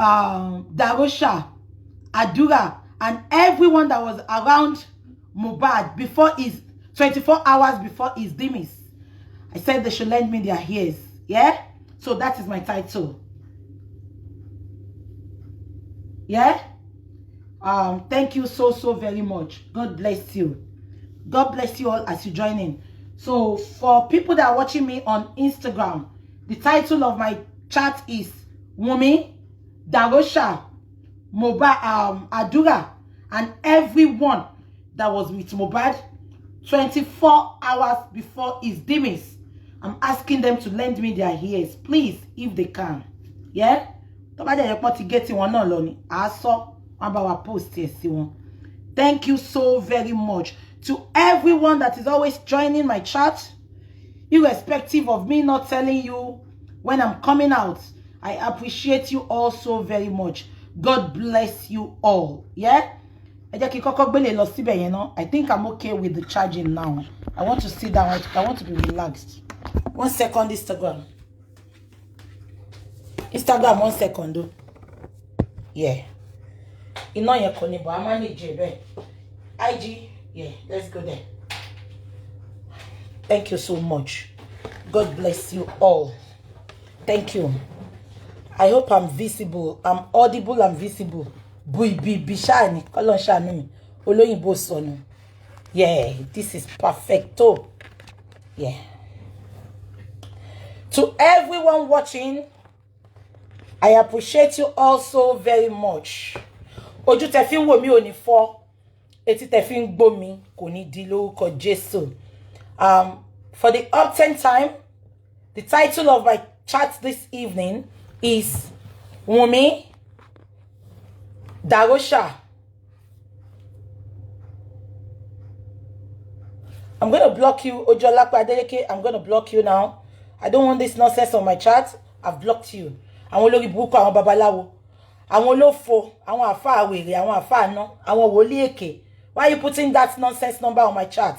Darosha, Adura, and everyone that was around Mohbad before his 24 hours before his demise. I said they should lend me their ears. Yeah? So that is my title. Yeah? Thank you so, so very much. God bless you. God bless you all as you join in. So for people that are watching me on Instagram, the title of my chat is Wunmi, Darosha, Mohbad, Adura, and everyone that was with Mohbad 24 hours before his demise. I'm asking them to lend me their ears, please, if they can. Yeah? Tó bá dẹ̀ jẹ́ pọ́n ti gé tiwọn náà lọ ni, à á sọ, wọ́n bá wa post ẹ̀ sí wọn. Thank you so very much to everyone that is always joining my chat, irrespective of me not telling you when I'm coming out. I appreciate you all so very much. God bless you all. Yeah? Ẹ jẹ́ kí n kọ́kọ́ gbélé lọ síbẹ̀ yẹn ná. I think I'm okay with the charging now. I want to sit down. I want to be relaxed. 1 second, Instagram. Instagram, 1 second o. Yeah. Iná yẹn kò ní bọ̀, a manage ẹ̀ bẹ́ẹ̀. IG, yeah, let's go there. Thank you so much. God bless you all. Thank you. I hope I'm visible. I'm audible and visible. Bui bi bi ṣáà ni kọ́lọ́ ṣàánú mi. Olóyìnbó sọnù. Yeah, this is perfecto. Yeah. To everyone watching, I appreciate you all so very much. Ojú tẹ fi ń wò mí ò ní fọ́, etí tẹ fi ń gbọ́ mi kò ní di lórúkọ Jésù. For the uptenth time, the title of my chat this evening is Wunmi, Darosha. I'm going to block you, Ojolakwa Adeleke. I'm going to block you now. I don't want this nonsense on my chat. I've blocked you. Àwọn olórí burúkú, àwọn babaláwo, àwọn olófo, àwọn àfáà wèrè, àwọn àfáà àná, àwọn wòlíì èké. Why are you putting that nonsense number on my chat?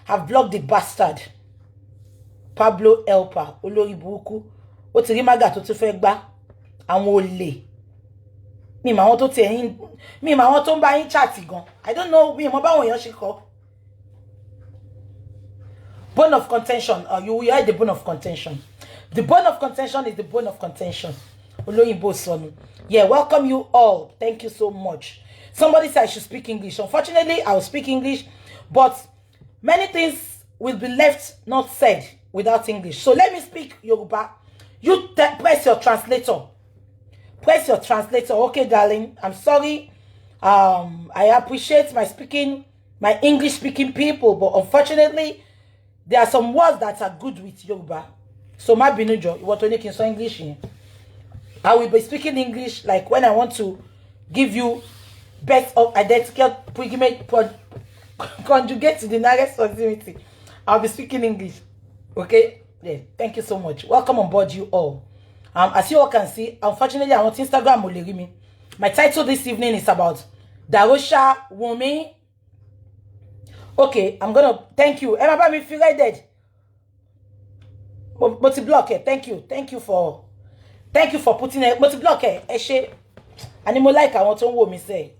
I've blocked the bastard. Pablo Helper, olórí burúkú. Ó ti rí mága tó tún fẹ́ gbá. Àwọn olè. Mi mọ àwọn tó tiẹ̀ ń, mi mọ àwọn tó ń bá yín chat gan. I don't know, mi mọ báwọn èèyàn ṣe kọ. Bone of contention. You heard the bone of contention. The bone of contention is the bone of contention. Olóyìnbó sọnù. Yeah, welcome you all. Thank you so much. Somebody said I should speak English. Unfortunately, I will speak English, but many things will be left not said without English. So let me speak Yoruba. You press your translator. Press your translator. Okay, darling. I'm sorry. I appreciate my English speaking people, but unfortunately, there are some words that are good with Yoruba. So má bínú jọ̀ọ́, ìwọ tó ní kí n sọ English yẹn. I will be speaking English like when I want to give you best of identical conjugate to the nearest proximity. I'll be speaking English. Okay? Yeah, thank you so much. Welcome on board, you all. As you all can see, unfortunately, I want Instagram ò lè rí mi. My title this evening is about Darosha, Wunmi. Okay, I'm gonna thank you. Ẹ má bá mi fi red. Mo ti block ẹ. Thank you. Thank you for putting it. Mo ti block ẹ. Ẹ ṣé. Àní mo like àwọn tó ń wò mí sẹ́.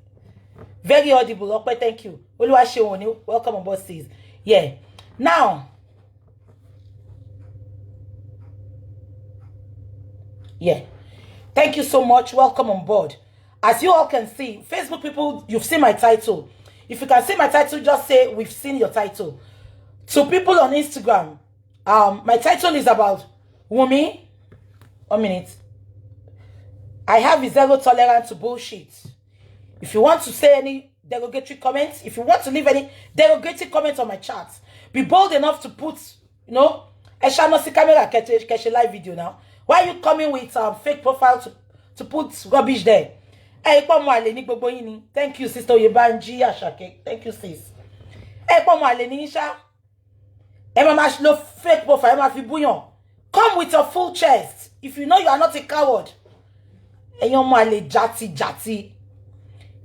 Very audible. Ọpẹ́, thank you. Olúwa ṣeun òní. Welcome on board, sis. Yeah. Now, yeah. Thank you so much. Welcome on board. As you all can see, Facebook people, you've seen my title. If you can see my title, just say we've seen your title. To people on Instagram, my title is about Wunmi. 1 minute. I have a zero tolerance to bullshit. If you want to say any derogatory comments, if you want to leave any derogatory comments on my chat, be bold enough to put, you know, ẹ ṣáná sí camera kẹ́ ṣe live video now. Why are you coming with fake profile to put rubbish there? Ẹ pọ̀ mọ́ àlè ní gbogbo yín ni. Thank you, Sister Oyebanji Àṣàkẹ́. Thank you, sis. Ẹ pọ̀ mọ́ àlè ní yín ṣá. Ẹ máa máa lo fake profile, ẹ máa fi búyàn. Come with your full chest. If you know you are not a coward. Ẹ̀yin ọmọ àlè jati jati.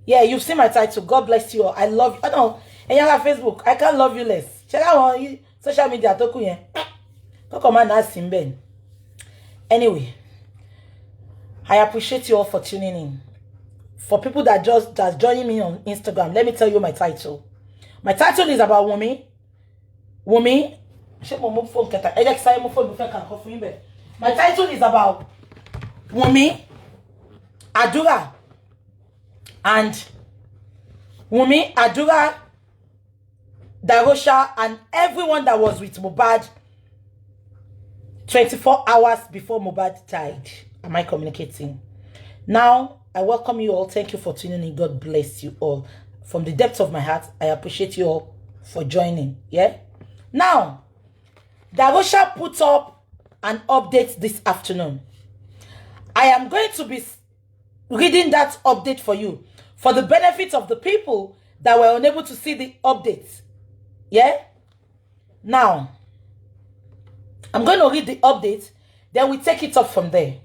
Yeah, you've seen my title. God bless you all. I love you. Oh, no. Ẹ̀yin ará Facebook, I can't love you less. Ṣé láwọn social media tó kù yẹn? Kọ́kọ́ máa nà á sí ń bẹ̀ ni. Anyway, I appreciate you all for tuning in. For people that just that's joining me on Instagram, let me tell you my title. My title is about Wunmi. Wunmi, ṣé mo mú fóònù kẹta? Ẹ jẹ́ kí sáré mú fóònù, mo fẹ́ kà nǹkan fún yín bẹ́ẹ̀. My title is about Wunmi, Adura, and Wunmi, Adura, Darosha, and everyone that was with Mohbad 24 hours before Mohbad died. Am I communicating? Now, I welcome you all. Thank you for tuning in. God bless you all. From the depths of my heart, I appreciate you all for joining. Yeah? Now, Darosha put up an update this afternoon. I am going to be reading that update for you for the benefit of the people that were unable to see the updates. Yeah? Now, I'm going to read the update, then we take it up from there.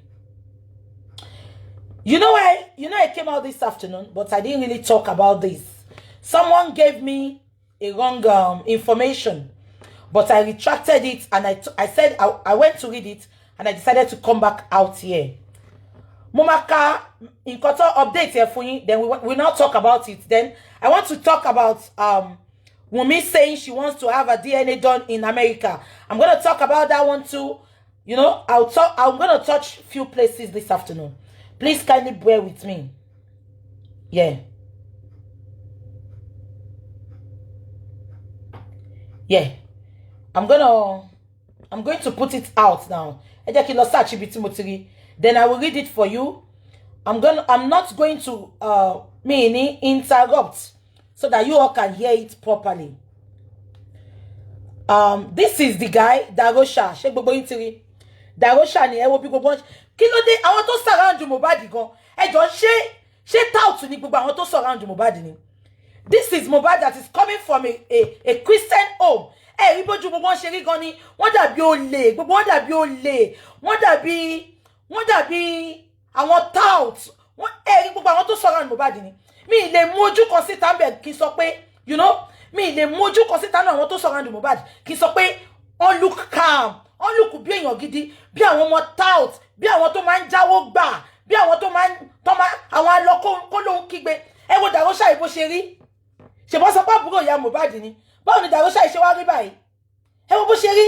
You know I came out this afternoon, but I didn't really talk about this. Someone gave me a wrong information, but I retracted it and I said I went to read it and I decided to come back out here. Mo máa ka nǹkan tó update yẹn fún yín, then we now talk about it. Then I want to talk about Wunmi saying she wants to have a DNA done in America. I'm going to talk about that one too. I'm going to touch few places this afternoon. Please kindly bear with me. Yeah. Yeah. I'm going to put it out now. Ẹ jẹ́ kí n lọ search ibi tí mo ti rí. Then I will read it for you. I'm not going to me interrupt so that you all can hear it properly. This is the guy, Darosha. Ṣé gbogbo yín ti rí? Darosha ni. Ẹ wo bí gbogbo wọn, kí ló dé àwọn tó surround Mohbad gan? Ẹ jọ, ṣé tout ni gbogbo àwọn tó surround Mohbad ni? This is Mohbad that is coming from a Christian home. Ẹ rí bójú gbogbo wọn ṣe rí gan ni. Wọ́n dàbí olè, gbogbo wọn dàbí olè, wọ́n dàbí àwọn tout. Wọ́n, ẹ rí gbogbo àwọn tó surround Mohbad ni. Mi ì lè mú ojú kan síta ń bẹ̀ kí n sọ pé mi ì lè mú ojú kan síta náà àwọn tó surround Mohbad kí n sọ pé wọ́n look calm, wọ́n look bí èèyàn gidi, bí àwọn ọmọ tout, bí àwọn tó máa ń jáwó gbà, bí àwọn tó máa ń tó máa àwọn alọ kó lóun kígbe. Ẹ wo Darosha yìí bó ṣe rí. Ṣèbọn sọ pé àbúrò ìyá Mohbad ni. Báwo ni Darosha yìí ṣe wá rí báyìí? Ẹ wo bó ṣe rí,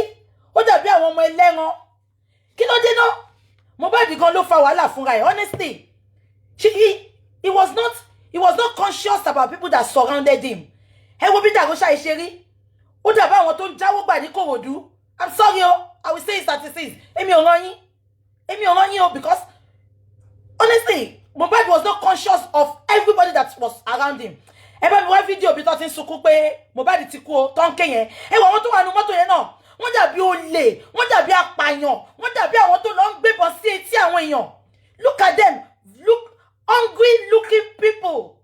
ó dàbí àwọn ọmọ ẹlẹ́ran. Kí ló dé náà? Mohbad gan ló fa wàhálà fúnra ẹ̀. Honestly, he was not conscious about people that surrounded him. Ẹ wo bí Darosha yìí ṣe rí, ó dàbí àwọn tó ń jáwó gbà ní Kòròdú. I'm sorry o, I will say it as it is. Èmi ò rán yín, èmi ò rán yín o, because honestly, Mohbad was not conscious of everybody that was around him. Ẹ bá mi wá fídíò bí tó ti ń sunkún pé Mohbad ti kú o, tó ń ké yẹn. Ẹ wọ àwọn tó wà nínú mọ́tò yẹn náà, wọ́n dàbí olè, wọ́n dàbí apààyàn, wọ́n dàbí àwọn tó lọ ń gbébọn sí etí àwọn èèyàn. Look at them, look hungry looking people.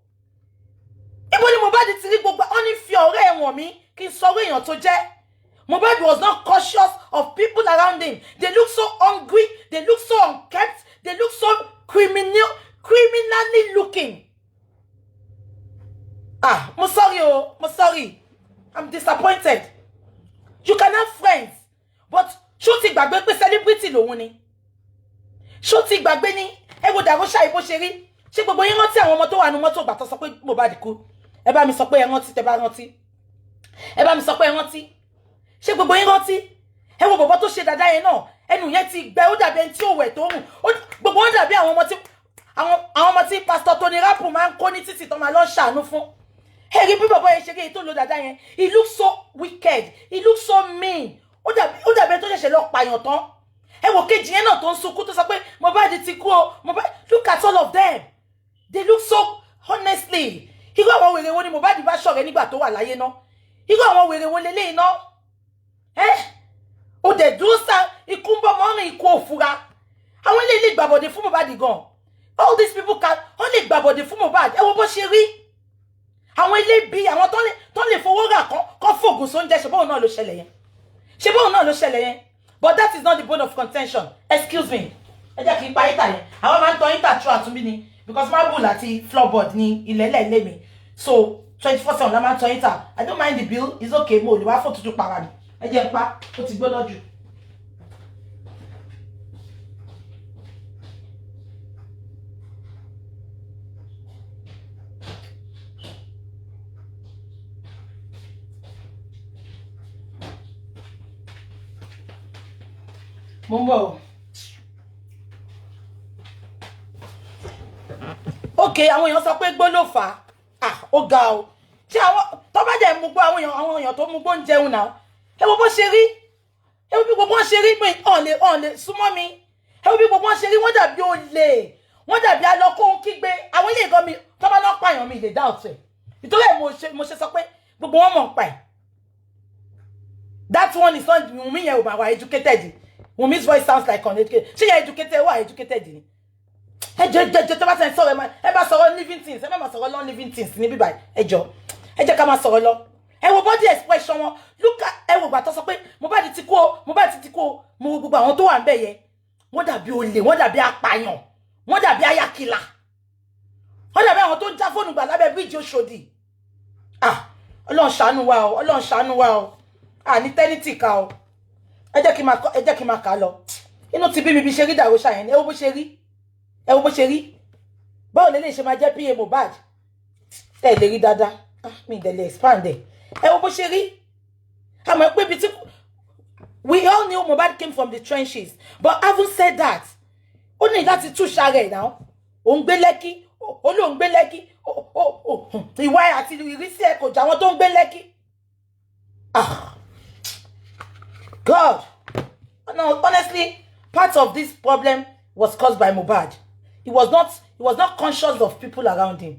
Ibo ni Mohbad ti rí gbogbo ọ́n ní fi ọ̀rẹ́ ẹ̀wọ̀n mi kí n sọ èèyàn tó jẹ́? Mohbad was not cautious of people around him. They look so hungry, they look so unkempt, they look so criminally looking. Ah, mo sorry o, mo sorry. I'm disappointed. You can have friends, but ṣó ti gbàgbé pé celebrity lòun ni? Ṣó ti gbàgbé ní? Ẹ wo Darosha yìí bó ṣe rí. Ṣé gbogbo yín rántí àwọn ọmọ tó wà ní mọ́tò ìgbà tó sọ pé Mohbad kú? Ẹ bá mi sọ pé ẹ rántí tẹ bá rántí. Ẹ bá mi sọ pé ẹ rántí. Ṣé gbogbo yín rántí? Ẹ wo bọ̀bọ̀ tó ṣe dáadáa yẹn náà, ẹnu yẹn ti gbẹ, ó dàbí ẹni tí ò wẹ̀ tó rùn. Gbogbo wọn dàbí àwọn ọmọ tí Pastor Tony Rapu máa ń kó ní títì tó máa lọ ṣàánú fún. Ẹ rí bí bọ̀bọ̀ yẹn ṣe rí, èyí tó lo dáadáa yẹn. He looks so wicked, he looks so mean. Ó dàbí ẹni tó ṣẹ̀ṣẹ̀ lọ pààyàn tán. Ẹ wò kejì yẹn náà tó ń sunkún, tó sọ pé Mohbad ti kú o. Mohbad, look at all of them, they look so, honestly, irú àwọn wèrè wo ni Mohbad bá ṣọ̀rẹ́ nígbà tó wà láyé náà? Irú àwọn wèrè wo leléyìí náà? Ẹ ó dẹ̀ dúró sá, ikú ń bọ́ mọ́rin, ikú òfura. Àwọn ilé ilé gbàbọ̀dé fún Mohbad gan. All these people can, wọ́n lè gbàbọ̀dé fún Mohbad. Ẹ wo bó ṣe rí. Àwọn ilé bí àwọn tó lè fowó rà kán fògùn sóúnjẹ. Ṣe bóun náà ló ṣẹlẹ̀ yẹn? Ṣe bóun náà ló ṣẹlẹ̀ yẹn? But that is not the bone of contention. Excuse me, ẹ jẹ́ kí n pa heater yẹn. Àwọn máa ń tan heater throughout àtúnbí ni, because marble àti floorboard ní ilẹ̀lẹ̀ ilé mi, so 24/7 la máa ń tan heater. I don't mind the bill, it's okay. Mo ò lè wá fò tútù para mi. Ẹ jẹ́ n pa, ó ti gbóná jù. Mo ń bọ̀ o. Ok, àwọn èèyàn sọ pé gbó ló fà á. Ah, ó ga o. Ṣé àwọn tó bá dẹ̀ mú gbó, àwọn èèyàn tó mú gbó ń jẹun náà? Ẹ wo bó ṣe rí, ẹ wo bí gbogbo wọn ṣe rí pé ọ̀n lè súnmọ́ mi. Ẹ wo bí gbogbo wọn ṣe rí, wọ́n dàbí olè, wọ́n dàbí alọ́kóhun kígbe. Àwọn ilé ìgan mi tó bá lọ́ pààyàn, mi lè dá ọ̀tẹ̀ ìtorí ẹ̀. Mo ṣe sọ pé gbogbo wọn mọ̀ ń pa ẹ̀. That one is not Wunmi. Yẹn ò bá wà educated. Wunmi's voice sounds like uneducated. Ṣé yẹn educated, wà educated ni? Ẹ jọ, ẹ jọ, tó bá tẹ̀ ń sọ̀rọ̀, ẹ bá sọ̀rọ̀ living things, ẹ má máa sọ̀rọ̀ non living things ní bíbá. Ẹ jọ, ẹ jẹ́ ká máa sọ̀rọ̀ lọ. Ẹ wo body expression wọn. Look at, ẹ wo ìgbà tó sọ pé Mohbad ti kú o, Mohbad ti kú o. Mo wo gbogbo àwọn tó wà ń bẹ̀ yẹn, wọ́n dàbí olè, wọ́n dàbí apààyàn, wọ́n dàbí ayakìlà, wọ́n dàbí àwọn tó ń já fóònù gbà lábẹ́ bíríìjì Òṣòdì. Ah, Ọlọ́run ṣàánú wa o, Ọlọ́run ṣàánú wa o. À ní tẹ́nítì ká o. Ẹ jẹ́ kí n máa kà á lọ. Inú ti bí mi bí ṣe rí Dàróṣà yẹn. Ẹ wo bó ṣe rí, ẹ wo bó ṣe rí. Báwo lè ṣe máa jẹ́ PA Mohbad? Ẹ lè rí dáadáa. Ah, mi ì dẹ̀ lè expand ẹ. Ẹ wo bó ṣe rí. Àmọ́ pé ibi tí we all knew Mohbad came from the trenches, but having said that, ó ní láti túṣà rẹ̀ náà. Òun gbé Lẹ́kí, ó lóun gbé Lẹ́kí. Ìwà ẹ̀ àti ìrísí ẹ̀ kò jà àwọn tó ń gbé Lẹ́kí. Ah, God, no, honestly, part of this problem was caused by Mohbad. He was not conscious of people around him.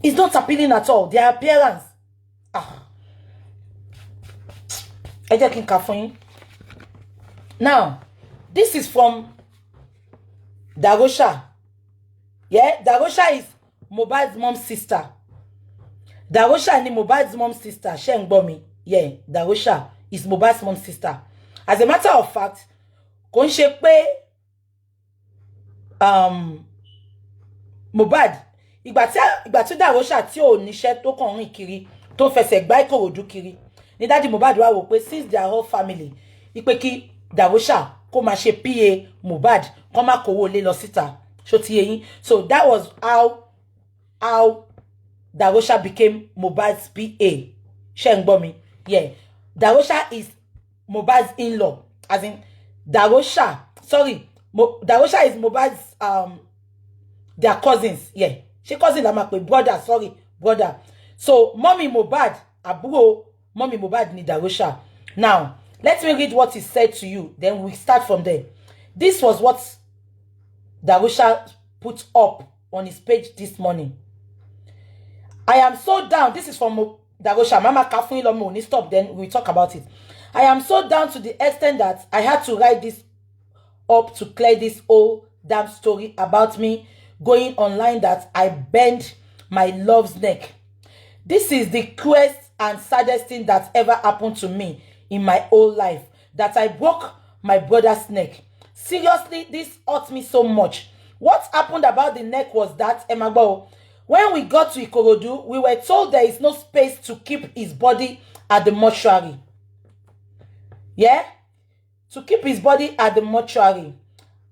It's not appealing at all, their appearance. Ah, ẹ jẹ́ kí n kà fún yín. Now, this is from Darosha. Yeah, Darosha is Mohbad's mom's sister. Darosha ni Mohbad's mom's sister. Ṣé ń gbọ́ mi? Yeah, Darosha is Mohbad's mom's sister. As a matter of fact, kò ń ṣe pé Mohbad, ìgbà tí Darosha tí ò níṣẹ́, tó kàn rìn kiri, tó fẹsẹ̀ gbá Ìkòròdú kiri ní daddy Mohbad wá wò pé since their whole family, ipe kí Darosha kó máa ṣe PA Mohbad, kó má kówó lé lọ síta. Ṣó ti yé yín? So that was how Darosha became Mohbad's PA. Ṣé ń gbọ́ mi? Yeah, Darosha is Mohbad's in-law, as in Darosha, sorry, Darosha is Mohbad's their cousins. Yeah, ṣé cousin la máa pè? Brother, sorry, brother. So mommy Mohbad, àbúrò mommy Mohbad ni Darosha. Now let me read what he said to you, then we start from there. This was what Darosha put up on his page this morning. I am so down. This is from Darosha. Mama kà fún yín lọ, stop, then we talk about it. I am so down to the extent that I had to write this up to clear this whole damn story about me going online that I bend my love's neck. This is the cruelest and saddest thing that ever happened to me in my whole life, that I broke my brother's neck. Seriously, this hurt me so much. What happened about the neck was that, ẹ máa gbọ́, when we got to Ikorodu, we were told there is no space to keep his body at the mortuary. Yeah? To keep his body at the mortuary.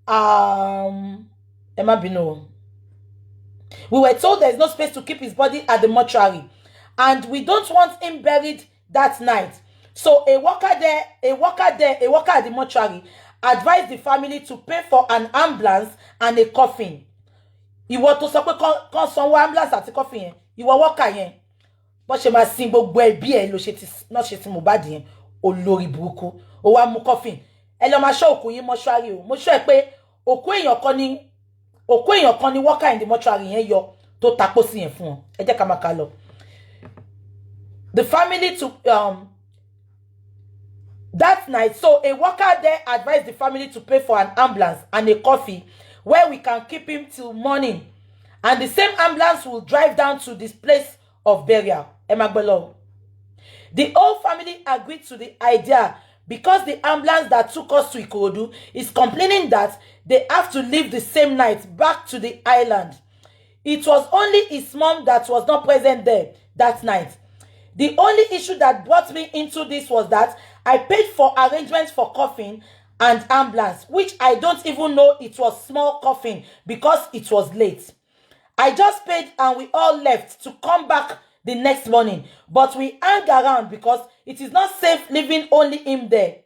Ẹ má bínú. We were told there is no space to keep his body at the mortuary. And we don't want him buried that night. So a worker at the mortuary advised the family to pay for an ambulance and a coffin. Ìwọ tó sọ pé kán sanwó ambulance àti coffin yẹn, ìwọ worker yẹn, bó ṣe máa sin gbogbo ẹbí ẹ ló ṣe ti náà ṣe ti Mohbad yẹn, olórí burúkú. Ó wá mú coffin. Ẹ lọ máa ṣọ́ òkú yín mọ́ṣúárì o. Mo ṣọ́ ẹ pé òkú èèyàn kan ni worker in the mortuary yẹn yọ tó tapó sí yẹn fún wọn. Ẹ jẹ́ ká máa kà lọ. The family to that night, so a worker there advised the family to pay for an ambulance and a coffin where we can keep him till morning, and the same ambulance will drive down to this place of burial. Ẹ máa gbọ́ lọ. The whole family agreed to the idea because the ambulance that took us to Ikorodu is complaining that they have to leave the same night back to the island. It was only his mom that was not present there that night. The only issue that brought me into this was that I paid for arrangements for coffin and ambulance, which I don't even know it was small coffin because it was late. I just paid and we all left to come back the next morning, but we hang around because it is not safe leaving only him there.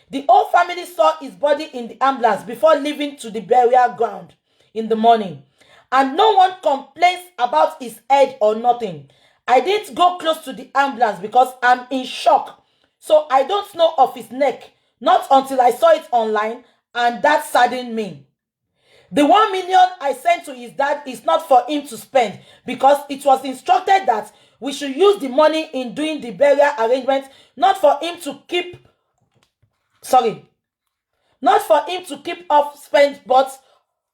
The whole family saw his body in the ambulance before leaving to the burial ground in the morning. And no one complains about his head or nothing. I didn't go close to the ambulance because I'm in shock. So I don't know of his neck, not until I saw it online, and that saddened me. The 1 million I sent to his dad is not for him to spend because it was instructed that we should use the money in doing the burial arrangement, not for him to keep, sorry, not for him to keep off spend, but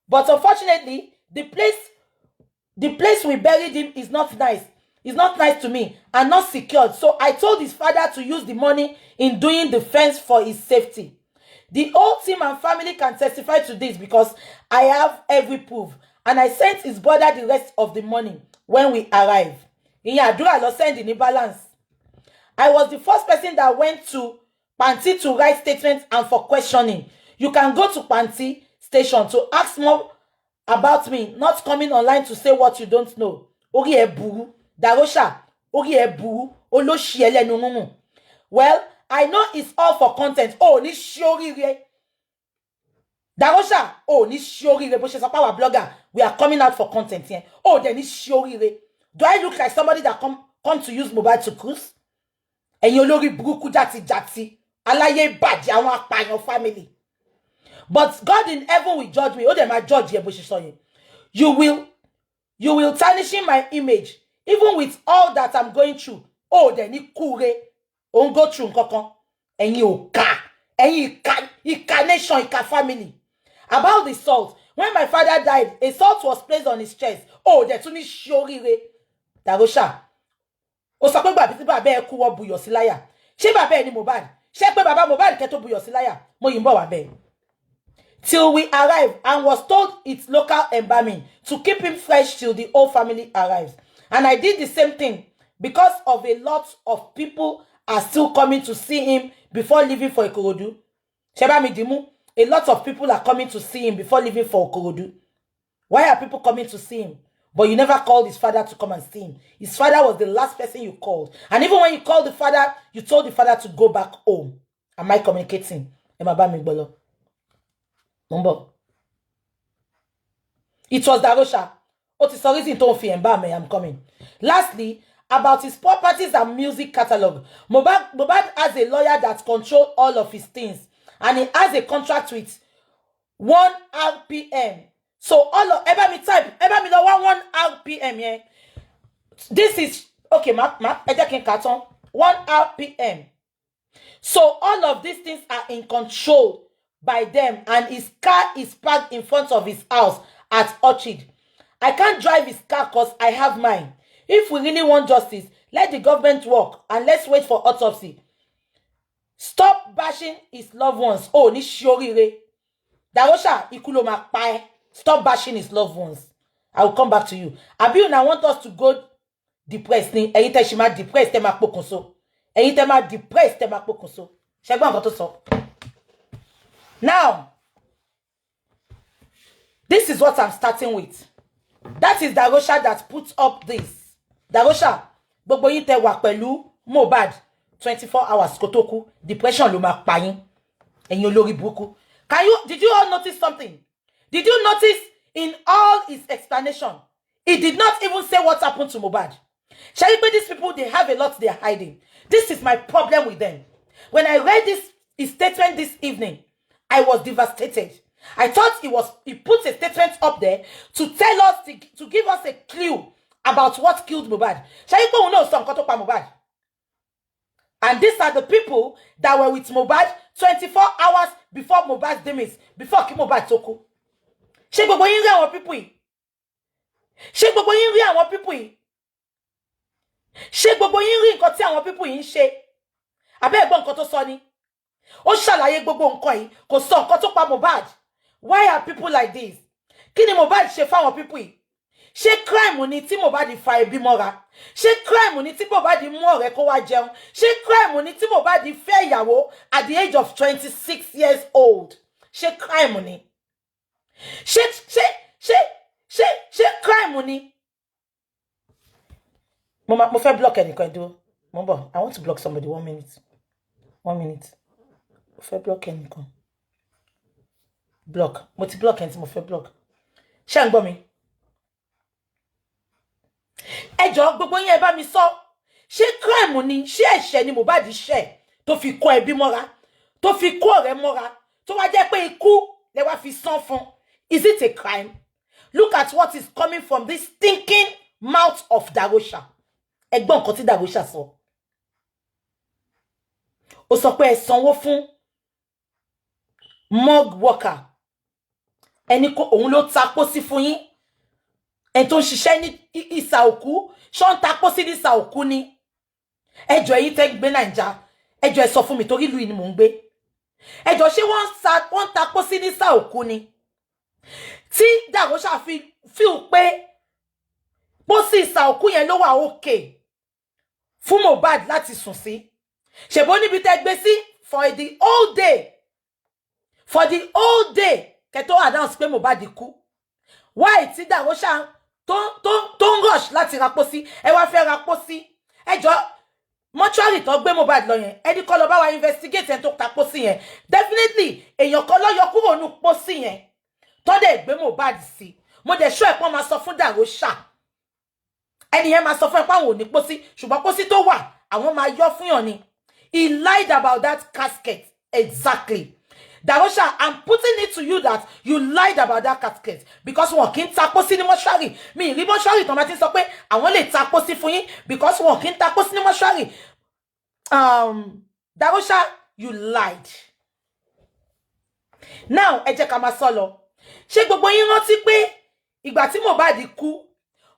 unfortunately, the place we buried him is not nice. It's not nice to me and not secured. So I told his father to use the money in doing the fence for his safety. The whole team and family can testify to this because I have every proof. And I sent his brother the rest of the money when we arrive. Ìyẹn Àdúrà lọ send ní balance. I was the first person that went to Panti to write statements and for questioning. You can go to Panti station to ask more about me, not coming online to say what you don't know. Orí ẹ burú. Darosha, orí ẹ burú. Olóṣì ẹlẹ́nu rúnrún. Well, I know it's all for content. Oh, ní ṣí oríire. Darosha, oh, ní ṣí oríire bó ṣe sọ pé our blogger, we are coming out for content yẹn. Oh, dẹ̀ ní ṣí oríire. Do I look like somebody that come to use Mohbad to cruise? Ẹ̀yin olórí burúkú játijàti, aláyé bàjẹ́, àwọn apààyàn family. But God in heaven will judge me. Ó dẹ̀ máa judge yẹn bó ṣe sọ yẹn. You will tarnishing my image even with all that I'm going through. Ó dẹ̀ ní kúre. Ó ń go through nǹkankan. Ẹ̀yin ò ká. Ẹ̀yin ìka, ìka nation, ìka family. About the salt. When my father died, a salt was placed on his chest. Ó dẹ̀ tún ní ṣoríire. Darosha. Ó sọ pé gbàbí tí bàbá ẹ kú, wọ́n buyọ̀ sí láyà. Ṣé bàbá ẹ ní Mohbad? Ṣé pé bàbá Mohbad kẹ́ tó buyọ̀ sí láyà? Mo yìí ń bọ̀ wá bẹ́ẹ̀. Till we arrive and was told it's local embalming to keep him fresh till the whole family arrives. And I did the same thing because of a lot of people are still coming to see him before leaving for Ikorodu. Ṣé bá mi dìímú? A lot of people are coming to see him before leaving for Ikorodu. Why are people coming to see him? But you never called his father to come and see him. His father was the last person you called. And even when you called the father, you told the father to go back home. Am I communicating? Ẹ máa bá mi gbọ́ lọ. Mo ń bọ̀. It was Darosha. Ó ti sọ reason tó ń fi embalm me. I'm coming. Lastly, about his properties and music catalog. Mohbad has a lawyer that control all of his things. And he has a contract with one RPM. So all of, ẹ bá mi type, ẹ bá mi lọ wá one RPM yẹn. This is okay, ma, ẹ jẹ́ kí n kà tán. One RPM. So all of these things are in control by them, and his car is parked in front of his house at Orchid. I can't drive his car because I have mine. If we really want justice, let the government work and let's wait for autopsy. Stop bashing his loved ones. Oh, ní ṣoríire. Darosha, ikú ló máa pa ẹ́. Stop bashing his loved ones. I will come back to you. Àbí una want us to go depressed ni? Ẹ̀yin tẹ́ ṣì máa depressed, tẹ́ máa pokùnso. Ẹ̀yin tẹ́ máa depressed, tẹ́ máa pokùnso. Ṣé gbọ́ nǹkan tó sọ? Now, this is what I'm starting with. That is Darosha that puts up this. Darosha, gbogbo yín tẹ́ wà pẹ̀lú Mohbad 24 hours kó tó kú, depression ló máa pa yín. Ẹ̀yin olórí burúkú. Can you, did you all notice something? Did you notice in all his explanation, he did not even say what happened to Mohbad? Shall you these people, they have a lot they are hiding. This is my problem with them. When I read this his statement this evening, I was devastated. I thought he put a statement up there to tell us to give us a clue about what killed Mohbad. Shall you know some nǹkan tó pa Mohbad? And these are the people that were with Mohbad 24 hours before Mohbad's demise, before kí Mohbad tó kú. Ṣé gbogbo yín rí àwọn people yìí? Ṣé gbogbo yín rí àwọn people yìí? Ṣé gbogbo yín rí nǹkan tí àwọn people yìí ń ṣe? Àbẹ́ ẹ̀gbọ́n nǹkan tó sọ ni. Ó ṣàlàyé gbogbo nǹkan yìí, kò sọ nǹkan tó pa Mohbad. Why are people like this? Kí ni Mohbad ṣe fáwọn people yìí? Ṣé crime ni tí Mohbad fa ẹbí mọ́ra? Ṣé crime ni tí Mohbad mú ọ̀rẹ́ kó wá jẹun? Ṣé crime ni tí Mohbad fẹ́ ìyàwó at the age of 26 years old? Ṣé crime ni? Ṣé crime ni? Mo fẹ́ block ẹnìkan, dúró, mo ń bọ̀. I want to block somebody. One minute, one minute. Mo fẹ́ block ẹnìkan. Block. Mo ti block ẹni tí mo fẹ́ block. Ṣé ń gbọ́ mi? Ẹ jọ̀ọ́, gbogbo yín, ẹ bá mi sọ, ṣé crime ni? Ṣé ẹ̀ṣẹ̀ ni Mohbad ṣẹ̀ tó fi kó ẹbí mọ́ra, tó fi kó ọ̀rẹ́ mọ́ra, tó wá jẹ́ pé ikú lẹ wá fi san fún? Is it a crime? Look at what is coming from this stinking mouth of Darosha. Ẹ gbọ́ nǹkan tí Darosha sọ. Ó sọ pé ẹ sanwó fún morgue worker, ẹni kó òun ló ta pósí fún yín. Ẹni tó ń ṣiṣẹ́ ní ìsà òkú, ṣọ́ ń ta pósí ní ìsà òkú ni? Ẹjọ́, ẹ̀yin tẹ́ ń gbé Nàìjà, ẹjọ́, ẹ sọ fún mi, torí ìlú yìí ni mò ń gbé. Ẹjọ́, ṣé wọ́n ń ta pósí ní ìsà òkú ni, tí Darosha fi feel pé pósí ìsà òkú yẹn ló wà okay fún Mohbad láti sùn sí? Ṣèbó níbi tẹ́ gbé sí for the whole day, for the whole day, kẹ́ tó announce pé Mohbad kú? Why tí Darosha tó ń rush láti ra pósí? Ẹ wá fẹ́ ra pósí. Ẹ jọ, mọ́ṣúárì tó gbé Mohbad lọ yẹn, ẹni kọ́ lọ bá wa investigate ẹni tó ta pósí yẹn. Definitely, èèyàn kan ló yọ kúrò nínú pósí yẹn tó dẹ̀ gbé Mohbad sí. Mo dẹ̀ ṣọ́ ẹ̀pọ́n máa sọ fún Darosha, ẹni yẹn máa sọ fún ẹ pé àwọn ò ní pósí, ṣùgbọ́n pósí tó wà, àwọn máa yọ fún yàn ni. He lied about that casket. Exactly. Darosha, I'm putting it to you that you lied about that casket, because wọn kì í ta pósí ní mọ́ṣúárì. Mi ì rí mọ́ṣúárì tó máa ti sọ pé àwọn lè ta pósí fún yín, because wọn kì í ta pósí ní mọ́ṣúárì. Darosha, you lied. Now, ẹ jẹ́ ká máa sọ lọ. Ṣé gbogbo yín rántí pé ìgbà tí Mohbad kú,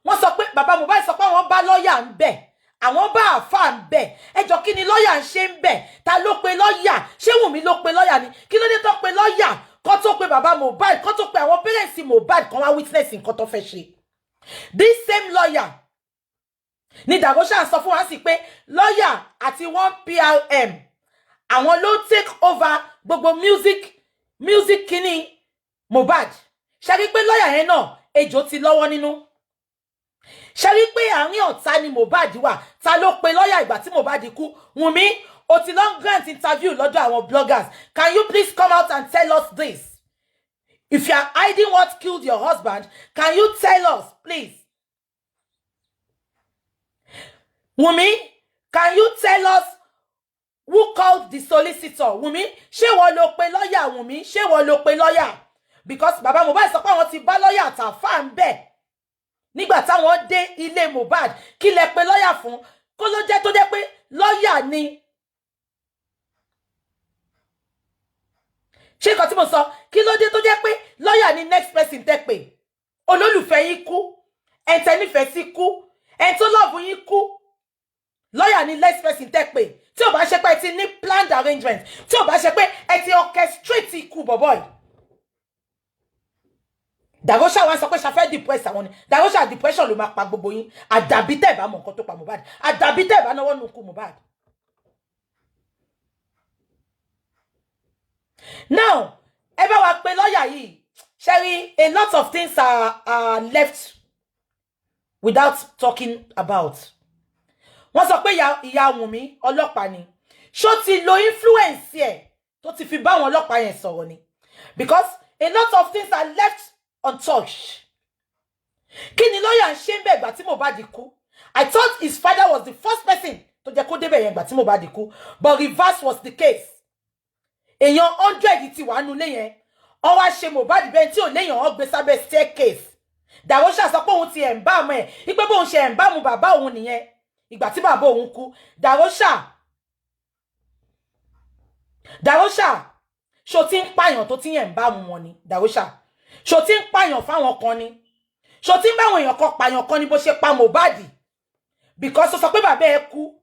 wọ́n sọ pé bàbá Mohbad sọ pé àwọn bá lọ́ọ̀yà ń bẹ̀, àwọn bá àáfàá ń bẹ̀? Ẹ jọ, kí ni lọ́ọ̀yà ń ṣe ń bẹ̀? Ta ló pe lọ́ọ̀yà? Ṣé Wùnmí ló pe lọ́ọ̀yà ni? Kí ló dé tó pe lọ́ọ̀yà kó tó pe bàbá Mohbad, kó tó pe àwọn parents Mohbad kan wá witness nǹkan tó fẹ́ ṣe? This same lawyer ni Darosha sọ fún wa sí pé lọ́ọ̀yà àti one PRM, àwọn ló take over gbogbo music kínní Mohbad. Ṣe rí pé lọ́ọ̀yà yẹn náà, ejò ti lọ́wọ́ nínú? Ṣe rí pé àárín ọ̀tá ni Mohbad wà? Ta ló pe lọ́ọ̀yà ìgbà tí Mohbad kú? Wùnmí, o ti lọ grant interview lọ́dọ̀ àwọn bloggers. Can you please come out and tell us this? If you are hiding what killed your husband, can you tell us, please? Wùnmí, can you tell us who called the solicitor? Wùnmí, ṣé wọ́n ló pe lọ́ọ̀yà? Wùnmí, ṣé wọ́n ló pe lọ́ọ̀yà? Because bàbá Mohbad sọ pé àwọn ti bá lọ́ọ̀yà àtàfà ń bẹ̀ nígbà táwọn dé ilé Mohbad. Kí lẹ pe lọ́ọ̀yà fún? Kó ló jẹ́ tó jẹ́ pé lọ́ọ̀yà ni? Ṣé nǹkan tí mo sọ? Kí ló dé tó jẹ́ pé lọ́ọ̀yà ni next person tẹ́ pé? Olólùfẹ́ yín kú, ẹni tẹ́ nífẹ̀ẹ́ sí kú, ẹni tó love yín kú, lọ́ọ̀yà ni next person tẹ́ pé. Tí ò bá ṣe pé ẹ ti ní planned arrangement, tí ò bá ṣe pé ẹ ti orchestrate ikú bọ̀bọ̀ yìí. Darosha wá sọ pé ṣàfẹ́ depress àwọn ni. Darosha, depression ló máa pa gbogbo yín, àdàbí tẹ́ ẹ̀ bá mọ nǹkan tó pa Mohbad, àdàbí tẹ́ ẹ̀ bá náwó nù kú Mohbad. Now, ẹ bá wa pe lọ́ọ̀yà yìí. Ṣẹ́rí, a lot of things are left without talking about. Wọ́n sọ pé ìyá Wùnmí ọlọ́pàá ni. Ṣó ti lo influence ẹ̀ tó ti fi bá àwọn ọlọ́pàá yẹn sọ̀rọ̀ ni? Because a lot of things are left untouched. Kí ni lọ́ọ̀yà ń ṣe ń bẹ̀ ìgbà tí Mohbad kú? I thought his father was the first person tó jẹ́ kó débẹ̀ yẹn ìgbà tí Mohbad kú, but reverse was the case. Èèyàn 100 ti wà nulẹ̀ yẹn, wọ́n wá ṣe Mohbad bẹ́ẹ̀ tí ò léèyàn, wọ́n gbé sábẹ́ staircase. Darosha sọ pé òun ti ẹ̀ ń bá ọmọ ẹ̀ wípé bóun ṣe ẹ̀ ń bá mu bàbá òun nìyẹn ìgbà tí bàbá òun kú. Darosha, Darosha, ṣó ti ń pààyàn tó ti ń ẹ̀ ń bá mu wọn ni? Darosha, ṣó ti ń pààyàn fáwọn kan ni? Ṣó ti ń báwọn èèyàn kan pààyàn kan ni bó ṣe pa Mohbad? Because ó sọ pé bàbá ẹ kú.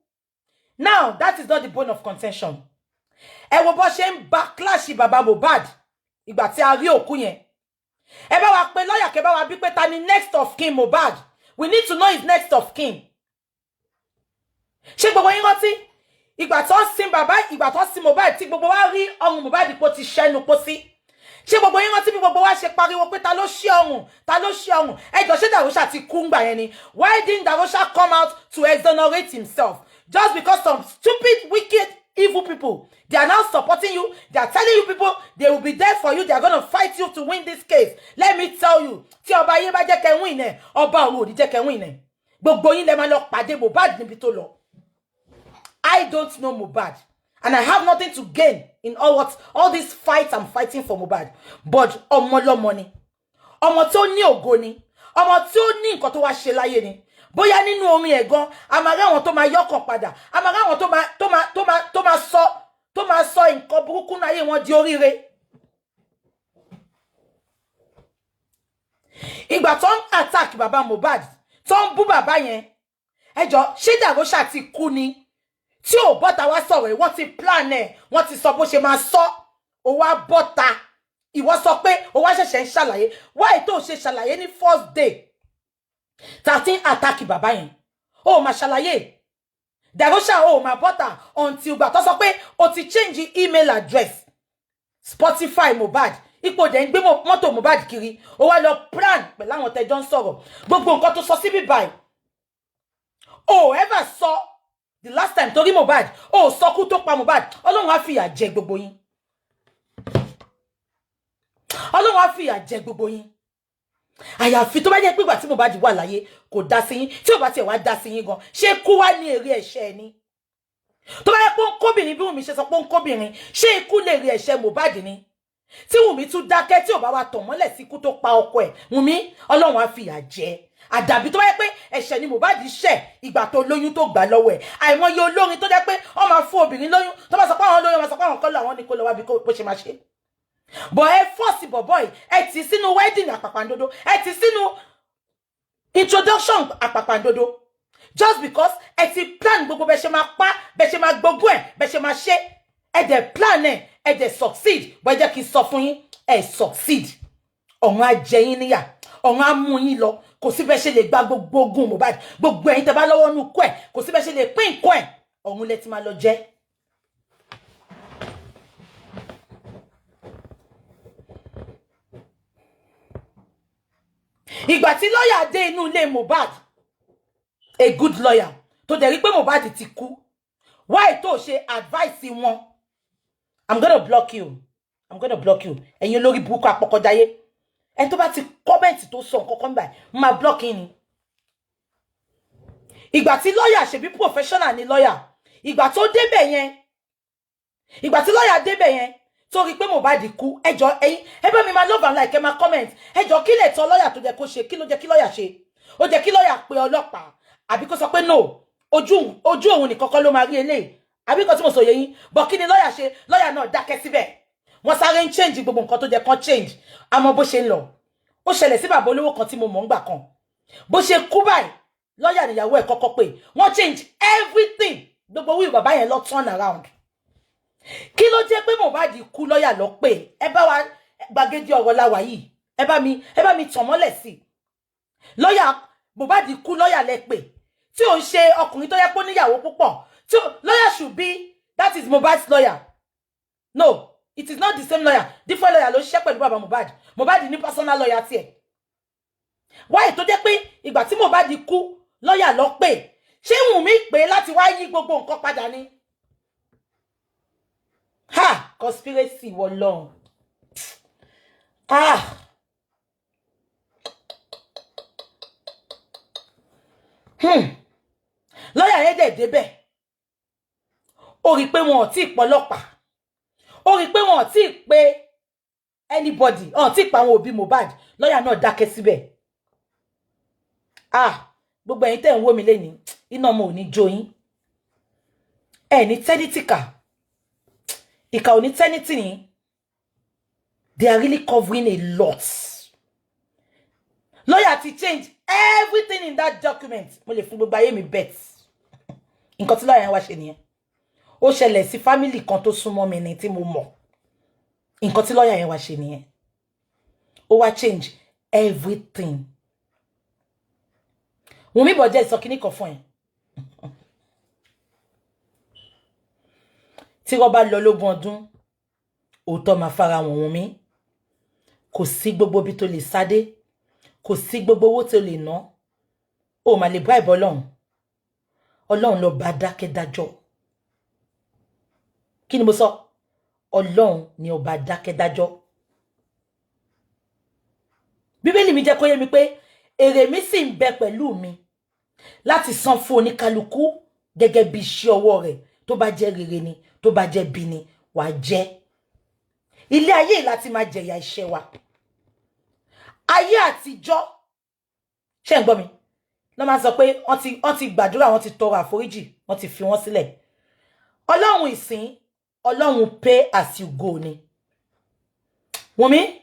Now, that is not the bone of contention. Ẹ wo bó ṣe ń ba clash bàbá Mohbad ìgbà tí a rí òkú yẹn. Ẹ bá wa pe lọ́yà, kẹ́ bá wa bí pé ta ni next of kin Mohbad. We need to know his next of kin. Ṣé gbogbo yín rántí ìgbà tó ń sin bàbá, ìgbà tó ń sin Mohbad, tí gbogbo wa rí ọrùn Mohbad pò ti ṣẹ́nu pósí? Ṣé gbogbo yín rántí bí gbogbo wa ṣe pariwo pé ta ló ṣí ọrùn, ta ló ṣí ọrùn? Ẹjọ́, ṣé Darosha ti kú ngbà yẹn ni? Why didn't Darosha come out to exonerate himself? Just because some stupid, wicked, evil people, they are now supporting you. They are telling you people they will be there for you. They are gonna fight you to win this case. Let me tell you, tí ọba ayé bá jẹ́ kẹ́ win ẹ̀, ọba òun ò ní jẹ́ kẹ́ win ẹ̀. Gbogbo yín lẹ máa lọ pàdé Mohbad níbi tó lọ. I don't know Mohbad and I have nothing to gain in all these fights I'm fighting for Mohbad, but ọmọ lọ́mọ ni, ọmọ tó ní ògo ni, ọmọ tí ó ní nǹkan tó wá ṣe láyé ni. Bóyá nínú orin ẹ̀ gan, a máa rí àwọn tó máa yọkàn padà, a máa rí àwọn tó máa sọ nǹkan burúkú náà ayé wọn di oríire. Ìgbà tó ń attack bàbá Mohbad, tó ń bú bàbá yẹn, ẹjọ́, ṣé Darosha ti kú ni tí ò bọ́ta wá sọ̀rọ̀ ẹ̀? Wọ́n ti plan ẹ̀, wọ́n ti sọ bó ṣe máa sọ. Ó wá bọ́ta, ìwọ sọ pé ó wá ṣẹ̀ṣẹ̀ ń ṣàlàyé. Why tó ṣe ṣàlàyé ní first day 13 attack bàbá yẹn? Ó máa ṣàlàyé, Darosha, ó máa bọ́ta until ìgbà tó sọ pé o ti change email address Spotify Mohbad, ipò dẹ̀ ń gbé mọ́tò Mohbad kiri. Ó wá lọ plan pẹ̀lú àwọn tẹjọ́ ń sọ̀rọ̀. Gbogbo nǹkan tó sọ síbí báyìí, o ever sọ the last time torí Mohbad, ó sọkú tó pa Mohbad. Ọlọ́run á fìyà jẹ gbogbo yín. Ọlọ́run á fìyà jẹ gbogbo yín. Àyàfi tó bá jẹ́ pé ìgbà tí Mohbad wà láyé kò dá sí yín. Tí ò bá tiẹ̀ wá dá sí yín gan, ṣé kú wá ní èrè ẹ̀ṣẹ̀ ni? Tó bá yẹ pé ó ń kóbìnrin, bí Wùnmí ṣe sọ pé ó ń kóbìnrin, ṣé ikú lè rí ẹ̀ṣẹ̀ Mohbad ni? Tí Wùnmí tún dákẹ́, tí ò bá wa tàn mọ́lẹ̀ sí ikú tó pa ọkọ ẹ̀, Wùnmí, Ọlọ́run á fìyà jẹ. Àdàbí tó bá yẹ pé ẹ̀ṣẹ̀ ni Mohbad ṣẹ̀ ìgbà tó lóyún tó gbà lọ́wọ́ ẹ̀. Àìmọye olórin tó jẹ́ pé wọ́n máa fún obìnrin lóyún, tó bá sọ pé àwọn lóyún, wọ́n máa sọ pé àwọn kọ́ lọ, àwọn ní kó lọ wá bí bó ṣe máa ṣe bọ̀. Ẹ force bọ̀bọ̀ yìí, ẹ tì sínú wedding àpàpàǹdodo, ẹ tì sínú introduction àpàpàǹdodo, just because ẹ ti plan gbogbo bẹ ṣe máa pa, bẹ ṣe máa gbógun ẹ, bẹ ṣe máa ṣe. Ẹ dẹ̀ plan ẹ, ẹ dẹ̀ succeed. Bọ́ ẹ jẹ́ kí n sọ fún yín, ẹ succeed. Ọ̀run á jẹ yín níyà, ọ̀run á mú yín lọ. Kò sí bẹ́ẹ̀ ṣe lè gba gbogbo ogun Mohbad. Gbogbo ẹ̀yin tẹ́ bá lọ́wọ́ nù kọ́ ẹ̀, kò sí bẹ́ẹ̀ ṣe lè pín nǹkan ẹ̀. Ọ̀run lẹ ti máa lọ jẹ́. Ìgbà tí lọ́ọ̀yà dé inú ilé Mohbad, a good lawyer, tó dẹ̀ rí pé Mohbad ti kú, why tó ṣe advice wọn? I'm gonna block you, I'm gonna block you. Ẹ̀yin olórí burúkú apọkọjáyé, ẹni tó bá ti comment tó sọ nǹkan kan báyìí, máa block yín ni. Ìgbà tí lọ́ọ̀yà, ṣebí professional ni lọ́ọ̀yà, ìgbà tó débẹ̀ yẹn, ìgbà tí lọ́ọ̀yà débẹ̀ yẹn tó rí pé Mohbad kú, ẹjọ́, ẹ̀yin ẹ bá mi máa love and like, ẹ máa comment. Ẹjọ́, kí lè tọ́ lọ́ọ̀yà tó jẹ́ kó ṣe? Kí ló jẹ́ kí lọ́ọ̀yà ṣe? Ó jẹ́ kí lọ́ọ̀yà pe ọlọ́pàá, àbí kó sọ pé no, ojú ojú òun nìkan kọ́ ló máa rí eléyìí, àbí nǹkan tí mo sọ yẹ yín? Bọ̀ kí ni lọ́ọ̀yà ṣe? Lọ́ọ̀yà náà dákẹ́ síbẹ̀. Wọ́n sáré ń change gbogbo nǹkan tó jẹ́ kán change. Àmọ́ bó ṣe ń lọ, ó ṣẹlẹ̀ sí bàbá olówó kan tí mo mọ̀ ń gbà kan. Bó ṣe kú báyìí, lọ́ọ̀yà níyàwó ẹ̀ kọ́kọ́ pé wọ́n change everything. Gbogbo will bàbá yẹn lọ turn around. Kí ló jẹ́ pé Mohbad kú, lọ́ọ̀yà lọ pé? Ẹ bá wa gbàgede ọ̀rọ̀ la wà yìí, ẹ bá mi tàn mọ́lẹ̀ sí i. Lọ́ọ̀yà, Mohbad kú, lọ́ọ̀yà lẹ pè, tí ò ń ṣe ọkùnrin tó yẹ pé ó níyàwó púpọ̀, tí lawyer should be, that is Mohbad's lawyer. No, it is not the same lawyer. Different lawyer ló ṣiṣẹ́ pẹ̀lú bàbá Mohbad. Mohbad ní personal lawyer tiẹ̀. Wáyé tó jẹ́ pé ìgbà tí Mohbad kú, lọ́ọ̀yà lọ pè? Ṣé Wùnmí pè láti wá yí gbogbo nǹkan padà ni? Ha, conspiracy wọ lọ́hùn. Ah, Lọ́ọ̀yà yẹn dẹ̀ débẹ̀, ó rí i pé wọn ò tí ì pọlọ́pàá, ó rí i pé wọn ò tí ì pé anybody, wọn ò tí ì pa àwọn òbí Mohbad. Lọ́ọ̀yà náà dákẹ́ síbẹ̀. Ah, gbogbo ẹ̀yin tẹ́ ń wò mí lénìí, iná ọmọ ò ní jó yín. Ẹ ní tẹ́nítìkà, ìkà ò ní tẹ́nítì ní. They are really covering a lot. Lawyer ti change everything in that document. Mo lè fún gbogbo ayé mi bet, nǹkan tí lawyer yẹn wá ṣe nìyẹn. Ó ṣẹlẹ̀ sí family kan tó súnmọ́ mi ni tí mo mọ̀. Nǹkan tí lawyer yẹn wá ṣe nìyẹn. Ó wá change everything. Wùnmí bọ̀jẹ́ sọ kíní kan fún ẹ. Tí wọ́n bá lọ lógún ọdún, òótọ́ máa fara wọn. Wùnmí. Kò sí gbogbo ibi tó lè sáde, kò sí gbogbo owó tó lè ná, ó mà lè bribe Ọlọ́run. Ọlọ́run ló bá dákẹ́dájọ́. Kí ni mo sọ? Ọlọ́run ni ọba dákẹ́dájọ́. Bíbélì mi jẹ́ kó yé mi pé èrè mi sì ń bẹ pẹ̀lú mi láti san fún oníkálukú gẹ́gẹ́ bí iṣẹ́ ọwọ́ rẹ̀. Tó bá jẹ́ rere ni, tó bá jẹ́ bí ni, wàá jẹ́. Ilé ayé yìí láti máa jẹ̀yà iṣẹ́ wa. Ayé àtijọ́, ṣé ń gbọ́ mi, lọ́ máa sọ pé wọ́n ti gbàdúrà, wọ́n ti tọrọ àforíjì, wọ́n ti fi wọ́n sílẹ̀. Ọlọ́run ìsìn, Ọlọ́run pay as you go ni. Wùnmí,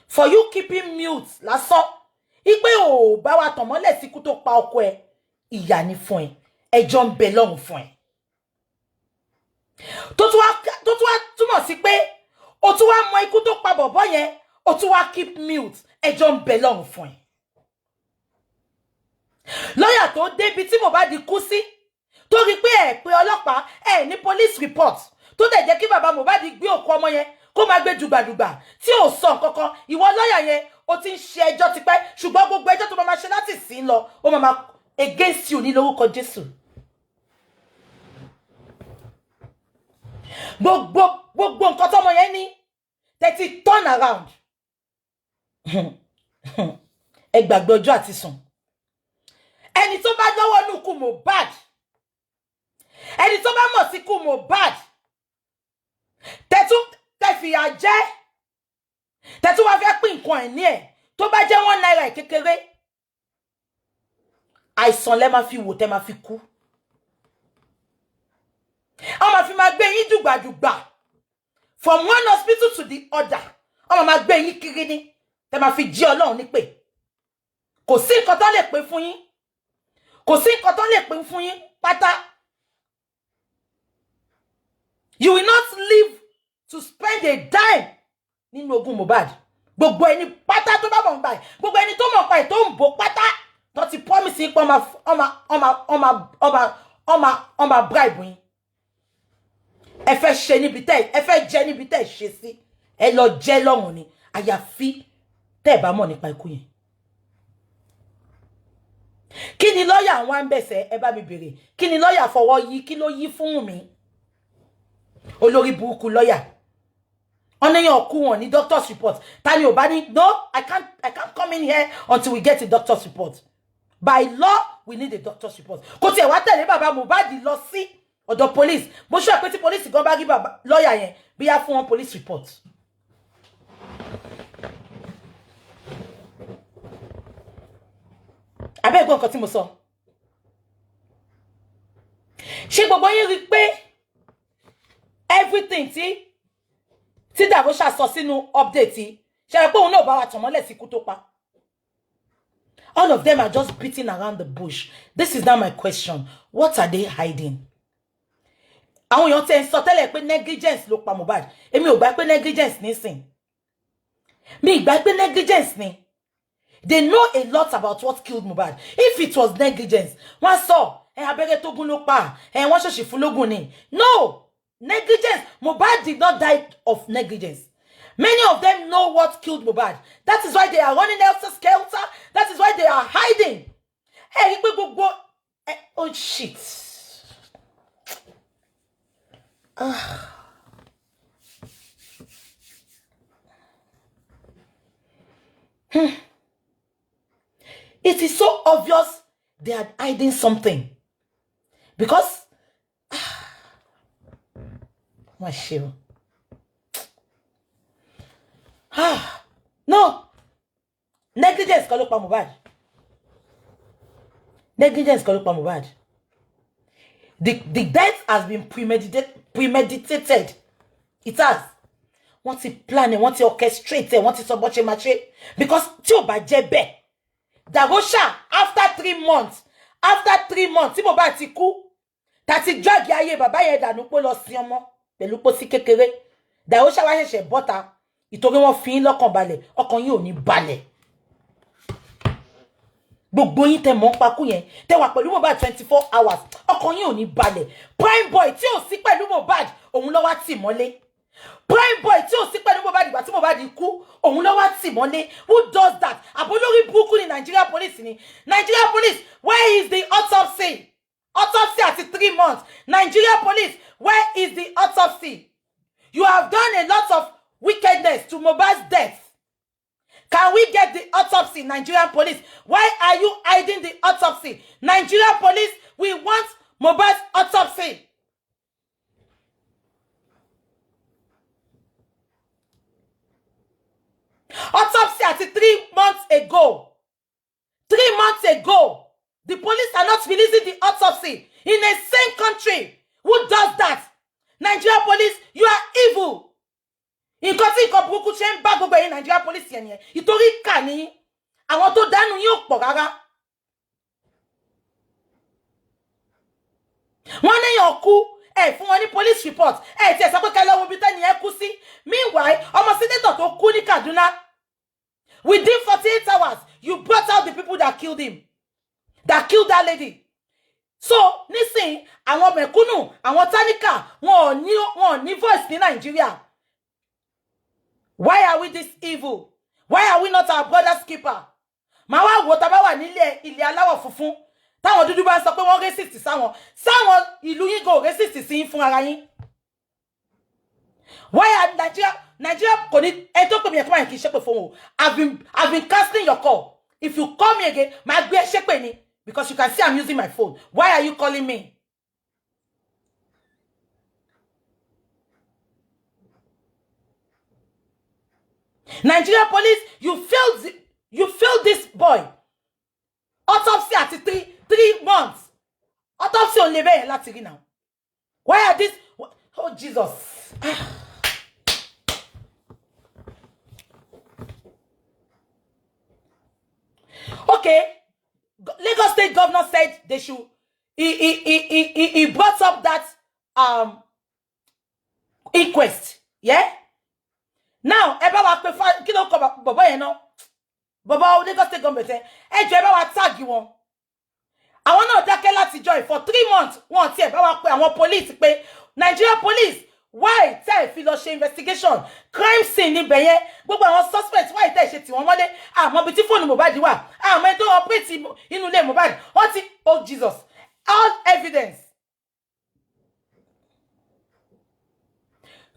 for you keeping mute lásán ipe ò bá wa tàn mọ́lẹ̀ síkú tó pa ọkọ ẹ, ìyà ni fún ẹ, ẹjọ́ ń bẹ lọ́run fún ẹ. Tó tún wá túmọ̀ sí pé o tún wá mọ ikú tó pa bọ̀bọ́ yẹn, o tún wá keep mute, ẹjọ́ ń bẹ lọ́run fún ẹ. Lọ́yà tó débi tí Mohbad kú sí, tó rí pé ẹ pé ọlọ́pàá, ẹ ní police report, tó dẹ̀ jẹ́ kí bàbá Mohbad gbé òkú ọmọ yẹn kó máa gbé dùgbàdùgbà tí ò sọ nǹkan kan. Ìwọ lọ́yà yẹn, o ti ń ṣe ẹjọ́ tipẹ́, ṣùgbọ́n gbogbo ẹjọ́ tó máa ṣe láti sìn lọ, ó máa against you ní lórúkọ Jésù. Gbogbo nǹkan tọ́mọ yẹn ní tẹ́tí turn around, ẹ gbàgbé ọjọ́ àti sùn. Ẹni tó bá lọ́wọ́ nù kú Mohbad, ẹni tó bá mọ̀ sí kú Mohbad, tẹ̀tún tẹ̀fìyà jẹ́, tẹ̀tún wá fẹ́ pín nǹkan ẹ̀ ní ẹ̀, tó bá jẹ́ ₦1 kékeré, àìsàn lẹ́ máa fi wò tẹ́ máa fi kú. Wọ́n máa fi máa gbé yín dùgbàdùgbà from one hospital to the other. Wọ́n máa gbé yín kiri ní tẹ́ máa fi jí Ọlọ́run nípè. Kò sí nǹkan tó lè pè fún yín, kò sí nǹkan tó lè pè fún yín pátá. You will not live to spend a dime nínú ogún Mohbad. Gbogbo ẹni pátá tó bá mọ̀ nípa ẹ̀, gbogbo ẹni tó mọ̀ nípa ẹ̀ tó ń bò pátá, tó ti promise yín pé ọmọ bribe yín, ẹ fẹ́ ṣe níbi tẹ́ ẹ fẹ́ jẹ́, níbi tẹ́ ẹ ṣe sí, ẹ lọ jẹ́ lọ́rùn ni, àyàfi tẹ́ ẹ bá mọ̀ nípa ikú yẹn. Kí ni lọ́ọ̀yà àwọn à ń bẹ̀sẹ̀? Ẹ bá mi bèrè, kí ni lọ́ọ̀yà fọwọ́ yí? Kí ló yí fún mi? Olórí burúkú lọ́ọ̀yà ọ̀nìyàn kú wọn ní doctor's report. Ta ni ò bá ní? No, I can't come in here until we get a doctor's report. By law, we need a doctor's report. Kò tiẹ̀ wá tẹ̀lé bàbá Mohbad lọ sí ọ̀dọ̀ police. Mo ṣe pé tí police gan bá rí bàbá lọ́ọ̀yà yẹn, bí yá fún wọn police report. Abẹ́ ẹ̀gbọ́n, nǹkan tí mo sọ, ṣé gbogbo yín rí i pé everything tí Darosha sọ sínú update, ṣe é pé òun náà bá wa tàn mọ́lẹ̀ sí ikú tó pa? All of them are just beating around the bush. This is now my question: what are they hiding? Àwọn èèyàn tẹ́ ń sọ tẹ́lẹ̀ pé negligence ló pa Mohbad, èmi ò gbà pé negligence nísìn, mi ì gbà pé negligence ni. They know a lot about what killed Mohbad. If it was negligence, wọ́n sọ ẹ abẹ́rẹ́ tó gún ló pa ẹ, wọ́n ṣèṣì fún lógún ni. No negligence. Mohbad did not die of negligence. Many of them know what killed Mohbad. That is why they are running helter skelter. That is why they are hiding. Ẹ rí pé gbogbo ẹ, oh shit. Ah. It is so obvious they are hiding something because má ṣe o. Ah, no, negligence kọ́ ló pa Mohbad. Negligence kọ́ ló pa Mohbad. The death has been premeditated. It has. Wọ́n ti plan ẹ̀, wọ́n ti orchestrate ẹ̀, wọ́n ti sọ bó ṣe máa ṣe, because tí ò bá jẹ́ bẹ́ẹ̀, Darosha, after 3 months, after 3 months tí Mohbad ti kú, tá ti drag ayé bàbá yẹn dànù pé lọ sin ọmọ pẹ̀lú pósí kékeré, Darosha wá ṣẹ̀ṣẹ̀ bọ́ta ìtorí wọ́n fi yín lọ́kàn balẹ̀. Ọkàn yín ò ní balẹ̀. Gbogbo yín tẹ mọ̀ ń pakú yẹn, tẹ wà pẹ̀lú Mohbad 24 hours, ọkàn yín ò ní balẹ̀. Prime Boy tí ò sí pẹ̀lú Mohbad, òun ló wá tì mọ́lé. Prime Boy tí ò sí pẹ̀lú Mohbad ìgbà tí Mohbad kú, òun ló wá tì mọ́lé. Who does that? Àbólórí burúkú ni Nigeria police ni. Nigeria police, where is the autopsy? Autopsy àti 3 months. Nigeria police, where is the autopsy? You have done a lot of wickedness to Mohbad's death. Can we get the autopsy, Nigerian police? Why are you hiding the autopsy? Nigerian police, we want Mohbad's autopsy. Autopsy àti 3 months ago. 3 months ago, the police are not releasing the autopsy in a same country. Who does that? Nigeria police, you are evil. Nǹkan tí nǹkan burúkú ṣe ń bá gbogbo ẹ̀yin Nigeria police yẹn nìyẹn. Ìtorí kà ní àwọn tó dánú yín ò pọ̀ rárá. Wọ́n níyàn kú, ẹ fún wọn ní police report, ẹ tiẹ̀ sọ pé ká lọ́wọ́ ibi tẹ́ni ẹ kú sí. Meanwhile, ọmọ senator tó kú ní Kaduna, within 48 hours, you brought out the people that killed him, that killed that lady. So nísìnyí, àwọn mẹ̀kúnnù, àwọn táníkà, wọn ò ní voice ní Nàìjíríà. Why are we this evil? Why are we not our brother's keeper? Màá wá wò tá a bá wà nílẹ̀ ilẹ̀ aláwọ̀ funfun, táwọn dúdú bá ń sọ pé wọ́n racist sáwọn ìlú yín, kò racist sí yín fún ara yín. Why are Nigeria kò ní ẹ tó pè mí ẹ̀kọ́ máa kì í ṣépè fún o. I've been cancelling your call. If you call me again, màá gbé ẹ ṣépè ni, because you can see I'm using my phone. Why are you calling me? Nigeria police, you failed this boy. Autopsy àti three months. Autopsy ò lè bẹ́ẹ̀ láti rí now. Why are this? Oh Jesus. Ah. Okay, Lagos State governor said they should. He brought up that inquest. Yeah. Now, ẹ bá wa pe kí ló kọ bọ̀bọ̀ yẹn náà? Bọ̀bọ̀ Lagos State government, ẹ jọ̀ọ́, ẹ bá wa tag wọn. Àwọn náà dákẹ́ láti join for 3 months. Wọn ti ẹ̀ bá wa pe àwọn police pé, Nigeria police, why tẹ́ ẹ̀ fi lọ ṣe investigation crime scene níbẹ̀ yẹn? Gbogbo àwọn suspects, why tẹ́ ẹ̀ ṣe tì wọ́n mọ́lé? Àmọ́ ibi tí fóònù Mohbad wà, àmọ́ ẹni tó operate inú ilé Mohbad, wọ́n ti, oh Jesus, all evidence.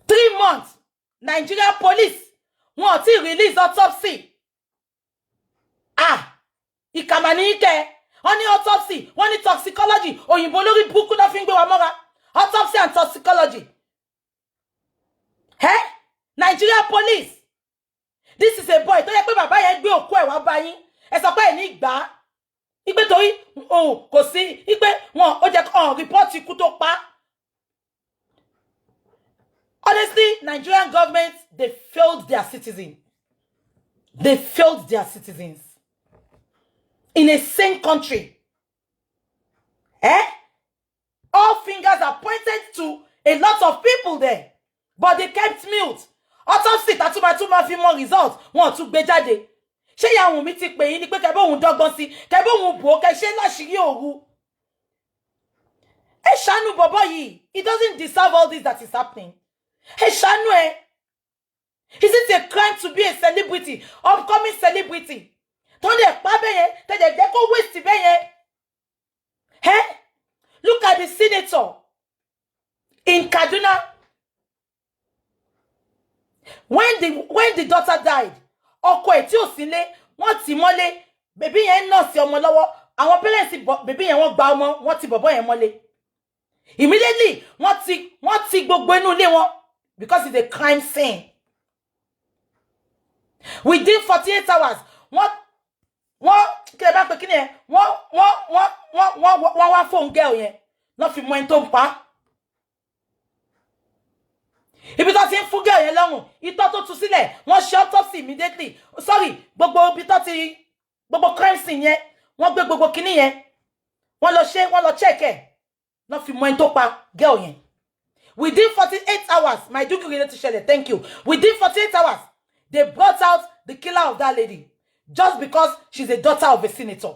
3 months, Nigeria police, wọn ò tí release autopsy. Ah, ìkàmà ní kẹ wọ́n ní autopsy, wọ́n ní toxicology. Òyìnbó lórí burúkú náà fi ń gbé wa mọ́ra, autopsy and toxicology. Eh? Nigeria police, this is a boy tó yẹ pé bàbá yẹn gbé òkú ẹ̀ wá bá yín, ẹ sọ pé ẹ̀ ní gbà á, ipe torí òun kò sí, ipe wọn ó jẹ́ kó report ikú tó pa. Honestly, Nigerian government, they failed their citizens. They failed their citizens in a sane country. Eh? All fingers are pointed to a lot of people there, but they kept mute. Autopsy tàtúmọ̀tún máa fi mọ result, wọn ò tún gbé jáde. Ṣé ìyá Wùnmí ti pè yín ni pé kẹ́ bóun dọ́gbọ́n sí, kẹ́ bóun bò ó, kẹ́ ṣe láṣìírí òru? Ẹ ṣàánú bọ̀bọ̀ yìí. He doesn't deserve all this that is happening. Ẹ ṣàánú ẹ. Is it a crime to be a celebrity, upcoming celebrity, tó ń dẹ̀ pa bẹ́yẹn, tẹ̀jẹ̀ jẹ́ kó waste bẹ́yẹn? Eh? Look at the senator in Kaduna. When the daughter died, ọkọ ẹ̀ tí ò sí lé, wọ́n tì mọ́lé. Baby yẹn ń nurse ọmọ lọ́wọ́. Àwọn parents baby yẹn, wọ́n gba ọmọ, wọ́n ti bọ̀bọ́ yẹn mọ́lé. Immediately, wọ́n ti gbogbo inú ilé wọn because it's a crime scene. Within 48 hours, wọ́n kí lè bá pè kí ni ẹ, wọ́n wá fóun girl yẹn, lọ́ fi mọ ẹni tó ń pa á. Ibi tó ti ń fún girl yẹn lọ́rùn, itọ́ tó tú sílẹ̀, wọ́n ṣe autopsy immediately. Sorry, gbogbo ibi tó ti, gbogbo crime scene yẹn, wọ́n gbé gbogbo kinní yẹn, wọ́n lọ ṣe, wọ́n lọ check ẹ̀, lọ́ fi mọ ẹni tó pa girl yẹn within 48 hours. Maiduguri ló ti ṣẹlẹ̀. Thank you. Within 48 hours, they brought out the killer of that lady just because she's a daughter of a senator.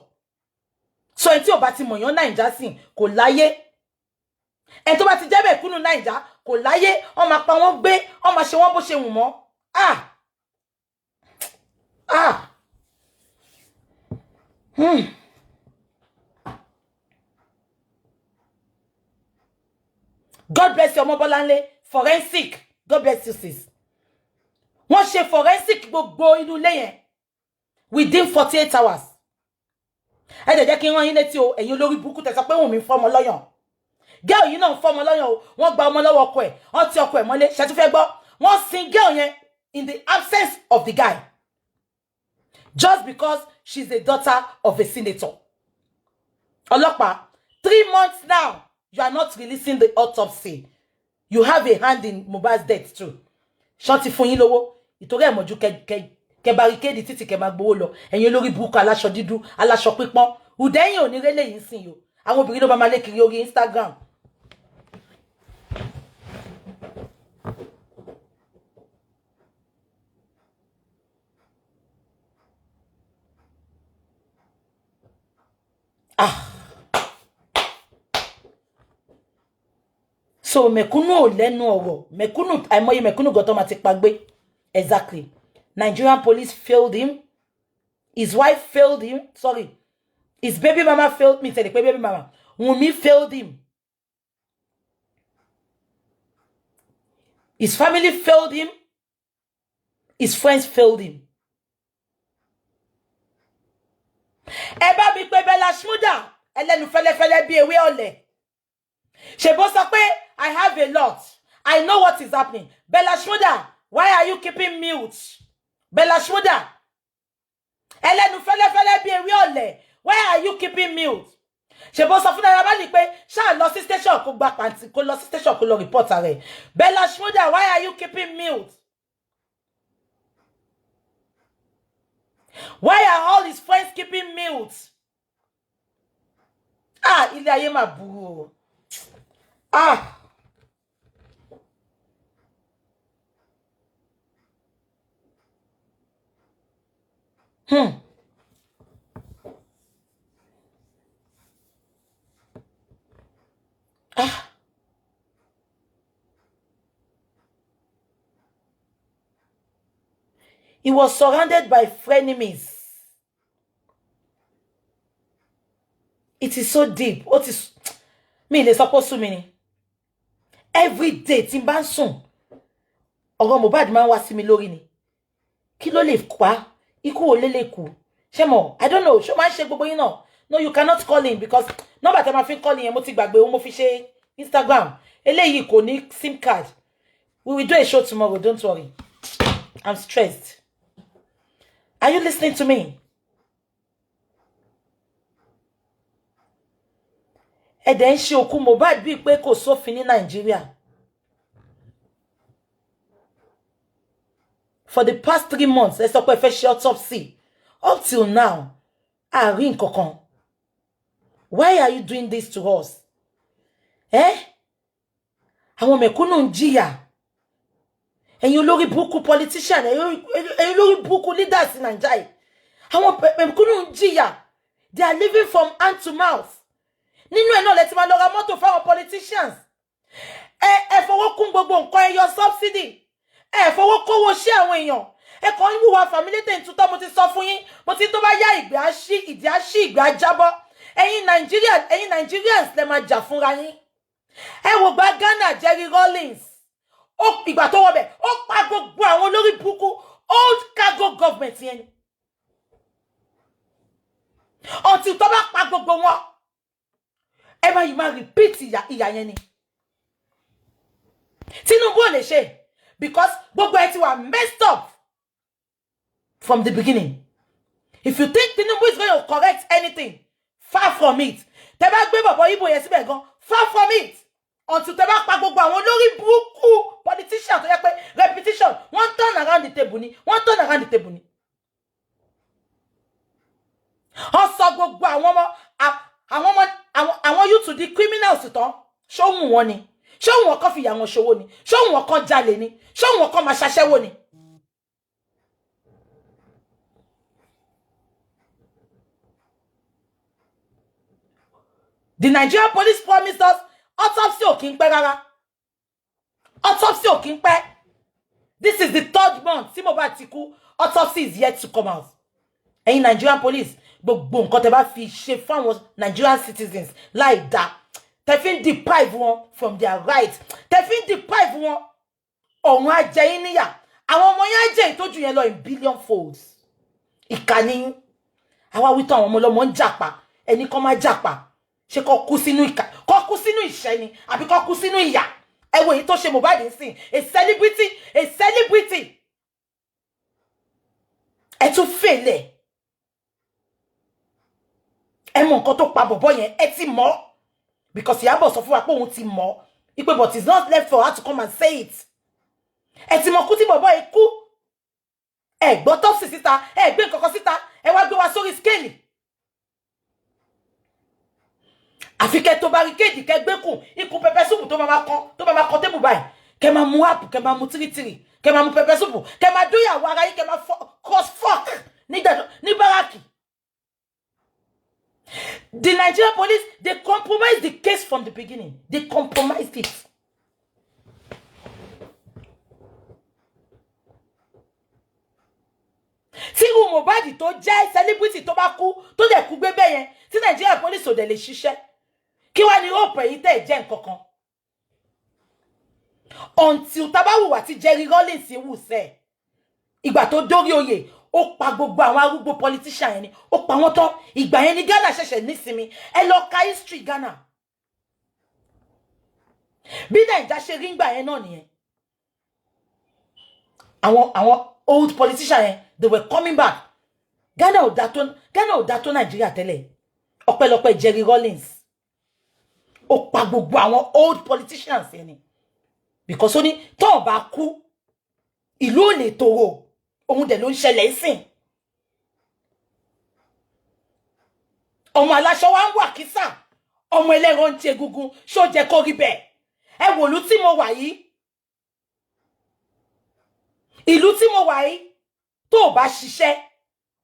So ẹni tí ò bá ti mọ̀yán Naija sìn kò láyé. Ẹ tó bá ti jẹ́ mẹ̀kúnnù Naija kò láyé, wọ́n máa pa wọ́n gbé, wọ́n máa ṣe wọ́n bó ṣe wù wọ́n. Ah ah, God bless you, Ọmọbọ́láńlé. Forensic, God bless you, sis. Wọ́n ṣe forensic gbogbo inú ilé yẹn within 48 hours. Ẹ dẹ̀ jẹ́ kí n rán yín létí o, ẹ̀yin olórí burúkú tẹ́ sọ pé Wùnmí fọ́mọ lọ́yàn, girl yìí náà ń fọ́mọ lọ́yàn o. Wọ́n gba ọmọ lọ́wọ́ ọkọ ẹ̀, wọ́n ti ọkọ ẹ̀ mọ́lé. Ṣe tún fẹ́ gbọ́? Wọ́n sin girl yẹn in the absence of the guy, just because she's a daughter of a senator. Ọlọ́pàá, 3 months now, you are not releasing the autopsy. You have a hand in Mohbad's death too. Ṣọ́n ti fún yín lówó ìtorí ẹ̀ mọ̀jú kẹ barricade títì, kẹ máa gbowó lọ. Ẹ̀yin olórí burúkú, aláṣọ dídú, aláṣọ pípọ́n, ùdẹ́yìn ò ní rélé yìí sìn yìí o. Àwọn obìnrin ló bá máa lé kiri orí Instagram. Ah, so mẹ̀kúnnù ò lẹ́nu ọ̀rọ̀. Mẹ̀kúnnù, àìmọye mẹ̀kúnnù gan tó máa ti pa gbé. Exactly. Nigerian police failed him, his wife failed him, sorry, his baby mama failed me. Tẹ̀lé pé baby mama Wunmi failed him, his family failed him, his friends failed him. Ẹ bá mi pé Bella Shmurda, ẹlẹ́nu fẹ́lẹ́fẹ́lẹ́ bí ewé ọ̀lẹ̀. Ṣèbó sọ pé I have a lot, I know what is happening. Bella Shmurda, why are you keeping mute? Bella Shmurda, ẹlẹ́nu fẹ́lẹ́fẹ́lẹ́ bí ewé ọ̀lẹ̀, why are you keeping mute? Ṣèbó sọ fún Naira Marley pé ṣáà lọ sí station kó gba pàǹtí, kó lọ sí station kó lọ report rẹ̀. Bella Shmurda, why are you keeping mute? Why are all his friends keeping mute? Ah, ilé ayé mà burú o. Ah. Ah. He was surrounded by frenemies. It is so deep. Ó ti mi lè sọ pé ó sú mi ni. Every day tí n bá ń sùn, ọ̀rọ̀ Mohbad máa ń wá sí mi lórí ni. Kí ló lè pa? Ikú wo lè lè kú? Ṣé mo? I don't know. Ṣé o máa ń ṣe gbogbo yín náà? No, you cannot call him because nọ́mbà tẹ́ máa fi ń call yẹn, mo ti gbàgbé òun, mo fi ṣe Instagram. Eléyìí kò ní SIM card. We will do a show tomorrow, don't worry. I'm stressed. Are you listening to me? Ẹ dẹ̀ ń ṣe òkú Mohbad bíi pé kò sófin ní Nàìjíríà. For the past 3 months, ẹ sọ pé ẹ fẹ́ ṣe autopsy. Up till now, a rí nǹkan kan. Why are you doing this to us? Eh? Àwọn mẹ̀kúnnù ń jìyà. Ẹ̀yin olórí burúkú politician, ẹ̀yin olórí burúkú leaders in Nàìjíríà. Àwọn mẹ̀kúnnù ń jìyà. They are living from hand to mouth. Nínú ẹ̀ náà lẹ ti máa lọ ra mọ́tò fáwọn politicians. Ẹ fọwọ́ kún gbogbo nǹkan, ẹ yọ subsidy. Ẹ fọwọ́ kówó sí àwọn èèyàn. Ẹ kàn ń hùwà fàmílétè ntútọ́. Mo ti sọ fún yín, mo ti tó bá yá, ìgbé á ṣí, ìdí á ṣí, ìgbé á jábọ́. Ẹ̀yin Nàìjíríà, ẹ̀yin Nigerians lẹ máa jà fúnra yín. Ẹ wò gba Ghana, Jerry Rawlings, ó ìgbà tó wọbẹ̀, ó pa gbogbo àwọn olórí burúkú old cargo government yẹn ni. Until tó bá pa gbogbo wọn, ẹ máa yìí máa repeat ìyà ìyà yẹn ni. Tinubu ò lè ṣe because gbogbo ẹ ti wà messed up from the beginning. If you think Tinubu is going to correct anything, far from it. Tẹ́ bá gbé bọ̀bọ̀ Ibo yẹn síbẹ̀ gan, far from it. Until tẹ́ bá pa gbogbo àwọn olórí burúkú politician tó yẹ pé repetition, wọ́n turn around the table ni, wọ́n turn around the table ni. Wọ́n sọ gbogbo àwọn ọmọ àwọn youth di criminals tán. Ṣóhun wọn ni? Ṣóhun wọn kàn fìyà wọn ṣòwò ni? Ṣóhun wọn kàn jalè ni? Ṣóhun wọn kàn máa ṣaṣẹ́wó ni? The Nigerian police promised us Autopsy ò kí ń pẹ́ rárá, autopsy ò kí ń pẹ́. This is the third month tí Mohbad ti kú, autopsy is yet to come out. Ẹ̀yin Nigerian police, gbogbo nǹkan tẹ́ bá fi ṣe fáwọn Nigerian citizens láì dá, tẹ́ fi ń deprive wọn from their rights, tẹ́ fi ń deprive wọn, ọ̀run á jẹ yín níyà. Àwọn ọmọ yẹn á jẹ ìtọ́jú yẹn lọ in billion folds. Ìkànnì yín. Àwa wí tán, àwọn ọmọ ọlọ́mọ ń jàpá, ẹni kan máa jàpá, ṣé kó kú sínú ìkà, kó kú sínú ìṣẹ́ ni, àbí kó kú sínú ìyà? Ẹ wo èyí tó ṣe Mohbad ń sìn, a celebrity, a celebrity. Ẹ tún fèlè, ẹ mọ nǹkan tó pa bọ̀bọ̀ yẹn, ẹ ti mọ̀, because Ìyábọ̀ sọ fún wa pé òun ti mọ̀ ipe, but it's not left for her to come and say it. Ẹ ti mọ̀ kú tí bọ̀bọ̀ yìí kú. Ẹ gbọ́ autopsy síta, ẹ gbé nǹkan kan síta, ẹ wá gbé wa sórí scale. Àfi kẹ́ tó barricade, kẹ́ gbé kùn ikùn pepper soup tó máa kan table báyìí, kẹ́ máa mu app, kẹ́ máa mu tírítírì, kẹ́ máa mu pepper soup, kẹ́ máa dóyàwó ara yín, kẹ́ máa cross fuck ní báràkì. The Nigerian police, they compromised the case from the beginning. They compromised it. Tí irú Mohbad tó jẹ́ celebrity tó bá kú, tó dẹ̀ kú gbé bẹ́ẹ̀ yẹn, tí Nigerian police ò dẹ̀ lè ṣiṣẹ́, kí wá ní hope ẹ̀yin tẹ́ ẹ̀ jẹ́ nǹkan kan? Until tá bá hùwà tí Jerry Rawlings wù sẹ́, ìgbà tó dórí oyè, ó pa gbogbo àwọn arúgbó politician yẹn ni, ó pa wọ́n tán. Ìgbà yẹn ni Ghana ṣẹ̀ṣẹ̀ nísinmi. Ẹ lọ ka history Ghana. Bí Naija ṣe rí ngbà yẹn náà nìyẹn. Àwọn old politician yẹn, they were coming back. Ghana ò dá tó Nàìjíríà tẹ́lẹ̀. Ọpẹ́lọpẹ́ Jerry Rawlings, ó pa gbogbo àwọn old politicians yẹn ni, because ó ní tóun bá kú, ìlú ò lè tòrò. Òun dẹ̀ ló ń ṣẹlẹ̀ sìn. Ọmọ aláṣọ wa ń wà kísà, ọmọ ẹlẹ́ran ń jẹ egungun. Ṣó jẹ́ kó rí bẹ́ẹ̀? Ẹ wò ìlú tí mo wà yìí, ìlú tí mo wà yìí, tó o bá ṣiṣẹ́,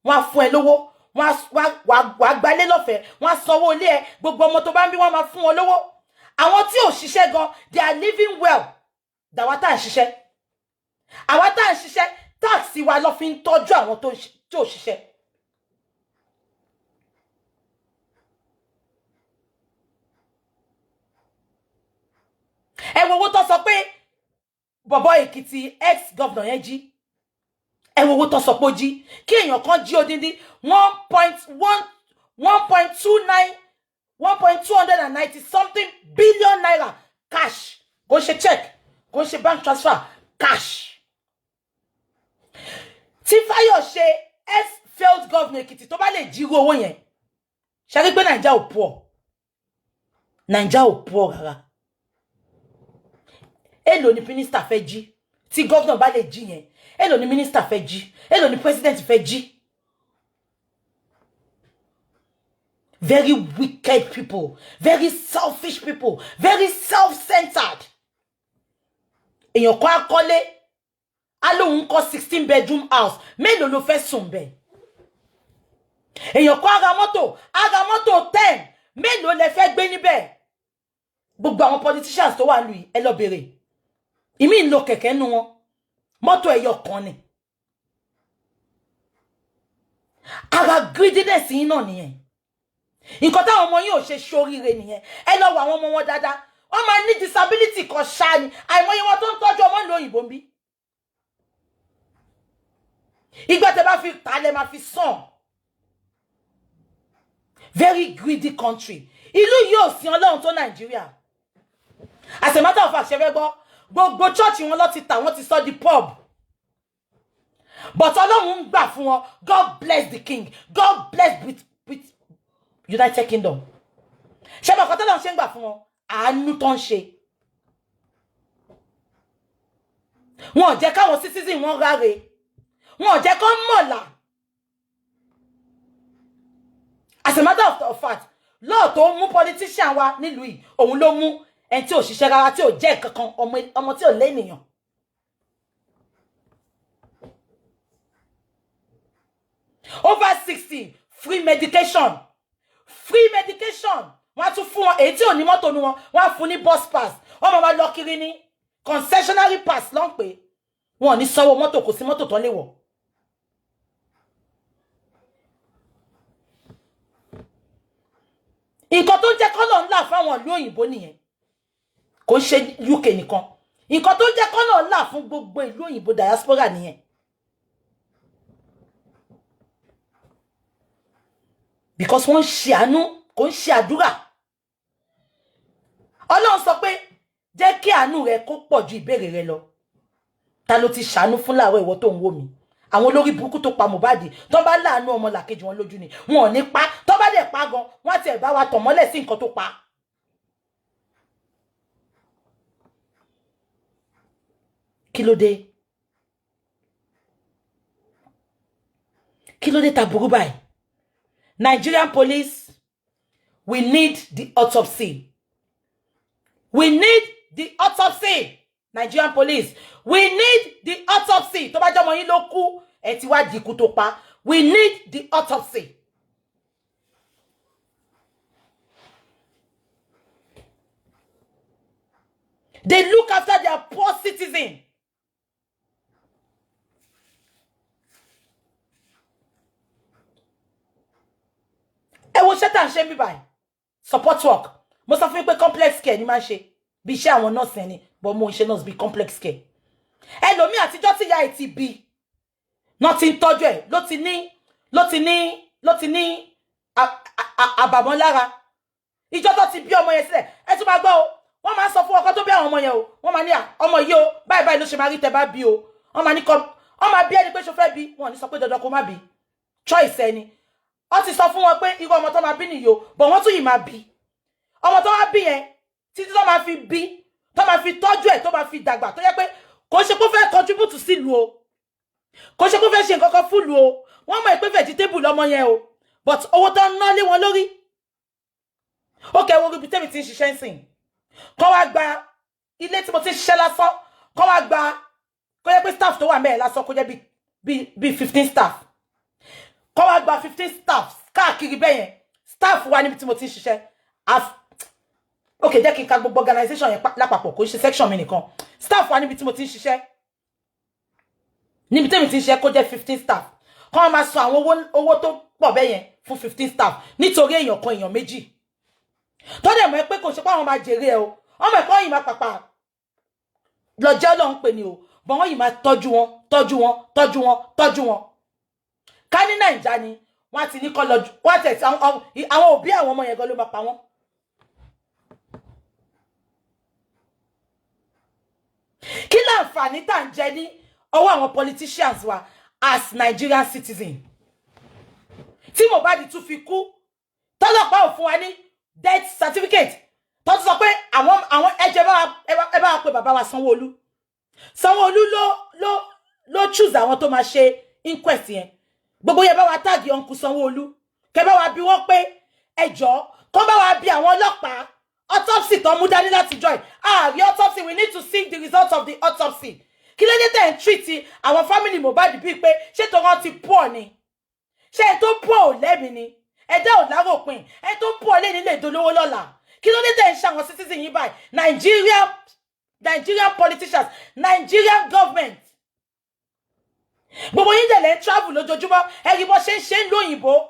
wọ́n á fún ẹ lówó, wọ́n á gbalé lọ́fẹ̀ẹ́, wọ́n á sanwó ilé ẹ. Gbogbo ọmọ tó bá ń bí, wọ́n máa fún wọn lówó. Àwọn tí ò ṣiṣẹ́ gan, they are living well dàwa tá à ń ṣiṣẹ́. Àwa tá à ń ṣiṣẹ́, tax wa ló fi ń tọ́jú àwọn tí ò ṣiṣẹ́. Ẹ wo owó tó sọ pé bọ̀bọ̀ Èkìtì ex governor yẹn jí. Ẹ wo owó tó sọ pé ó jí. Kí èèyàn kan jí odindi 1.1, 1.29, 1.290 something billion naira cash, kò ṣe check, kò ṣe bank transfer, cash. Tí Fáyọ̀ṣe, ex failed governor Èkìtì, tó bá lè jíru owó yẹn, ṣe rí pé Naija ò poor? Naija ò poor rárá. Èló ni mínísítà fẹ́ jí? Tí governor bá lè jí yẹn, èló ni mínísítà fẹ́ jí? Èló ni president fẹ́ jí? Very wicked people, very selfish people, very self-centered. Èèyàn kan akọ́lé, á lóun kọ́ 16 bedroom house, mélòó ló fẹ́ sùn bẹ́ẹ̀? Èèyàn kan á ra mọ́tò, á ra mọ́tò 10, mélòó lẹ fẹ́ gbé níbẹ̀? Gbogbo àwọn politicians tó wà lù yìí, ẹ lọ bèrè, ìmí ń lo kẹ̀kẹ́ nu wọn, mọ́tò ẹyọ kan ni. Ara greediness yín náà nìyẹn. Nǹkan táwọn ọmọ yín ò ṣe ṣoríire nìyẹn. Ẹ lọ wo àwọn ọmọ wọn dáadáa, wọ́n máa ní disability kan ṣáá ni. Àìmọye wọn tó ń tọ́jú ọmọ ìlú òyìnbó ń bí. Ìgbà tẹ́ bá fi ta lẹ máa fi sàn. Very greedy country. Ìlú yìí ò sin Ọlọ́run tó Nàìjíríà. As a matter of fact, ṣe fẹ́ gbọ́, gbogbo church wọn lọ ti tà, wọ́n ti sọ di pub, but Ọlọ́run ń gbà fún wọn. God bless the king. God bless with United Kingdom. Ṣé bàkọ́ tọ́lọ́run ṣe ń gbà fún wọn? Àánú tó ń ṣe wọn ò jẹ́ káwọn citizen wọn ráre, wọn ò jẹ́ kó mọ̀lá. As a matter of fact, law tó mú politician wa nílùú yìí, òun ló mú ẹni tí ò ṣiṣẹ́ rárá, tí ò jẹ́ kankan, ọmọ tí ò lénìyàn. Over 60, free medication, free medication. Wọ́n á tún fún wọn, èyí tí ò ní mọ́tò nu wọn, wọ́n á fún ní bus pass. Wọ́n máa máa lọ kiri ní concessionary pass ló ń pè. Wọn ò ní sanwó mọ́tò, kò sí mọ́tò tán lè wọ̀. Nǹkan tó ń jẹ́ kọ́nà ńlá fáwọn ìlú òyìnbó nìyẹn. Kò ń ṣe UK nìkan. Nǹkan tó ń jẹ́ kọ́nà ńlá fún gbogbo ìlú òyìnbó diaspora nìyẹn. Because wọ́n ń ṣe àánú, kò ń ṣe àdúrà. Ọlọ́run sọ pé jẹ́ kí àánú rẹ kó pọ̀ ju ìbéèrè rẹ lọ. Ta ló ti ṣàánú fún láàárọ̀, ìwọ tó ń wò mí? Àwọn olórí burúkú tó pa Mohbad, tó bá láàánú ọmọ làkejì wọn lójú ni, wọn ò ní pa. Tó bá dẹ̀ pa gan, wọ́n á tiẹ̀ bá wa tàn mọ́lẹ̀ sí nǹkan tó pa. Kí ló dé? Kí ló dé ta burú báyìí? Nigerian police, we need the autopsy. We need the autopsy. Nigerian police, we need the autopsy. Tó bá jẹ́ ọmọ yín ló kú, ẹ ti wá di ikú tó pa. We need the autopsy. They look after their poor citizen. Ẹ wo iṣẹ́ tá à ń ṣe ń bí báyìí, support work. Mo sọ fún yín pé complex care ni máa ń ṣe, bí iṣẹ́ àwọn nọ́ọ̀sì ẹni, but mo ń ṣe nọ́ọ̀sì bí complex care. Ẹlòmíì, àtijọ́ tí ìyá ẹ̀ ti bí náà ti ń tọ́jú ẹ̀, ló ti ní àbàmọ́ lára. Ìjọ tó ti bí ọmọ yẹn sílẹ̀, ẹ tún máa gbọ́ o, wọ́n máa ń sọ fún ọkọ tó bí àwọn ọmọ yẹn o, wọ́n máa ní à ọmọ yìí o, báyìí báyìí ló ṣe máa rí tẹ bá bí o. Wọ́n máa ní kọ́ wọ́n máa bí ẹni pé ṣo fẹ́ bí. Wọn ò ní sọ pé dandan kó má bí, choice ẹni. Wọ́n ti sọ fún wọn pé irú ọmọ tó máa bí nìyí o, but wọ́n tún yìí máa bí ọmọ tó wá bí yẹn títí tó máa fi bí, tó máa fi tọ́jú ẹ̀, tó máa fi dàgbà, tó yẹ pé kò ṣe pé ó fẹ́ contribute sílùú o, kò ṣe pé ó fẹ́ ṣe nǹkan kan fúlùú o. Wọ́n mọ̀ pé vegetable lọ́mọ yẹn o, but owó tó ń ná lé wọn lórí. Ó kẹ́ wo ibi tẹ́mi ti ń ṣiṣẹ́ ń sìn, kọ́ wá gba ilé tí mo ti ń ṣiṣẹ́ lásán, kọ́ wá gba, kó jẹ́ pé staff tó wà mẹ́ẹ̀ lásán, kó jẹ́ bí 15 staff, kọ́ wá gba 15 staff káàkiri bẹ́ẹ̀ yẹn. Staff wa níbi tí mo ti ń ṣiṣẹ́, ok, jẹ́ kí n ka gbogbo organisation yẹn lápapọ̀, kò ń ṣe section mi nìkan. Staff wa níbi tí mo ti ń ṣiṣẹ́, níbi tẹ́mi ti ń ṣiṣẹ́, kó jẹ́ 15 staff, kọ́ wọ́n máa san àwọn owó tó pọ̀ bẹ́ẹ̀ yẹn fún 15 staff nítorí èèyàn kan, èèyàn méjì, tó dẹ̀ mọ̀ pé kò ṣe pé àwọn máa jèrè ẹ o. Ọmọ ẹ̀kọ́ yìí máa pàpà lọ jẹ́ Ọlọ́run pè ní o, bọ́n wọ́n yìí máa tọ́jú wọn, tọ́jú wọn, tọ́jú wọn, tọ́jú wọn. Ká ní Nàìjà ni, wọ́n á ti ní kọ́ lọ, wọ́n á tẹ̀ sí àwọn òbí àwọn ọmọ yẹn gan ló máa pa wọ́n. Kí láǹfààní tá à ń jẹ ní ọwọ́ àwọn politicians wa as Nigerian citizen, tí Mohbad tún fi kú, tọ́lọ́pàá ò fún wa ní death certificate, tó tún sọ pé àwọn ẹjẹ ẹ bá wa pé bàbá wa Sanwó-Olú? Sanwó-Olú ló choose àwọn tó máa ṣe inquest yẹn. Gbogbo yẹn, bá wa tag uncle Sanwó-Olú, kẹ bá wa bí wọ́n pé ẹjọ́ kọ́ bá wa bí àwọn ọlọ́pàá, autopsy tó mú dání láti join ààrí autopsy. We need to see the result of the autopsy. Kí ló dé tẹ̀ ń treat àwọn family Mohbad bíi pé ṣé tó wọ́n ti poor ni? Ṣé ẹ tó poor ò lẹ́mìí ni? Ẹ̀dá ò láròpin. Ẹ tó poor lé nílé ìdólówó lọ́la. Kí ló dé tẹ̀ ń ṣe àwọn citizen yìí báyìí? Nigerian politicians, Nigerian government, gbogbo yín dẹ̀ lẹ́ ń travel lójoojúmọ́. Ẹ rí bó ṣe ń ṣe ń lóyìnbó.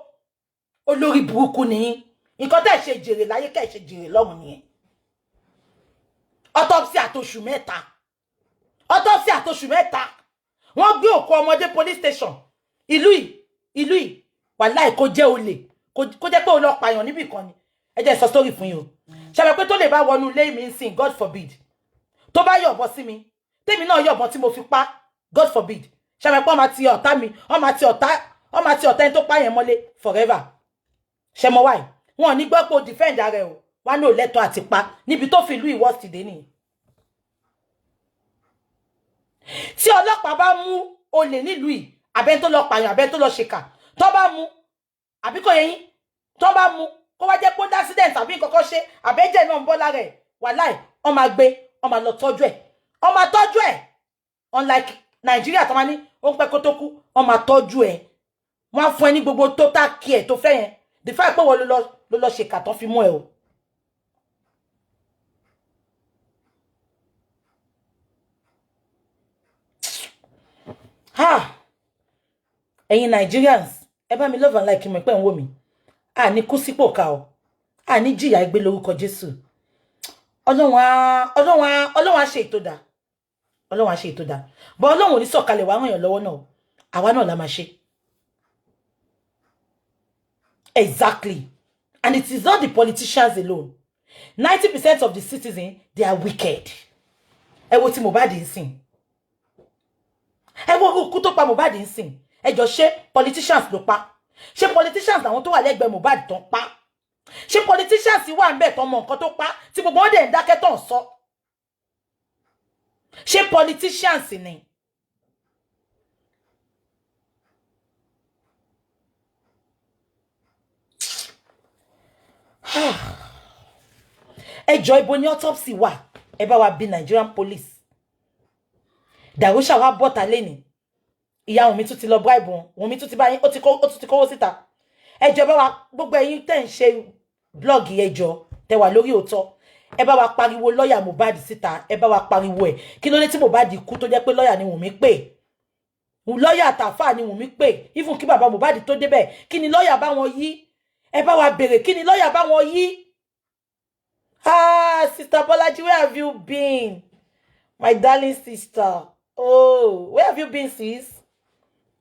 Olórí burúkú nìyí. Nǹkan tẹ́ ẹ̀ ṣe jèrè láyé, kẹ́ ẹ̀ ṣe jèrè lọ́run nìyẹn. Autopsy àtoṣù 3, autopsy àtoṣù 3. Wọ́n gbé òkú ọmọdé police station. Ìlú yìí, ìlú yìí, wàláì, kó jẹ́ olè, kó jẹ́ pé ó lọ pààyàn níbì kan ni. Ẹ jẹ́ sọ story fún yín o. Ṣàbẹ̀ pé tó lè bá wọnú ilé mi ń sìn, God forbid, tó bá yọ̀bọ sí mi, tèmi náà yọ̀bọ tí mo fi pa, God forbid, ṣàbẹ̀ pé ọmọ àti ọ̀tá mi, ọmọ àti ọ̀tá ẹni tó pa yẹn mọ́lé forever. Ṣe mọ wáyé wọn ò ní gbọ́ pé o defend ara ẹ o, wá ní ò lẹ́tọ̀ọ́ àti pa níbi tó fi ìlú ìwọ́sì dé nìyí. Tí ọlọ́pàá bá mú olè nílùú yìí, àbẹ́ tó lọ pààyàn, àbẹ́ tó lọ ṣèkà, tó bá mú, àbí kò yẹ yín, tó bá mú, kó wá jẹ́ pé ó dá accident àbí nǹkan kan ṣe, àbẹ́jẹ̀ náà ń bọ́ lára ẹ̀, wàláì, wọ́n máa gbé, wọ́n máa lọ tọ́jú ẹ̀, wọ́n máa tọ́jú ẹ̀. Unlike Nàìjíríà, tó máa ní ó ń pẹ́ kó tó kú, wọ́n máa tọ́jú ẹ̀, wọ́n á fún ẹ ní gbogbo total care tó fẹ́ yẹn. The fact pé wọ́n ló lọ ṣèkà tó fi mú ẹ o. Ha, ẹ̀yin Nigerians, ẹ bá mi love and like. Mọ̀ pé ń wò mí. À ní kú sípò ká o, à ní jìyà ẹgbẹ́ lórúkọ Jésù. Ọlọ́run á, Ọlọ́run á, Ọlọ́run á ṣe ètò dà, Ọlọ́run á ṣe ètò dà bọ́. Ọlọ́run ò ní sọ̀kalẹ̀ wá ràn yàn lọ́wọ́ náà, àwa náà la máa ṣe. Exactly, and it is not the politicians alone. 90% of the citizens, they are wicked. Ẹ wo ti Mohbad ń sìn, ẹ wo ikú tó pa Mohbad ń sìn. Ẹ jọ, ṣé politicians ló pa? Ṣé politicians làwọn tó wà lẹ́gbẹ̀ẹ́ Mohbad tán pa? Ṣé politicians wà ń bẹ̀ tán mọ nǹkan tó pa, tí gbogbo wọn dẹ̀ ń dákẹ́ tán sọ? Ṣé politicians ni? Ẹ jọ, ibo ni autopsy wà? Ẹ bá wa bí Nigerian police. Dàrúṣà wa bọ́ta lẹ́ni, ìyá Wùnmí tún ti lọ bribe wọn. Wùnmí tún ti bá yín, ó tún ti kówó síta. Ẹ jọ̀ọ́, bá wa, gbogbo ẹ̀yin tẹ́ ń ṣe blog, ẹ jọ̀ọ́, tẹ́ wà lórí òótọ́, ẹ bá wa pariwo lọ́ọ̀yà Mohbad síta. Ẹ bá wa pariwo ẹ̀. Kí ló dé tí Mohbad kú tó jẹ́ pé lọ́ọ̀yà ni Wùnmí pè? Lọ́ọ̀yà àtàfà ni Wùnmí pè. Even kí bàbá Mohbad tó débẹ̀, kí ni lọ́ọ̀yà bá wọn yí? Ẹ bá wa béèrè, kí ni lọ́ọ̀yà bá wọn yí? Ah, Sister Bolaji, where have you been? My darling sister, oh, where have you been, sis?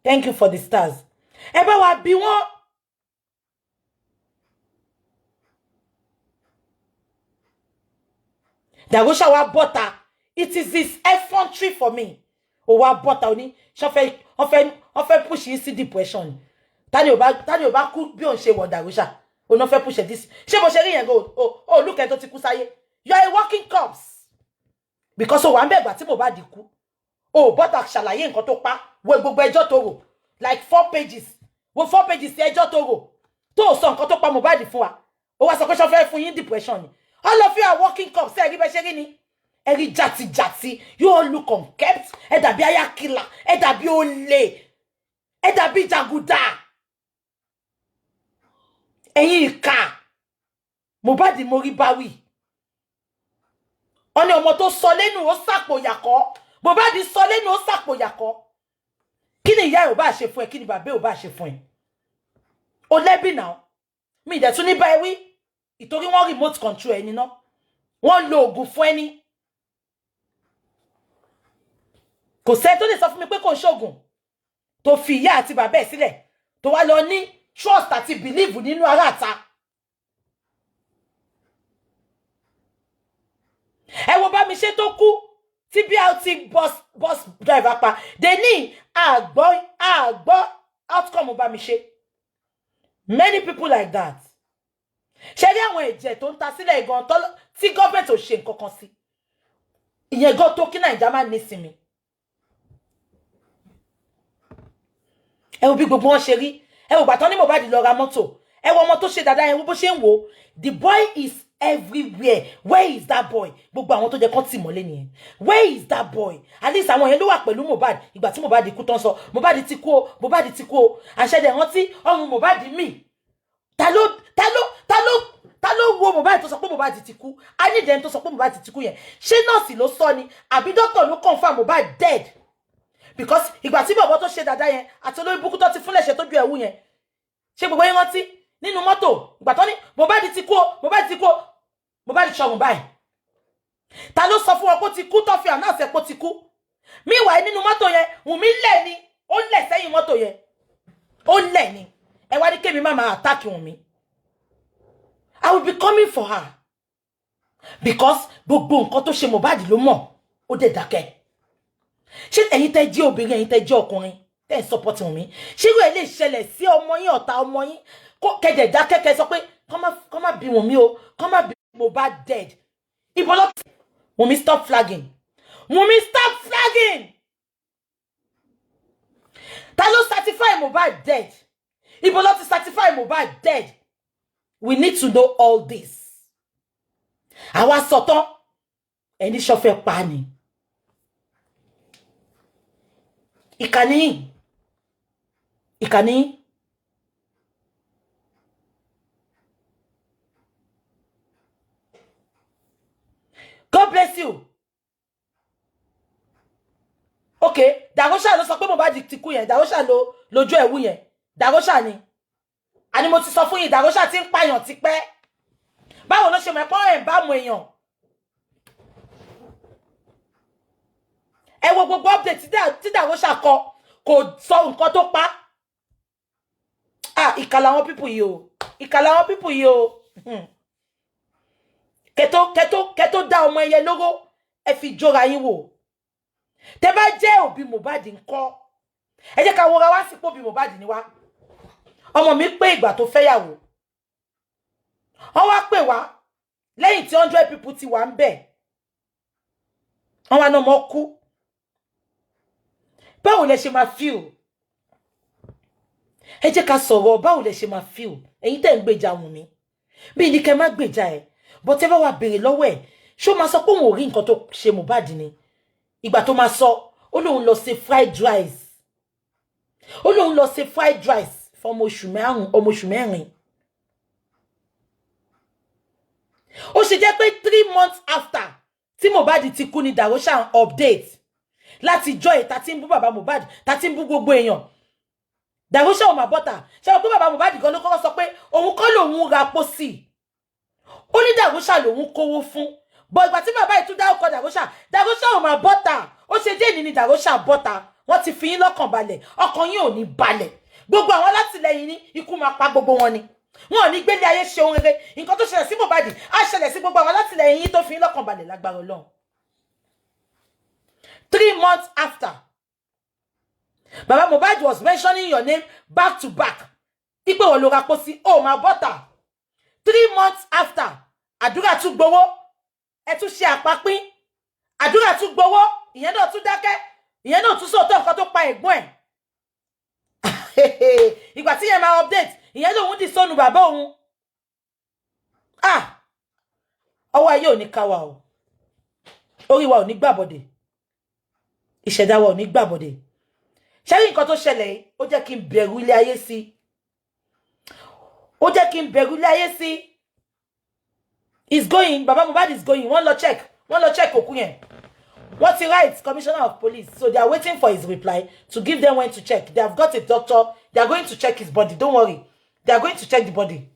Thank you for the stars. Ẹ bá wa bí wọ́n. Dàrúṣà wa bọ́ta. It is this effrontery for me. Ó wá bọ́ta, ó ní ṣọ́fẹ́ wọ́n fẹ́ push yín sí depression. Tani ò bá, tani ò bá kú bí òun ṣe wọ̀? Dàrúṣà ó náà fẹ́ push ẹ̀ this. Ṣé mo ṣe rí yẹn gan o? Ó lùkẹ́ tó ti kú sáyé. You are a working corpse, because ó wà ń bẹ̀ gbà tí Mohbad kú. Ó bọ́ta ṣàlàyé nǹkan tó pa. Wo gbogbo ẹjọ́ tó rò, like four pages. Wo four pages ẹjọ́ tó rò, tó sọ nǹkan tó pa Mohbad fún wa. Ó wá sọ pé ṣọ́fẹ́ fún yín depression ni. All of you are working corpse. Ẹ rí bẹ́ẹ̀ ṣe rí ni, ẹ rí jàtìjàtì. You all look unkempt. Ẹ dàbí ayakila, ẹ dàbí olè, ẹ dàbí jàgùdà. Ẹ̀yin ìkà. Mohbad mórí báwì. Wọ́n ní ọmọ tó sọ lẹ́nu, ó sàpò yàkọ́. Mohbad sọ lẹ́nu, ó sàpò yàkọ́. Kí ni ìyá ẹ̀ ò bá ṣe fún ẹ? Kí ni bàbá ẹ̀ ò bá ṣe fún ẹ? O lẹ́bì náà. Mi ìdẹ̀ tún ní bá ẹ wí, ìtorí wọ́n remote control ẹni náà, wọ́n lo oògùn fún ẹni. Kò sẹ́ni tó lè sọ fún mi pé kò ń ṣoògùn tó fi ìyá àti bàbá ẹ̀ sílẹ̀, tó wá lọ ní trust àti believe nínú ará àta. Ẹ wo bá mi ṣe tó kú tí BRT bus driver pa dé ní àgbọ́ àgbọ́ outcome bá mi ṣe. Many people like that. Ṣe rí àwọn ẹ̀jẹ̀ tó ń ta sílẹ̀ gan tí gọ́ọ̀mẹ̀ntì ò ṣe nǹkan kan sí, ìyẹn gan tó kí Nàìjà má nísinmi. Ẹ wo bí gbogbo wọn ṣe rí. Ẹ wò gbàtán ní Mohbad lọ ra mọ́tò. Ẹ wo ọmọ tó ṣe dáadáa yẹn, wo bó ṣe ń wò. The boy is everywhere. Where is that boy? Gbogbo àwọn tó jẹ́ kán tì mọ́lé nìyẹn. Where is that boy? At least àwọn yẹn ló wà pẹ̀lú Mohbad ìgbà tí Mohbad kú tán. Sọ Mohbad ti kú o, Mohbad ti kú o. Àṣẹdẹ rántí ọrùn Mohbad mì. Ta ló wo Mohbad tó sọ pé Mohbad ti kú? A ní ìdẹ́ni tó sọ pé Mohbad ti kú yẹn. Ṣé nọ́ọ̀sì ló sọ ni, àbí dókítà ló confirm Mohbad dead? Because ìgbà tí bọ̀bọ̀ tó ṣe dáadáa yẹn àti olórí burúkú tó ti fúnlẹ̀ ṣe tójú ẹ̀wù yẹn, ṣé gbogbo yín rántí nínú mọ́tò ìgbà tó ní Mohbad ti kú o, Mohbad ti kú o, Mohbad ṣọrùn báyìí? Ta ló sọ fún wọn pé ó ti kú, tó fi announce pé ó ti kú? Meanwhile, nínú mọ́tò yẹn, Wùnmí lẹ̀ ni, ó lẹ̀ sẹ́yìn mọ́tò yẹn, ó lẹ̀ ni. Ẹ wá ní kémi má máa attack Wùnmí. I will be coming for her, because gbogbo nǹkan tó ṣe Mohbad ló mọ̀, ó dẹ̀ dákẹ́. Ṣé ẹ̀yin tẹ́ jẹ́ obìnrin, ẹ̀yin tẹ́ jẹ́ ọkùnrin tẹ́ ẹ̀ support Wùnmí, ṣé irú ẹ̀ lè ṣẹlẹ̀ sí ọmọ yín, ọ̀tá ọmọ yín, kó kẹ̀dẹ̀ dákẹ́, kẹ́ sọ pé kọ́ má bí Wùnmí o, kọ́ má bí Mohbad dead? Ibo ló Wùnmí, stop flagging. Wùnmí, stop flagging. Ta ló certify Mohbad dead? Ibo ló ti certify Mohbad dead? We need to know all this. Àwa sọtán ẹni sọfẹ pa ni. Ìkànnì, ìkànnì. God bless you. Okay, Darosha ló sọ pé Mohbad. Mohbad ti kú yẹn, Darosha ló lójú ẹ̀wú yẹn. Darosha ni. Àní mo ti sọ fún yín, Darosha ti ń pààyàn tipẹ́. Báwo ló ṣe mọ̀ pọ́n ẹ̀ ń bá mu èèyàn? Ẹ wo gbogbo update tí Darosha kọ, kò sọ nǹkan tó pa. Ah, ìkà làwọn people yìí o, ìkà làwọn people yìí o. Kẹtó kẹtó kẹtó dá ọmọ ẹyẹ lóró, ẹ fi jóra yín wò. Tẹ bá jẹ́ òbí Mohbad ńkọ́? Ẹ jẹ́ ká wọra wá sípò òbí Mohbad ni wá. Ọmọ mi pé ìgbà tó fẹ́yàwó, wọ́n wá pè wá lẹ́yìn tí 100 people ti wà ń bẹ̀, wọ́n wá náà mọ́ kú. Báwo lẹ ṣe máa feel? Ẹ jẹ́ ká sọ̀rọ̀. Báwo lẹ ṣe máa feel? Ẹ̀yin tẹ́ ń gbèjà Wùnmí, bí ní kẹ́ má gbèjà ẹ̀ bọ́, tẹ́ bá wà béèrè lọ́wọ́ ẹ̀, ṣó máa sọ pé òun ò rí nǹkan tó ṣe Mohbad ni? Ìgbà tó máa sọ, ó lóun lọ ṣe fried rice, ó lóun lọ ṣe fried rice fún ọmọ oṣù 5, ọmọ oṣù 4. Ó ṣe jẹ́ pé 3 months after tí Mohbad ti kú ni Darosha update láti jọ ìta tí ń bú bàbá Mohbad, ta tí ń bú gbogbo èèyàn. Darosha ò mà bọ́tà ṣe wọ́n pé bàbá Mohbad gan ló kọ́kọ́ sọ pé òun kọ́ lòun ra pósí, ó ní Darosha lòun kówó fún bọ̀. Ìgbà tí bàbá yìí tún dá ọkọ̀ Darosha, Darosha ò mà bọ́tà. Ó ṣe dé ní ni Darosha bọ́tà. Wọ́n ti fi yín lọ́kàn balẹ̀, ọkàn yín ò ní balẹ̀. Gbogbo àwọn alátìlẹyìn ní ikú máa pa gbogbo wọn ni, wọn ò ní gbélé ayé ṣe ohun rere. Nǹkan tó ṣẹlẹ̀ sí Mohbad á ṣẹlẹ̀ sí gbogbo àwọn alátìlẹyìn yín tó fi yín lọ́kàn balẹ̀ lágbára Ọlọ́run. 3 months after, Baba Mohbad was mentioning your name back to back, ipe wo ló ra pósí, ó máa bọ́tà. 3 months after, àdúrà tún gbowó, ẹ tún ṣe àpapín, àdúrà tún gbowó, ìyẹn náà tún dákẹ́, ìyẹn náà tún sọ̀tọ̀ nǹkan tó pa ẹ̀gbọ́n ẹ̀. Ìgbà tí yẹn máa update, ìyẹn lòun dì sónù bàbá òun. Ah, ọwọ́ ayé ò ní ká wa o, orí wa ò ní gbàbọ̀dẹ̀, ìṣẹ̀dá wa ò ní gbàbọ̀dẹ̀. Ṣé rí nǹkan tó ṣẹlẹ̀ yìí, ó jẹ́ kí n bẹ̀rù ilé ayé sí, ó jẹ́ kí n bẹ̀rù ilé ayé sí. Is going, Baba Mohbad is going. Wọ́n lọ check, wọ́n lọ check òkú yẹn. Wọ́n ti write commissioner of police, so they are waiting for his reply to give them when to check. They have got a doctor, they are going to check his body. Don't worry, they are going to check the body.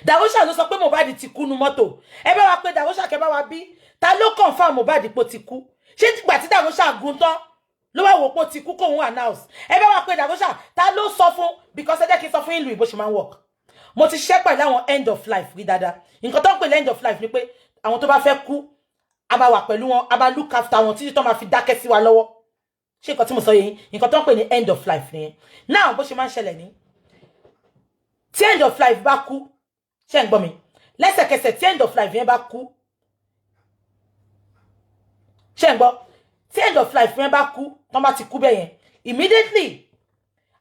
Darosha ló sọ pé Mohbad ti kú nu mọ́tò. Ẹ bá wa pé Darosha, kẹ bá wa bí ta ló confirm Mohbad pé ó ti kú. Ṣé ìgbà tí Darosha gun tán ló wá wò pé ó ti kú kóun announce? Ẹ bá wa pé Darosha, ta ló sọ fún? Because ẹ jẹ́ kí n sọ fún ìlú ìbò ṣe máa ń work. Mo ti ṣiṣẹ́ pẹ̀lú àwọn end of life rí dáadáa. Nǹkan tó ń pè ní end of life ni pé àwọn tó bá fẹ́ kú, a máa wà pẹ̀lú wọn, a máa look after wọn títí tó máa fi dákẹ́ sí wa lọ́wọ́. Ṣé nǹkan tí mo sọ yẹn, nǹkan tó ń pè ní end of life nìyẹn. Now, bó ṣe máa ń ṣẹlẹ̀ ní tí end of life bá kú, ṣé ń gbọ́ mi? Lẹ́sẹ̀kẹsẹ̀ tí end of life yẹn bá kú, ṣé ń gbọ́? Tí end of life yẹn bá kú, tán bá ti kú bẹ́ẹ̀ yẹn, immediately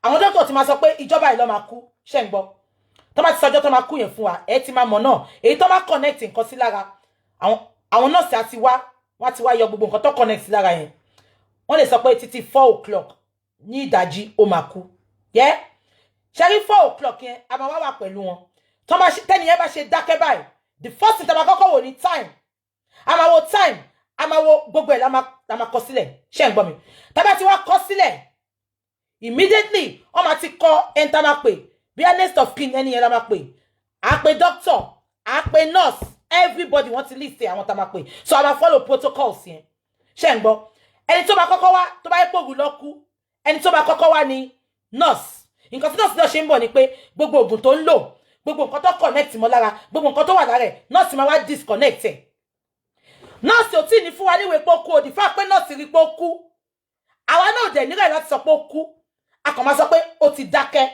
àwọn dókítà ti máa sọ pé ìjọba yìí ló máa kú. Ṣé ń gbọ́? Tán bá ti sọjọ́ tó máa kú yẹn fún wa, ẹ ti máa mọ̀ náà. Èyí tó máa connect nǹkan sí lára, àwọn nọ́ọ̀sì àti wá, wọ́n ti wá yọ gbogbo nǹkan tó connect sí lára yẹn. Wọ́n lè sọ pé títí 4 o'clock ní ìdájí, ó máa kú. Yẹ ṣẹ́rí, 4 o'clock yẹn, a máa wá wà pẹ̀lú wọn. Tó máa tẹ́ni yẹn bá ṣe dákẹ́ báyìí, the first thing tá a máa kọ́kọ́ wò ní time. A máa wo time, a máa wo gbogbo ẹ̀, la máa kọ sílẹ̀. Ṣé ń gbọ́ mi? Tá bá ti wá kọ sílẹ̀, immediately wọ́n máa ti kọ ẹni tá máa pè bí a next of kin. Ẹni yẹn la máa pè, á pè doctor, á pè nurse, everybody. Wọ́n ti list àwọn tá máa pè, so a máa follow protocols yẹn. Ṣé ń gbọ́? Ẹni tó máa kọ́kọ́ wá, tó bá yẹ pé ògùn lọ kú, ẹni tó máa kọ́kọ́ wá ní nurse. Nǹkan tí nurse náà ṣe ń bọ̀ ni pé gbogbo oògùn tó ń lò, gbogbo nǹkan tó connect mọ́ lára, gbogbo nǹkan tó wà lára ẹ̀, nurse máa wá disconnect ẹ̀. Nurse ò tí ì ní fún wa níwèé pé ó kú. Òdì fún pé nurse rí pé ó kú, àwa náà dẹ̀ nígbà láti sọ pé ó kú. A kàn máa sọ pé ó ti dákẹ́,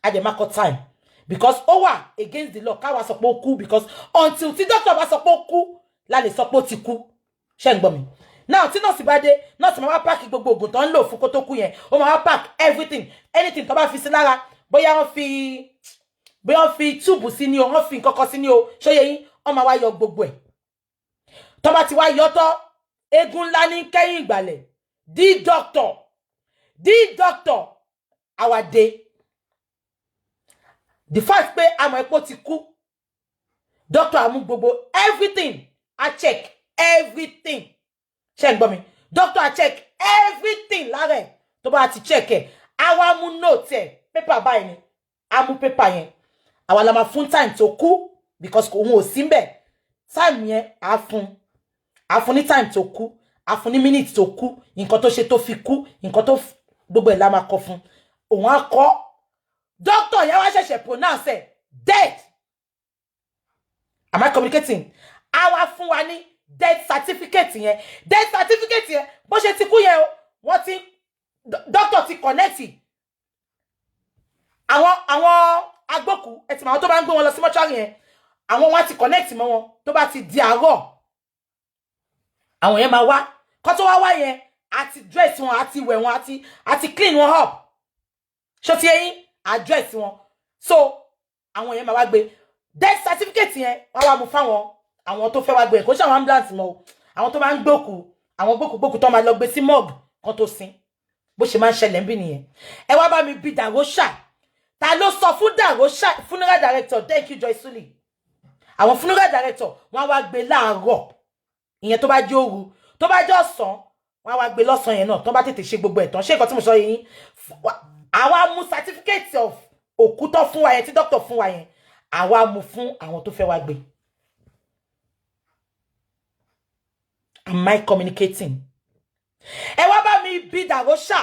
a dẹ̀ máa kọ time, because ó wà against the law káwa sọ pé ó kú, because until tí doctor bá sọ pé ó kú la lè sọ pé ó ti kú. Ṣé ń gbọ́ mi? Now, tí nọ́ọ̀sì bá dé, nọ́ọ̀sì máa wá pack gbogbo oògùn tó ń lò fún kó tó kú yẹn. Ó máa wá pack everything, anything tó bá fi sí lára, bóyá wọ́n fi tube sí ni o, wọ́n fi nǹkan kan sí ni o, ṣóyè yín? Wọ́n máa wá yọ gbogbo ẹ̀. Tó bá ti wá yọ tọ́, eégún ńlá ní kẹ́yìn ìgbàlẹ̀. The doctor àwa dé. The fact pé àmọ́ epo ti kú, doctor àmú gbogbo everything, a check everything. Ṣé ń gbọ́ mi? Doctor á check everything lára ẹ̀. Tó bá ti check ẹ̀, á wá mú note ẹ̀, paper báyìí ni, á mú paper yẹn. Àwa la máa fún time tó kú, because òun ò sí ńbẹ̀ time yẹn. Á fún ní time tó kú, á fún ní minute tó kú, nǹkan tó ṣe tó fi kú, nǹkan tó gbogbo ẹ̀ la máa kọ fún. Òun á kọ. Doctor yẹn wá ṣẹ̀ṣẹ̀ pronounce ẹ̀ dead. Am I communicating? Á wá fún wa ní death certificate yẹn. Death certificate yẹn, bó ṣe ti kú yẹn o, wọ́n ti doctor ti connect àwọn agbókù ẹ ti mọ àwọn tó bá ń gbé wọn lọ sí mọ́ṣúárì yẹn. Àwọn wọn ti connect mọ́ wọn. Tó bá ti di àárọ̀, àwọn yẹn máa wá. Kó tó wá wá yẹn, àti dress wọn, àti wẹ̀ wọn, àti clean wọn up. Ṣó ti yẹn? Address wọn. So àwọn yẹn máa wá gbé death certificate yẹn, wá wá mú fáwọn àwọn tó fẹ́ wá gbé. Kó ṣe àwọn ambulance mọ́ o, àwọn tó máa ń gbókù, àwọn gbókùgbókù tó máa lọ gbé sí morgue kan tó sin. Bó ṣe máa ń ṣẹlẹ̀ ń bí nìyẹn. Ẹ wá bá mi bí Dàróṣà, ta ló sọ fún Dàróṣà? Funeral director, thank you, Joy Suli. Àwọn funeral director, wọ́n wá gbé láàárọ̀ ìyẹn. Tó bá jẹ́ òru, tó bá jẹ́ ọ̀sán, wọ́n wá gbé lọ́sàn yẹn náà, tó bá tètè ṣe gbogbo ẹ̀ tán. Ṣé nǹkan tí mo sọ yìí? Àwa mú certificate of òkú tó fún wa yẹn, tí doctor fún wa yẹn, àwa mú fún àwọn tó fẹ́ wá gbé. Am I communicating? Ẹ wá bá mi bí Dàróṣà,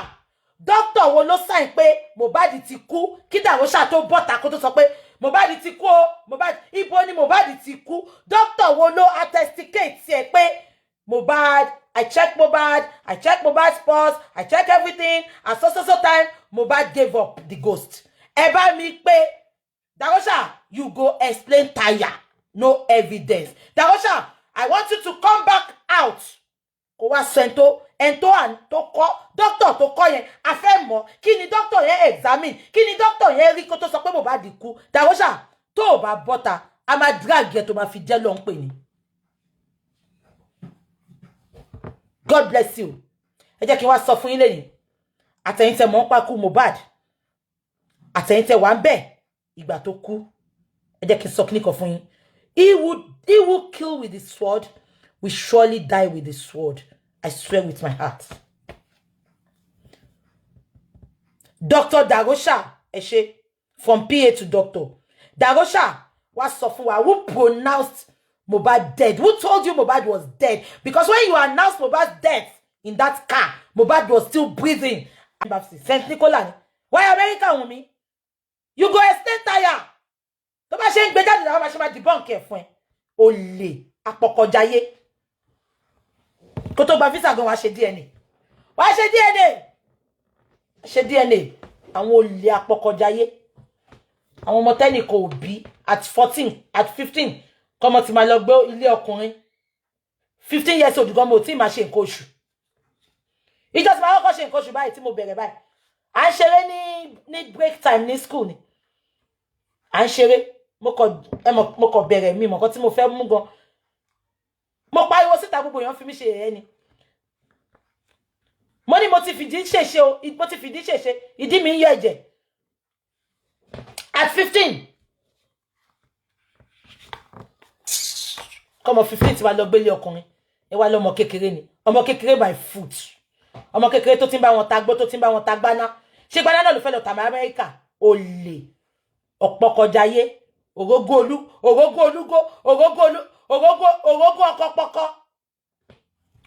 dókítà wo ló sign pé Mohbad ti kú, kí Dàróṣà tó bọ́ta kó tó sọ pé Mohbad ti kú o? Mohbad, ibo ni Mohbad ti kú? Dókítà wo ló attesticate ẹ pé Mohbad, I check Mohbad, I check Mohbad's pulse, I check everything, at so so so time Mohbad gave up the ghost? Ẹ bá mi pé Darosha, you go explain tire, no evidence. Darosha, I want you to come back out, kó wá sọ ẹni tó ẹni tó à tó kọ́, dókítà tó kọ́ yẹn. A fẹ́ mọ̀ kí ni dókítà yẹn examine, kí ni dókítà yẹn rí kó tó sọ pé Mohbad kú. Darosha, tó o bá bọ́ta, a máa drag ẹ tó máa fi jẹ́ ló ń pè ní. God bless you. Ẹ jẹ́ kí n wá sọ fún yín lẹ́yìn, àtẹ̀yìntẹ̀ mọ̀ ń pa kú Mohbad, àtẹ̀yìntẹ̀ wà ń bẹ̀ ìgbà tó kú, ẹ jẹ́ kí n sọ kíní kan fún yín. He will kill with the sword will surely die with the sword. I swear with my heart. Dr. Darosha, ẹ ṣé, from PA to doctor. Darosha wá sọ fún wa, who pronounced Mohbad dead? Who told you Mohbad was dead? Because when you announced Mohbad's death in that car, Mohbad was still breathing. St. Nicola, why America Wunmi? You go extend tire. Tó bá ṣe ń gbé jáde làwọn máa ṣe máa debunk ẹ̀ fún ẹ. Olè apọkọjáyé. Kó tó gba visa gan, wàá ṣe DNA. Wàá ṣe DNA. Ṣe DNA. Àwọn olè apọkọjáyé. Àwọn ọmọ tẹ́nìkan ò bí at 14, at 15, kọ́mọ ti máa lọ gbé ilé ọkùnrin. 15 years old gan, mo tí máa ṣe nǹkan oṣù. Ìjọ tí màá kọ́kọ́ ṣe nǹkan oṣù báyìí, tí mo bẹ̀rẹ̀ báyìí, à ń ṣeré ní break time ní school ni. À ń ṣeré, mo kọ ẹ mọ̀, mo kọ bẹ̀rẹ̀, mi mọ̀ nǹkan tí mo fẹ́ mú gan. Mo pariwo síta, gbogbo èèyàn fi mí ṣe ẹ̀yẹ ni. Mo ní mo ti fìdí ṣèṣe o, mo ti fìdí ṣèṣe, ìdí mi ń yọ ẹ̀jẹ̀. At 15, kọ́mọ 15 tí wàá lọ gbélé ọkùnrin. Ẹ wá lọ́mọ kékeré ni, ọmọ kékeré by foot, ọmọ kékeré tó ti ń bá wọn ta gbó, tó ti ń bá wọn ta gbaná. Ṣé gbaná náà ló fẹ́ lọ tàmí Amẹ́ríkà? Olè ọ̀pọ̀kọjáyé, òrógó olú, òrógó olúgó, òrógó olú, òrógó, òrógó ọkọ pọkọ.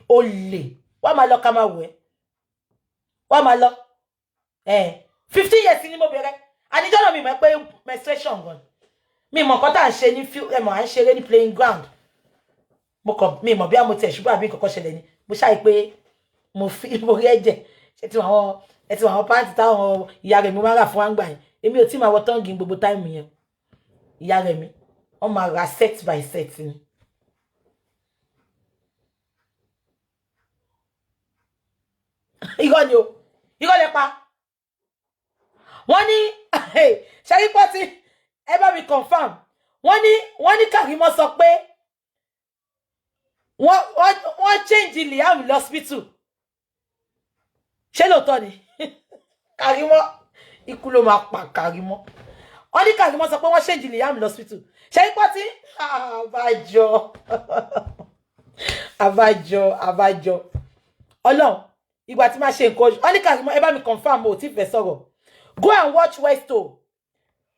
Olè, wàá máa lọ ká máa wẹ̀, wàá máa lọ. 15 years ni mo bẹ̀rẹ̀. Àníjọ́ náà mi mọ̀ pé menstruation gan, mi mọ̀ nǹkan tá à ń ṣe ní ẹ mọ̀, à ń ṣeré ní playing ground. Mo kàn mi mọ̀ bí mo tiẹ̀ ṣubú àbí nǹkan kan ṣẹlẹ̀ ni. Mo ṣáà pé mo fi mo rí ẹ̀jẹ̀. Ṣé tí àwọn ẹ ti àwọn pant táwọn ìyá rẹ̀ mi máa rà fún wa ń gbà yẹn? Èmi ò tí máa wọ thong gbogbo time yẹn. Ìyá rẹ̀ mi, wọ́n máa ra set by set ni. Irọ́ ni o, irọ́ lẹ pa. Wọ́n ní ṣẹ́rí pọ́tì, ẹ bá mi confirm. Wọ́n ní Kàrímọ́ sọ pé wọ́n change Liam lọ́sípítù. Ṣé lóòótọ́ ni? Kàrímọ́, ikú ló máa pa Kàrímọ́. Wọ́n ní Kàrímọ́ sọ pé wọ́n change Liam lọ́sípítù. Ṣẹ́rí pọ́tì, àbájọ, àbájọ, àbájọ. Ọlọ́run, ìgbà tí máa ṣe nǹkan oṣù, wọ́n ní Karimo, ẹ bá mi confirm, mo ò tí fẹ́ sọ̀rọ̀. Go and watch Westo.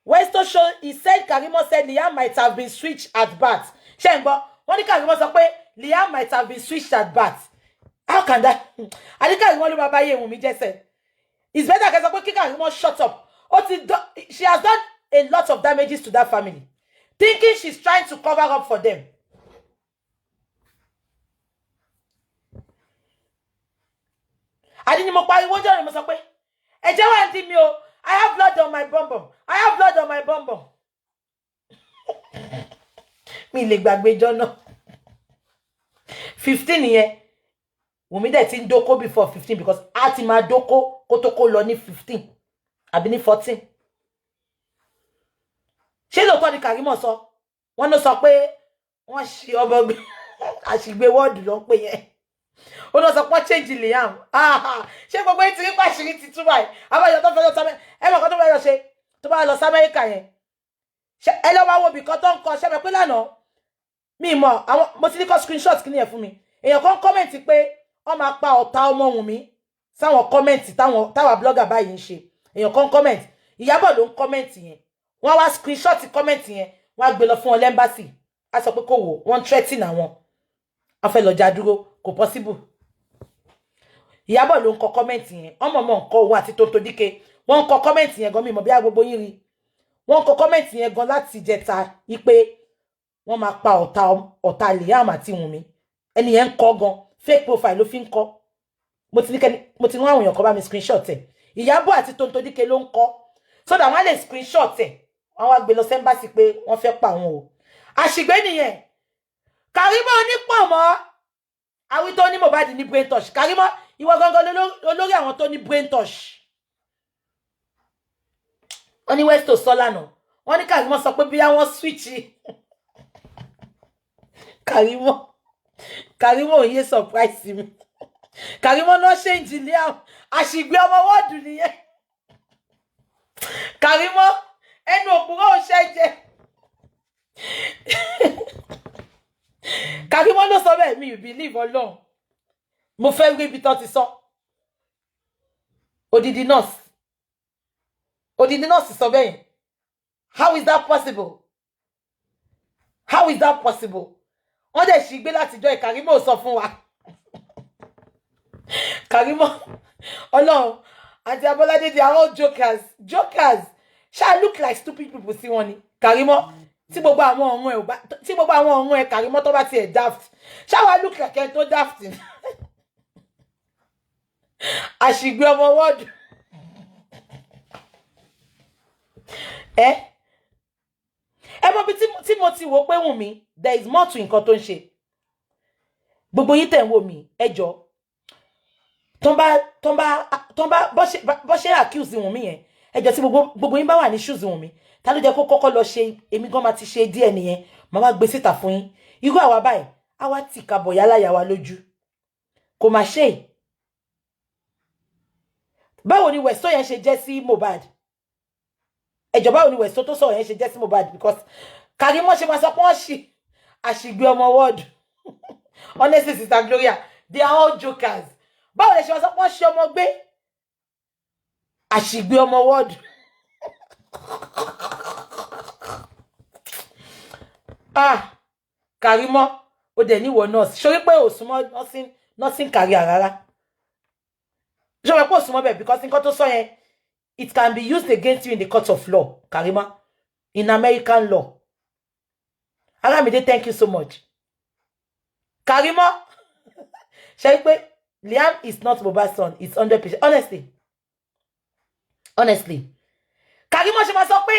Westo show, he said Karimo said Liam might have been switched at birth. Ṣé ń gbọ́? Wọ́n ní Karimo sọ pé Liam might have been switched at birth. How can that? Àní Karimo ló máa bá yé Wùnmí jẹ́sẹ̀. It's better kẹ́ sọ pé kí Karimo shut up. Ó ti she has done a lot of damages to that family, thinking she's trying to cover up for them. Àní ni mo pariwo jọ́ ni mo sọ pé ẹ̀jẹ̀ wà ní mi o. I have blood on my bum bum. I have blood on my bum bum. Mi lè gbàgbé ijọ́ náà. 15 yẹn, Wùnmí dẹ̀ ti ń dóko before 15 because a ti máa dóko kó tó kó lọ ní 15 àbí ní 14. Ṣé lóòótọ́ ni Karimo sọ? Wọ́n ló sọ pé wọ́n ṣe ọmọ gbé àṣìgbé wọ́ọ̀dù ló ń pè yẹn. Ó lọ sọ pé change Liam. Ṣé gbogbo yín ti rí pàṣírí ti tú báyìí? Abájọ tó fẹ́ lọ sábẹ́ ẹ mọ̀ kan tó fẹ́ lọ ṣe tó bá lọ sí Amẹ́ríkà yẹn. Ẹ lọ́ wá wo ibìkan tó ń kọ ṣẹ́mi pé lánàá mi mọ̀ àwọn mo ti ní kọ́ screenshot kí ni ẹ̀ fún mi. Èèyàn kan comment pé wọ́n máa pa ọ̀tá ọmọ Wùnmí sáwọn comment táwa blogger báyìí ń ṣe. Èèyàn kan comment, Ìyábọ̀ ló ń comment yẹn. Wọ́n wá screenshot comment yẹn, wọ́n á gbé lọ fún wọn l'embassy. Á sọ pé kò wò, wọ́n threaten àwọn. Wọ́n fẹ́ lọ já dúró, kò possible. Ìyábọ̀ ló ń kọ comment yẹn. Wọ́n mọ̀ọ́mọ̀ ń kọ òun àti Tonto Dike. Wọ́n ń kọ comment yẹn gan, mi mọ̀ bí i gbogbo yín rí. Wọ́n ń kọ comment yẹn gan láti ìjẹta wípé wọ́n máa pa ọ̀tá Liam àti Wùnmí. Ẹni yẹn ń kọ gan, fake profile ló fi ń kọ. Mo ti ní kẹ́ni, mo ti ní àwọn èèyàn kan bá mi screenshot ẹ̀. Ìyábọ̀ àti Tonto Dike ló ń kọ. So that wọ́n á lè screenshot ẹ̀. Wọ́n wá gbé lọ sí embassy pé wọ́n fẹ́ pa àwọn o. Àṣìgbé nìyẹn. Karimo onípọ̀nmọ́. Àwí tó ní Mohbad ní brain touch. Karimo, ìwọ gangan olórí àwọn tó ní brain touch. Wọ́n ní Westo sọ lánàá. Wọ́n ní Karimo sọ pé bí wọ́n switch. Karimo, Karimo ò yé surprise mi. Karimo náà change Liam. Àṣìgbé ọmọ wọ́ọ̀dù nìyẹn. Karimo, ẹnu òpùrọ̀ ò ṣe jẹ. Karimo ló sọ bẹ́ẹ̀, mi ò believe Ọlọ́run. Mo fẹ́ rí ibi tó ti sọ. Odidi nurse. Odidi nurse sọ bẹ́ẹ̀ yẹn. How is that possible? How is that possible? Wọ́n dẹ̀ ṣì gbé látijọ́ Karimo sọ fún wa. Karimo, Ọlọ́run, àti Abolade, they are all jokers. Jokers. Ṣá look like stupid people sí wọn ni. Karimo, tí gbogbo àwọn ọ̀run ẹ̀ ò bá, tí gbogbo àwọn ọ̀run ẹ̀ Karimo tó bá tiẹ̀ daft. Ṣá wá look like ẹni tó daft ni. Àṣìgbé ọmọ wọ́ọ̀dù. Ẹ mọ bí tí mo ti wò pé Wùnmí, there is more to nǹkan tó ń ṣe. Gbogbo yín tẹ̀ ń wò mí, ẹ jọ. Tó bá, tó bá, tó bá, bó ṣe accuse Wùnmí yẹn, ẹ jọ tí gbogbo yín bá wà ní shoes Wùnmí, ta ló jẹ́ kó kọ́kọ́ lọ ṣe, èmi gan máa ti ṣe díẹ̀ nìyẹn, màá wá gbé síta fún yín. Irú àwa báyìí, á wá tì ká bọ̀ yálà yà wá lójú. Kò má ṣe. Báwo ni Westo yẹn ṣe jẹ́ sí Mohbad? Ẹ jọ̀ọ́, báwo ni Westo tó sọ̀rọ̀ yẹn ṣe jẹ́ sí Mohbad? Because Karimo ṣe máa sọ pé wọ́n ṣì àṣìgbé ọmọ wọ́ọ̀dù. Honestly, Sister Gloria, they are all jokers. Báwo lè ṣe máa sọ pé wọ́n ṣe ọmọ gbé? Àṣìgbé ọmọ wọ́ọ̀dù. Karimo, ó dẹ̀ níwọ̀ nurse. Ṣorí pé ò súnmọ́ nursing career rárá. Ṣorí pé ò súnmọ́ bẹ́ẹ̀ because nǹkan tó sọ yẹn, it can be used against you in the court of law, Karimo, in American law. Aramide, thank you so much. Karimo, ṣe pé Liam is not Mohbad's son, it's 100%. Honestly, honestly. Karimo ṣe máa sọ pé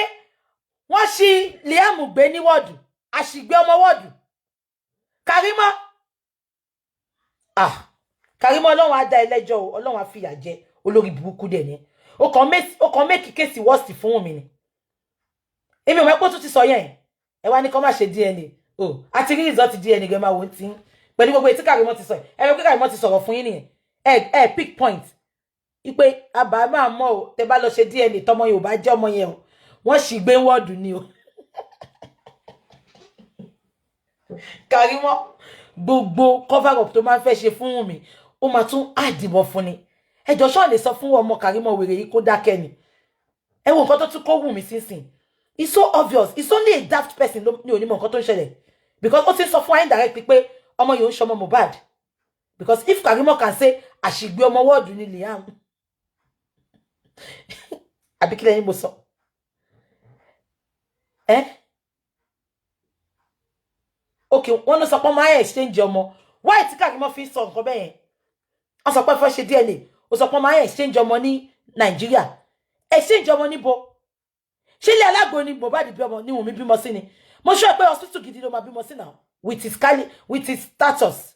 wọ́n ṣì Liam gbé ní wọ́ọ̀dù, àṣìgbé ọmọ wọ́ọ̀dù. Karimo, Karimo, Ọlọ́run á dá ẹ lẹ́jọ́ o, Ọlọ́run á fìyà jẹ olórí burúkú dẹ̀ ni. Ó kàn make case worse fún mi ni. Èmi ò mọ̀ pé ó tún ti sọ yẹn. Ẹ wá ní kó má ṣe DNA. O, a ti rí result DNA gan máa wò ó tí ń. Pẹ̀lú gbogbo etí Karimo ti sọ yẹn. Ẹ rò pé Karimo ti sọ̀rọ̀ fún yín nìyẹn. Ẹ pick point. Ipe àbá máa mọ̀ o, tẹ bá lọ ṣe DNA tọmọ yẹn ò bá jẹ́ ọmọ yẹn o. Wọ́n sì gbé wọ́ọ̀dù ni o. Karimo, gbogbo cover up tó máa ń fẹ́ ṣe fún mi, Ó máa tún àdìbò fún ni. Ẹjọ́ ṣọ́ọ̀ lè sọ fún ọmọ Karimo wèrè yìí kó dákẹ́ ni. Ẹ wo nǹkan tó tún kó wù mí sínsìn. It's so obvious. It's only a daft person ní onímọ̀ nǹkan tó ń ṣẹlẹ̀, because ó ti ń sọ fún wa indirectly pé ọmọ yìí ń ṣọmọ Mohbad, because if Karimo can say àṣìgbé ọmọ wọ́ọ̀dù ni Liam, àbí kí lẹ́yìn mo sọ ẹ́? Ok, wọ́n ló sọ pé ọmọ ayé exchange ọmọ. Why tí Karimo fi sọ nǹkan bẹ́ẹ̀ yẹn? Wọ́n sọ pé fẹ́ ṣe DNA, ó sọ pé ọmọ ayé exchange ọmọ ní Nàìjíríà. Exchange ọmọ níbo? Ṣé ilé alágbo ni Mohbad bí ọmọ ní Wùnmí bímọ sí ni? Mo sọ pé hospital gidi ló máa bímọ sí now, with his cali, with his status.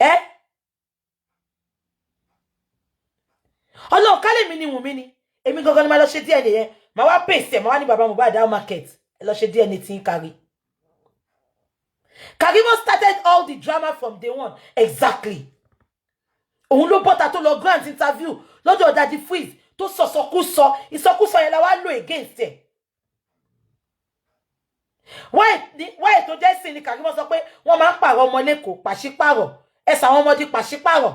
Ẹ Ọlọ́run, kálẹ̀ mi ni Wùnmí ni, èmi gangan ni máa lọ ṣe DNA yẹn. Màá wá pèsè ẹ̀, màá wá ní bàbá Mohbad, how market, ẹ lọ ṣe DNA tí ń kárí. Karimo started all the drama from day one. Exactly. Òun ló bọ́ta tó lọ grant interview lọ́dọ̀ Daddy Freeze tó sọ̀sọ̀kúsọ. Ìsọkúsọ yẹn la wá lò against ẹ̀. Why tó jẹ́ sí ni Karimo sọ pé wọ́n máa ń pààrọ̀ ọmọ lẹ́kọ̀ọ́, pàṣípààrọ̀ ẹ̀sà àwọn ọmọdé, pàṣípààrọ̀.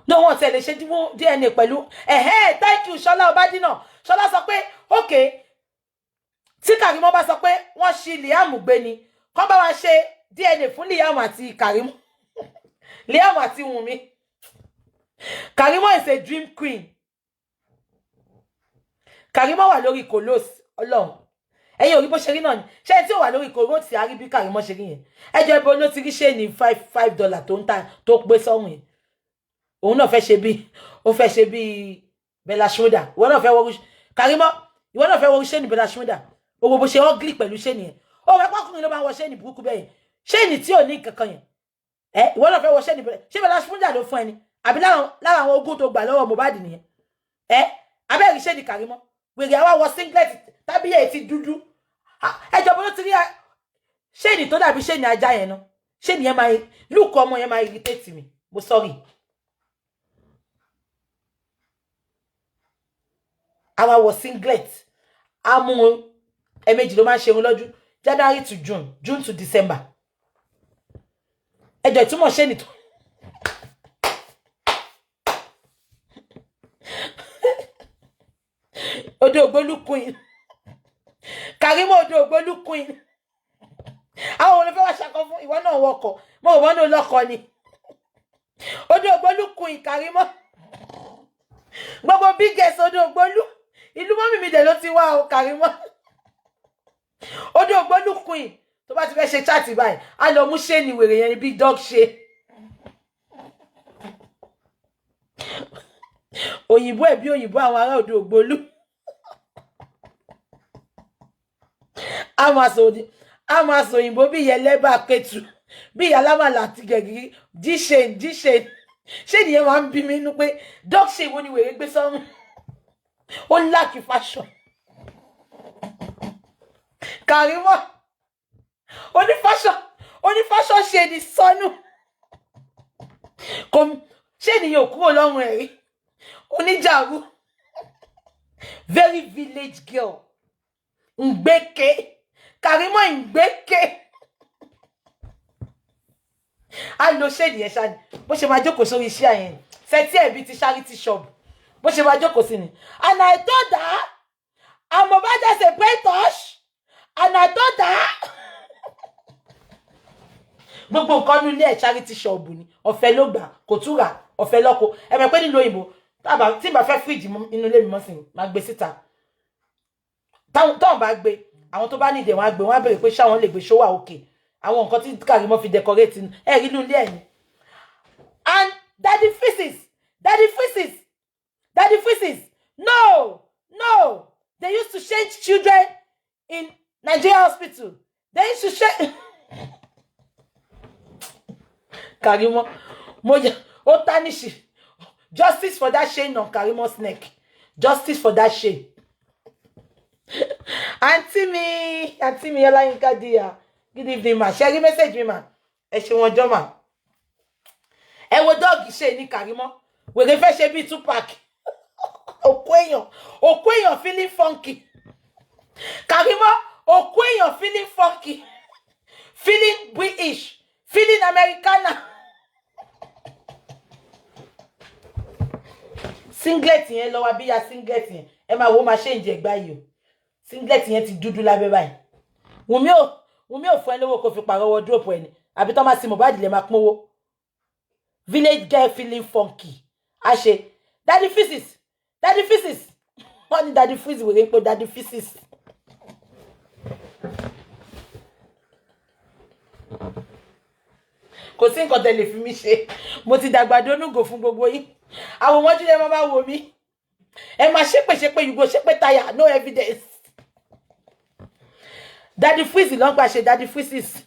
No, wọn tẹ̀lé ṣe DNA pẹ̀lú ẹ̀hẹ́. Thank you, Ṣọlá Ọbádínà. Ṣọlá sọ pé okay, tí Karimo bá sọ pé wọ́n ṣi Liam gbé ni, kọ́ bá wa ṣe DNA fún Liam àti Karimo, Liam àti Wunmi. Karimo is a dream queen. Karimo wà lórí kolos. Ọlọ́run, ẹ̀yin ò rí bó ṣe rí náà ni. Ṣé tí ò wà lórí kolos tí a rí bí Karimo ṣe rí yẹn? Ẹjọ́ ibo ló ti rí ṣé ní $5 tó ń ta tó pé sọ́run yẹn? Òun náà fẹ́ ṣe bí, ó fẹ́ ṣe bí Bella Shmurda. Ìwọ náà fẹ́ wọ́rú Karimo, ìwọ náà fẹ́ wọ́rú ṣé ní Bella Shmurda. Owó bó ṣe ugly pẹ̀lú ṣé nìyẹn. Ó wẹ́ pọ́kùnrin ló máa ń wọ ṣé ní burúkú bẹ́ẹ̀ yẹn, ṣé ní tí ò ní kankan yẹn. Ẹ ìwọ náà fẹ́ wọ ṣé ní Bella, ṣé Bella Shmurda ló fún ẹni, àbí lára àwọn ogún tó gbà lọ́wọ́ Mohbad nìyẹn? Ẹ abẹ́rẹ́ ṣé ní Karimo wèrè àwa wọ singlet tábíyẹ̀ etí dúdú. Ẹjọ́ bó ló ti rí ṣé ní tó dàbí ṣé ní ajá yẹn náà? Ṣé ní yẹn máa look, ọmọ yẹn máa irritate mi. Mo sorry. Àwa wọ singlet, á mú ẹ̀ẹ̀mejì ló máa ń ṣerun lọ́dún, January to June, June to December. Ẹjọ́ ìtumọ̀ ṣé ní tó. Odò ògbólú queen, Karimo, odò ògbólú queen. Àwọn olùfẹ́ wá ṣàkọ fún ìwọ náà wọkọ̀ mo rò wọ́n ní olọ́kọ ni. Odò ògbólú queen Karimo, gbogbo biggest odò ògbólú, ìlú mọ́mì mi dẹ̀ ló ti wá o. Karimo, odò ògbólú queen, tó bá ti fẹ́ ṣe chat báyìí, á lọ mú ṣé ni wèrè yẹn bí dog ṣe. Òyìnbó ẹ̀ bí òyìnbó àwọn ará odò ògbólú. A máa sọ òyìnbó bí ìyẹlẹ́bà kẹtù, bí ìyá alámàlà àti gẹ̀gìrì. Díṣe díṣe ṣé nìyẹn máa ń bí mi inú pé dog ṣe ìwọ ni wèrè gbé sọ́run. Ó lack fashion. Karimo oní fashion, oní fashion ṣe ni sọnù kò ṣé nìyẹn ò kúrò lọ́rùn ẹ̀ rí. Oníjàrú, very village girl, ngbeke Karimo ngbeke. A lo ṣéèdì yẹn ṣáà ni bó ṣe máa jókòó sórí iṣẹ́ yẹn, sẹ́tí ẹ̀ bíi ti charity shop, bó ṣe máa jókòó sí ni. And I told her, and Mohbad has a brain touch, and I told her, gbogbo nǹkan ní ilé ẹ̀ charity shop ni. Ọ̀fẹ́ ló gbà, kò tún rà, ọ̀fẹ́ lọ́kọ. Ẹ mọ̀ pé nílùú òyìnbó, tí n bá fẹ́ fíríjì inú ilé mi mọ́ sí, máa gbé síta. Táwọn bá gbé, àwọn tó bá nídìí wọn á gbé, wọn á béèrè pé ṣáwọn lè gbé, ṣówà òkè. Àwọn nǹkan tí Karimo fi decorate ẹ rí inú ilé ẹ̀ ni. And Daddy Freeze, Daddy Freeze, Daddy Freeze, no, no, they used to change children in Nigeria hospital. They used to change. Karimo mo yẹ ó tarnish. Justice for that shame on Karimo's neck. Justice for that shame. Àǹtí mi, àǹtí mi Ọláyínká díà, good evening ma. Ṣe rí message mi ma? Ẹ ṣe wọn jọ ma. Ẹ wo dog ṣe ní Karimo wèrè fẹ́ ṣe bíi Tupac. Òkú èèyàn, òkú èèyàn feeling funky. Karimo òkú èèyàn feeling funky, feeling British, feeling Americana. Singlet yẹn lọ wá bíyà singlet yẹn. Ẹ máa wo máa ṣe ń jẹ gbá yìí o. Singlet yẹn ti dúdú lábẹ́ báyìí. Wùnmí ò fún ẹ lówó kó fi pàrọ̀ wardrobe ẹ ni. Àbí tó máa sin Mohbad lè máa pínwó. Village girl feeling funky. A ṣe Daddy Physics, Daddy Physics. Wọ́n ní Daddy Physics wèrè ń pe Daddy Physics. Kò sí nǹkan tẹ́ lè fi mí ṣe. Mo ti dàgbà dónúgò fún gbogbo yín. Àwòmọ́jú lẹ máa wò mí. Ẹ máa ṣépè ṣépè, you go ṣépè tire, no evidence. Daddy Freeze ló ń pàṣẹ Daddy Freezes.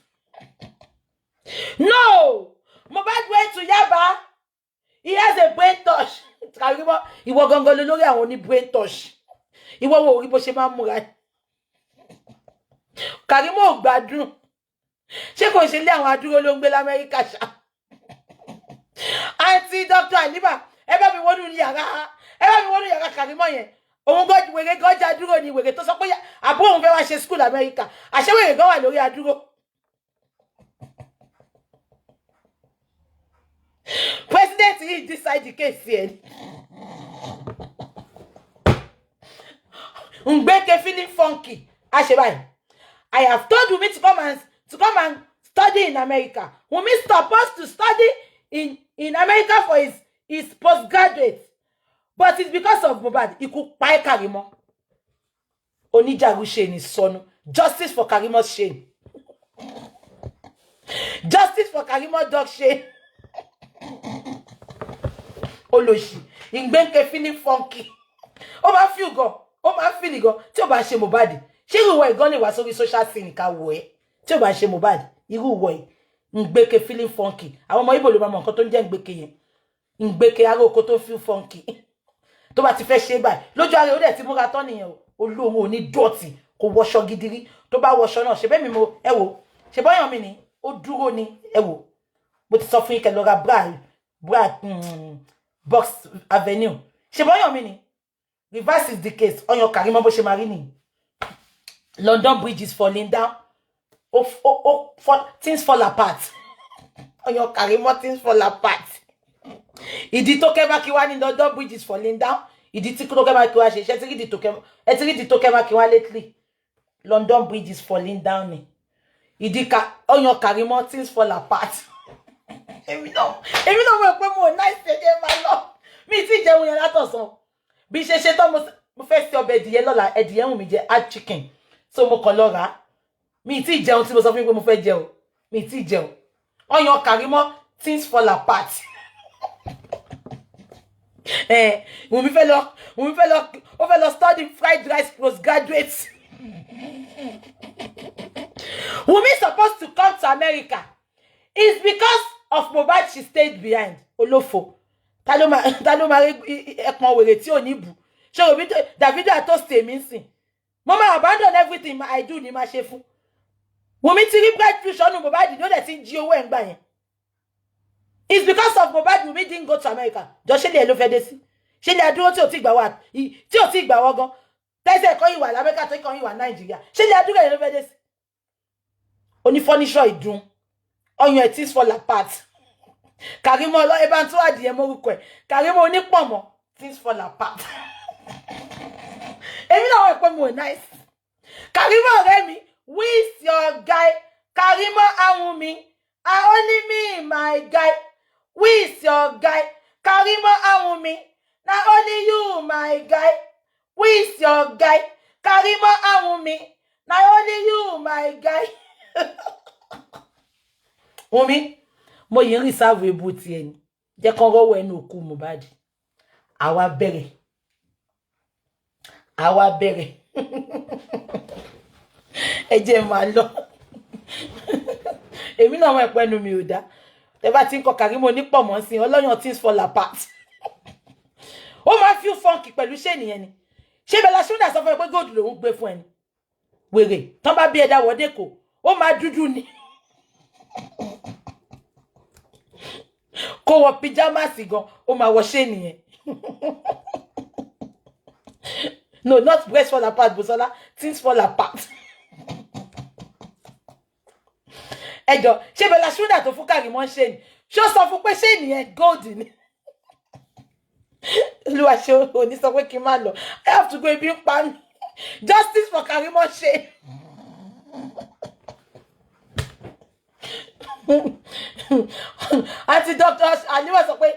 No! Mohbad went to Yaba. He has a brain touch. Karimo, ìwọ gangan ló lórí àwọn oní brain touch. Ìwọ wo orí bó ṣe máa ń múra. Karimo ò gbádùn. Ṣé kò ṣe lé àwọn adúró ló ń gbé l'Amẹ́ríkà ṣá? Àǹtí Dr. Halima, ẹ bá mi wọnú yàrá. Ẹ bá mi wọnú yàrá Karimo yẹn. Òun gan wèrè gan já dúró ni wèrè tó sọ pé àbúrò òun fẹ́ wá ṣe school Amẹ́ríkà. Àṣé wèrè gan wà lórí adúró. President yìí decide the case yẹn. Ngbeke feeling funky. A ṣe báyìí. I have told Wunmi to come and study in America. Wunmi supposed to study in America for his postgraduate. But it's because of Mohbad. Ikú pa ẹ́ Karimo. Oníjàrú ṣe ni sọnù. Justice for Karimo's shame. Justice for Karimo dog shame. Olóṣì. Ngbeke feeling funky. Ó máa feel gan. Ó máa feel gan. Tí ó bá ṣe Mohbad. Ṣé irú ìwọ ìgan lè wá sórí social scene ká wò ẹ́? Tí ó bá ṣe Mohbad, irú ìwọ yìí. Ngbeke feeling funky. Àwọn ọmọ Ìgbò ló máa mọ nǹkan tó ń jẹ́ Ngbeke yẹn. Ngbeke ará oko tó feel funky. Tó bá ti fẹ́ ṣe báyìí. Lójú ara ẹ̀ ó dẹ̀ ti múra tán nìyẹn o. Olóhùn ò ní dọ̀tí. Kò wọṣọ gidi rí. Tó bá wọṣọ náà, ṣe bẹ́ẹ̀ mi mo ẹ wò. Ṣe bọ́yàn mi ni ó dúró ni ẹ wò. Mo ti sọ fún yín kẹ́ lọ ra bra Box Avenue. Ṣe bọ́yàn mi ni. Reverse is the case. Ọyàn Karimo bó ṣe máa rí nìyí. London Bridge is falling down. Things fall apart. Ọyàn Karimo, things fall apart. Ìdí tó kẹ́ bá kí wá ní London Bridge is falling down. Ìdí tí tó kẹ́ bá kí wá ṣe iṣẹ́ tí ìdí tó kẹ́ ẹ ti rí ìdí tó kẹ́ bá kí wá lately. London Bridge is falling down ni. Ìdí ka ọyàn Karimo, things fall apart. Èmi náà mọ̀ pé mo nice ẹ̀jẹ̀ máa lọ. Mi ti jẹun yẹn látọ̀sán. Bí ṣe ṣe tán mo fẹ́ ṣe ọbẹ̀ ẹ̀dìyẹ lọ́la, ẹ̀dìyẹ wù mí jẹ hard chicken. So mo kàn lọ rà á. Mi ti jẹun tí mo sọ fún yín pé mo fẹ́ jẹun. Mi ti jẹun. Ọyàn Karimo, things fall apart. Wùnmí fẹ́ lọ, Wùnmí fẹ́ lọ, ó fẹ́ lọ study fried rice postgraduate. Wùnmí supposed to come to America. It's because of Mohbad she stayed behind. Olófo. Ta ló máa rí ẹpọn wèrè tí ò ní bù. Ṣé òbí Davido àtọ́sí èmi ń sìn? Mo máa abandon everything I do ni máa ṣe fún. Wùnmí ti rí bright future nù Mohbad ló dẹ̀ ti ń jí owó ẹ̀ ń gbà yẹn. It's because of Mohbad Wùnmí didn't go to America. Jọ ṣé lè ẹ ló fẹ́ dé sí? Ṣé lè adúró tí ò tí gbà wá tí ò tí gbà wọ́ gan? Tẹ́sẹ̀ kọ́ ìwà l'Amẹ́ríkà tó kọ́ ìwà Nàìjíríà. Ṣé lè adúró ẹ̀ ló fẹ́ dé sí? Oní fọ́níṣọ̀ ìdun. Ọyàn ẹ̀ things fall apart. Karimo ọlọ́ ẹ bá ń tún adìyẹ mórúkọ ẹ̀. Karimo onípọ̀mọ́ things fall apart. Èmi náà wọ̀ pé mo nice. Karimo ọ̀rẹ́ mi, who is your guy? Karimo ahun mi, I only me my guy. Who is your guy? Karimo ahun mi, na only you my guy. Who is your guy? Karimo ahun mi, na only you my guy. Wunmi, mo yìí ń rìsáàvù ebú tiẹ̀ ni. Jẹ́ kán rọ́wọ́ ẹnu òkú Mohbad. Àwa bẹ̀rẹ̀. Àwa bẹ̀rẹ̀. Ẹ jẹ́ máa lọ. Èmi náà mọ̀ ẹ̀pẹ́ nu mi ò dá. Tẹ bá ti ń kọ Karimo onípọ̀mọ́ sí ọlọ́yàn things fall apart. Ó máa feel funky pẹ̀lú ṣé nìyẹn ni. Ṣé Bella Shmurda sọ fún ẹ pé gold lòún gbé fún ẹ ni? Wèrè tán bá bí ẹ̀dá wọ́dé kò, ó máa dúdú ni. Kó wọ pyjamas gan, ó máa wọ ṣé nìyẹn. No, not breast fall apart, Busola. Things fall apart. Ẹ jọ̀ọ́, ṣé Bella Shmurda tó fún Karimo ṣe ni? Ṣé ó sọ fún pé ṣé nìyẹn gold ni? Olúwa ṣe òní sọ pé kí n má lọ. I have to go, ebi ń pa mí. Justice for Karimo ṣe. Àti Dr. Aliwa sọ pé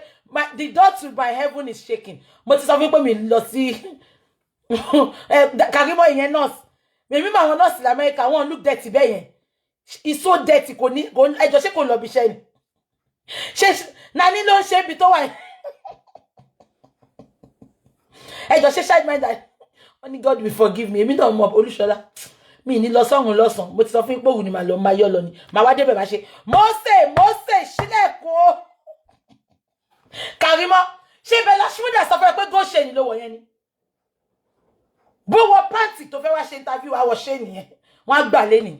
the door to my heaven is shaking. Mo ti sọ fún pé mi lọ sí Karimo ìyẹn nurse. Èmi mọ àwọn nurse l'Amẹ́ríkà, wọ́n look dirty bẹ́ẹ̀ yẹn. It's so dirty, kò ní ẹjọ́ ṣé kò lọ bí iṣẹ́ ni? Ṣé Nani ló ń ṣe ibi tó wà yẹn? Ẹjọ́ ṣé child minder? Wọ́n ní God will forgive me. Èmi náà mọ Olúṣọlá. Mi ní lọ sọ́run lọ́sàn-án. Mo ti sọ fún yín pé òun ni màá lọ máa yọ lọ ni. Màá wá débẹ̀ máa ṣe. Mósè Mósè ṣílẹ̀kùn o. Karimo, ṣé Bella Shmurda sọ fún ẹ pé gold chain ló wọ̀ yẹn ni? Bó wọ pàǹtì tó fẹ́ wá ṣe interview àwọ̀ ṣé nìyẹn. Wọ́n á gbà lẹ́nìí.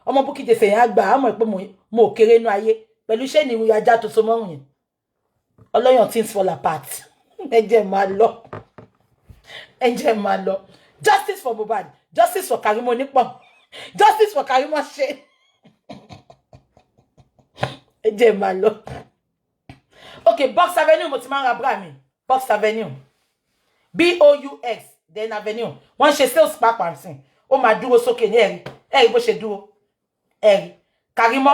Ọmọ Bukky Jesse yẹn á gbà á mọ̀ pé mo ò kéré inú ayé. Pẹ̀lú ṣé ni ajá tó so mọ́rùn yẹn. Ọlọ́yàn things fall apart. Ẹ jẹ́ máa lọ. Ẹ jẹ́ máa lọ. Justice for Mohbad. Justice for Karimo Onípọ̀n. Justice for Karimo ṣe. Ẹ jẹ́ máa lọ. Okay, Box Avenue mo ti máa ń ra bra mi. Box Avenue. BOUX then Avenue. Wọ́n ṣe sales pàápàá sí. Ó máa dúró sókè ní ẹ̀rí. Ẹ̀rí bó ṣe dúró. Ẹ̀rí. Karimo,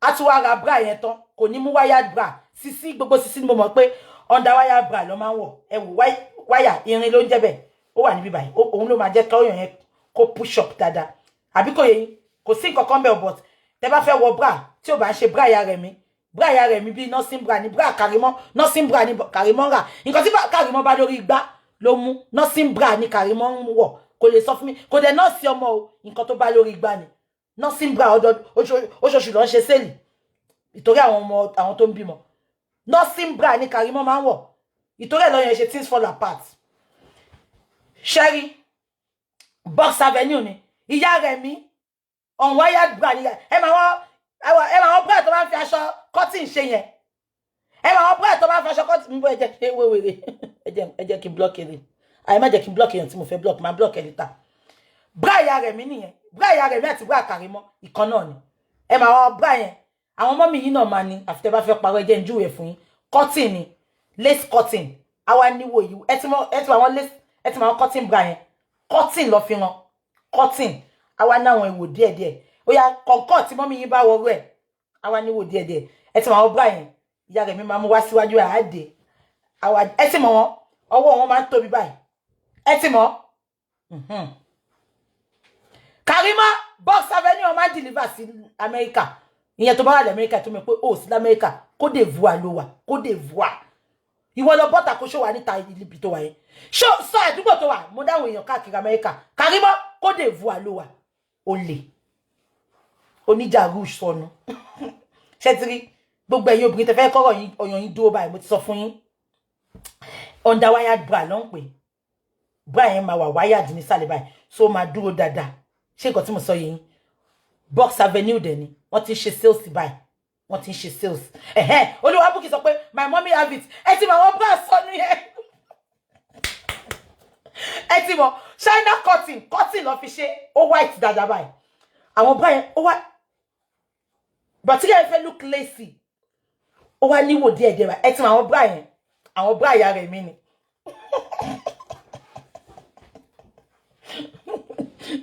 a tún wá ra bra yẹn tán. Kò ní mú wired bra. Sisi gbogbo sisi ni mo mọ̀ pé under wire bra ló máa ń wọ̀. Ẹ wò wáyà irin ló ń jẹ́ bẹ́ẹ̀. Ó wà níbí báyìí. Òun ló máa jẹ́ kọ́yàn yẹn kó push up dáadáa. Àbí kò yé yín? Kò sí nǹkan kan bẹ́ẹ̀, but tẹ́ bá fẹ́ wọ bra tí ò bá ń ṣe bra ìyá rẹ̀ mi. Bra ìyá rẹ̀ mi bí nursing bra ni bra Karimo. Nursing bra ni Karimo ń rà. Nǹkan tí Karimo bá lórí igbá ló mú. Nursing bra ni Karimo ń wọ̀. Kò lè sọ fún mi. Kò dẹ̀ nọ́ọ̀sì ọmọ o. Nǹkan tó bá lórí igbá ni. Nursing bra oṣooṣù ló ń ṣe sale. Ìtorí àwọn ọmọ àwọn tó ń bímọ. Nursing bra ni Karimo máa ń wọ̀. Ìtorí ẹ̀ lọ́yàn ṣe things fall apart. Sherry, Box Avenue ni. Ìyá rẹ̀ mi, unwired bra ni. Ẹ máa wọ́n bra tó máa ń fi aṣọ cotton ṣe yẹn. Ẹ máa wọ́n bra tó máa ń fi aṣọ cotton. Ń bọ́ ẹ jẹ́ kí wéwèrè. Ẹ jẹ́ kí n block ẹ. Àyè má jẹ́ kí n block èèyàn tí mo fẹ́ block, máa block ẹ later. Bra ìyá rẹ̀ mi nìyẹn. Bra ìyá rẹ̀ mi àti bra Karimo ìkan náà ni. Ẹ máa wọ́n bra yẹn. Àwọn ọmọ mi yìí náà máa ní àfi tẹ́ bá fẹ́ parọ́ ẹ jẹ́ n júwe fún yín. Cotton ni. Lace cotton. Àwa níwò yìí. Ẹ ti mọ àwọn lace, ẹ ti mọ àwọn cotton bra yẹn. Cotton lọ fi rán. Cotton. Àwa ní àwọn ìwò díẹ̀díẹ̀. Ó yá kọ̀ǹkọ̀ tí mọ́mí yín bá wọrú ẹ̀. Àwa níwò díẹ̀díẹ̀. Ẹ ti mọ àwọn bra yẹn. Ìyá rẹ̀ mi máa mú wá síwájú ẹ̀ á dé. Àwa ẹ ti mọ wọn. Ọwọ́ wọn máa ń tóbi báyìí. Ẹ ti mọ̀. Karimo, Box Avenue wọn máa ń deliver sí Amẹ́ríkà. Ìyẹn tó bá wà lamẹ́ríkà tó mọ̀ pé ó sí lamẹ́ríkà, Côte d'Ivoire ló wà, Côte d'Ivoire. Ìwọ lọ bọ́tà kó ṣó wà níta ibi tó wà yẹn. Ṣó sọ àdúgbò tó wà, mo dáhùn èèyàn káàkiri Amẹ́ríkà. Karimo, Côte d'Ivoire ló wà. Olè. Oníjà rouge sọnù. Ṣé ti rí? Gbogbo ẹ̀yin obìnrin tẹ́ fẹ́ kọ́rọ̀ yín, ọyàn yín dúró báyìí, mo ti sọ fún yín. Underwired bra ló ń pè. Bra yẹn máa wà wired nísàlẹ̀ báyìí, so máa dúró dáadáa. Ṣé nǹkan tí mo sọ yìí? Box Avenue dẹ̀ ni. Wọ́n ti ń ṣe sales báyìí. Wọ́n ti ń ṣe sales. Ẹ̀hẹ́n, Olúwabùkí sọ pé my mommy have it. Ẹ ti mọ̀ àwọn bra sọnù yẹn. Ẹ ti mọ̀ China cotton, cotton ló fi ṣe, ó white dáadáa báyìí. Àwọn bra yẹn, ó wá. But tí yẹn fẹ́ look lacy, ó wá níwò díẹ̀díẹ̀ báyìí. Ẹ ti mọ̀ àwọn bra yẹn. Àwọn bra ìyá rẹ̀ mi ni.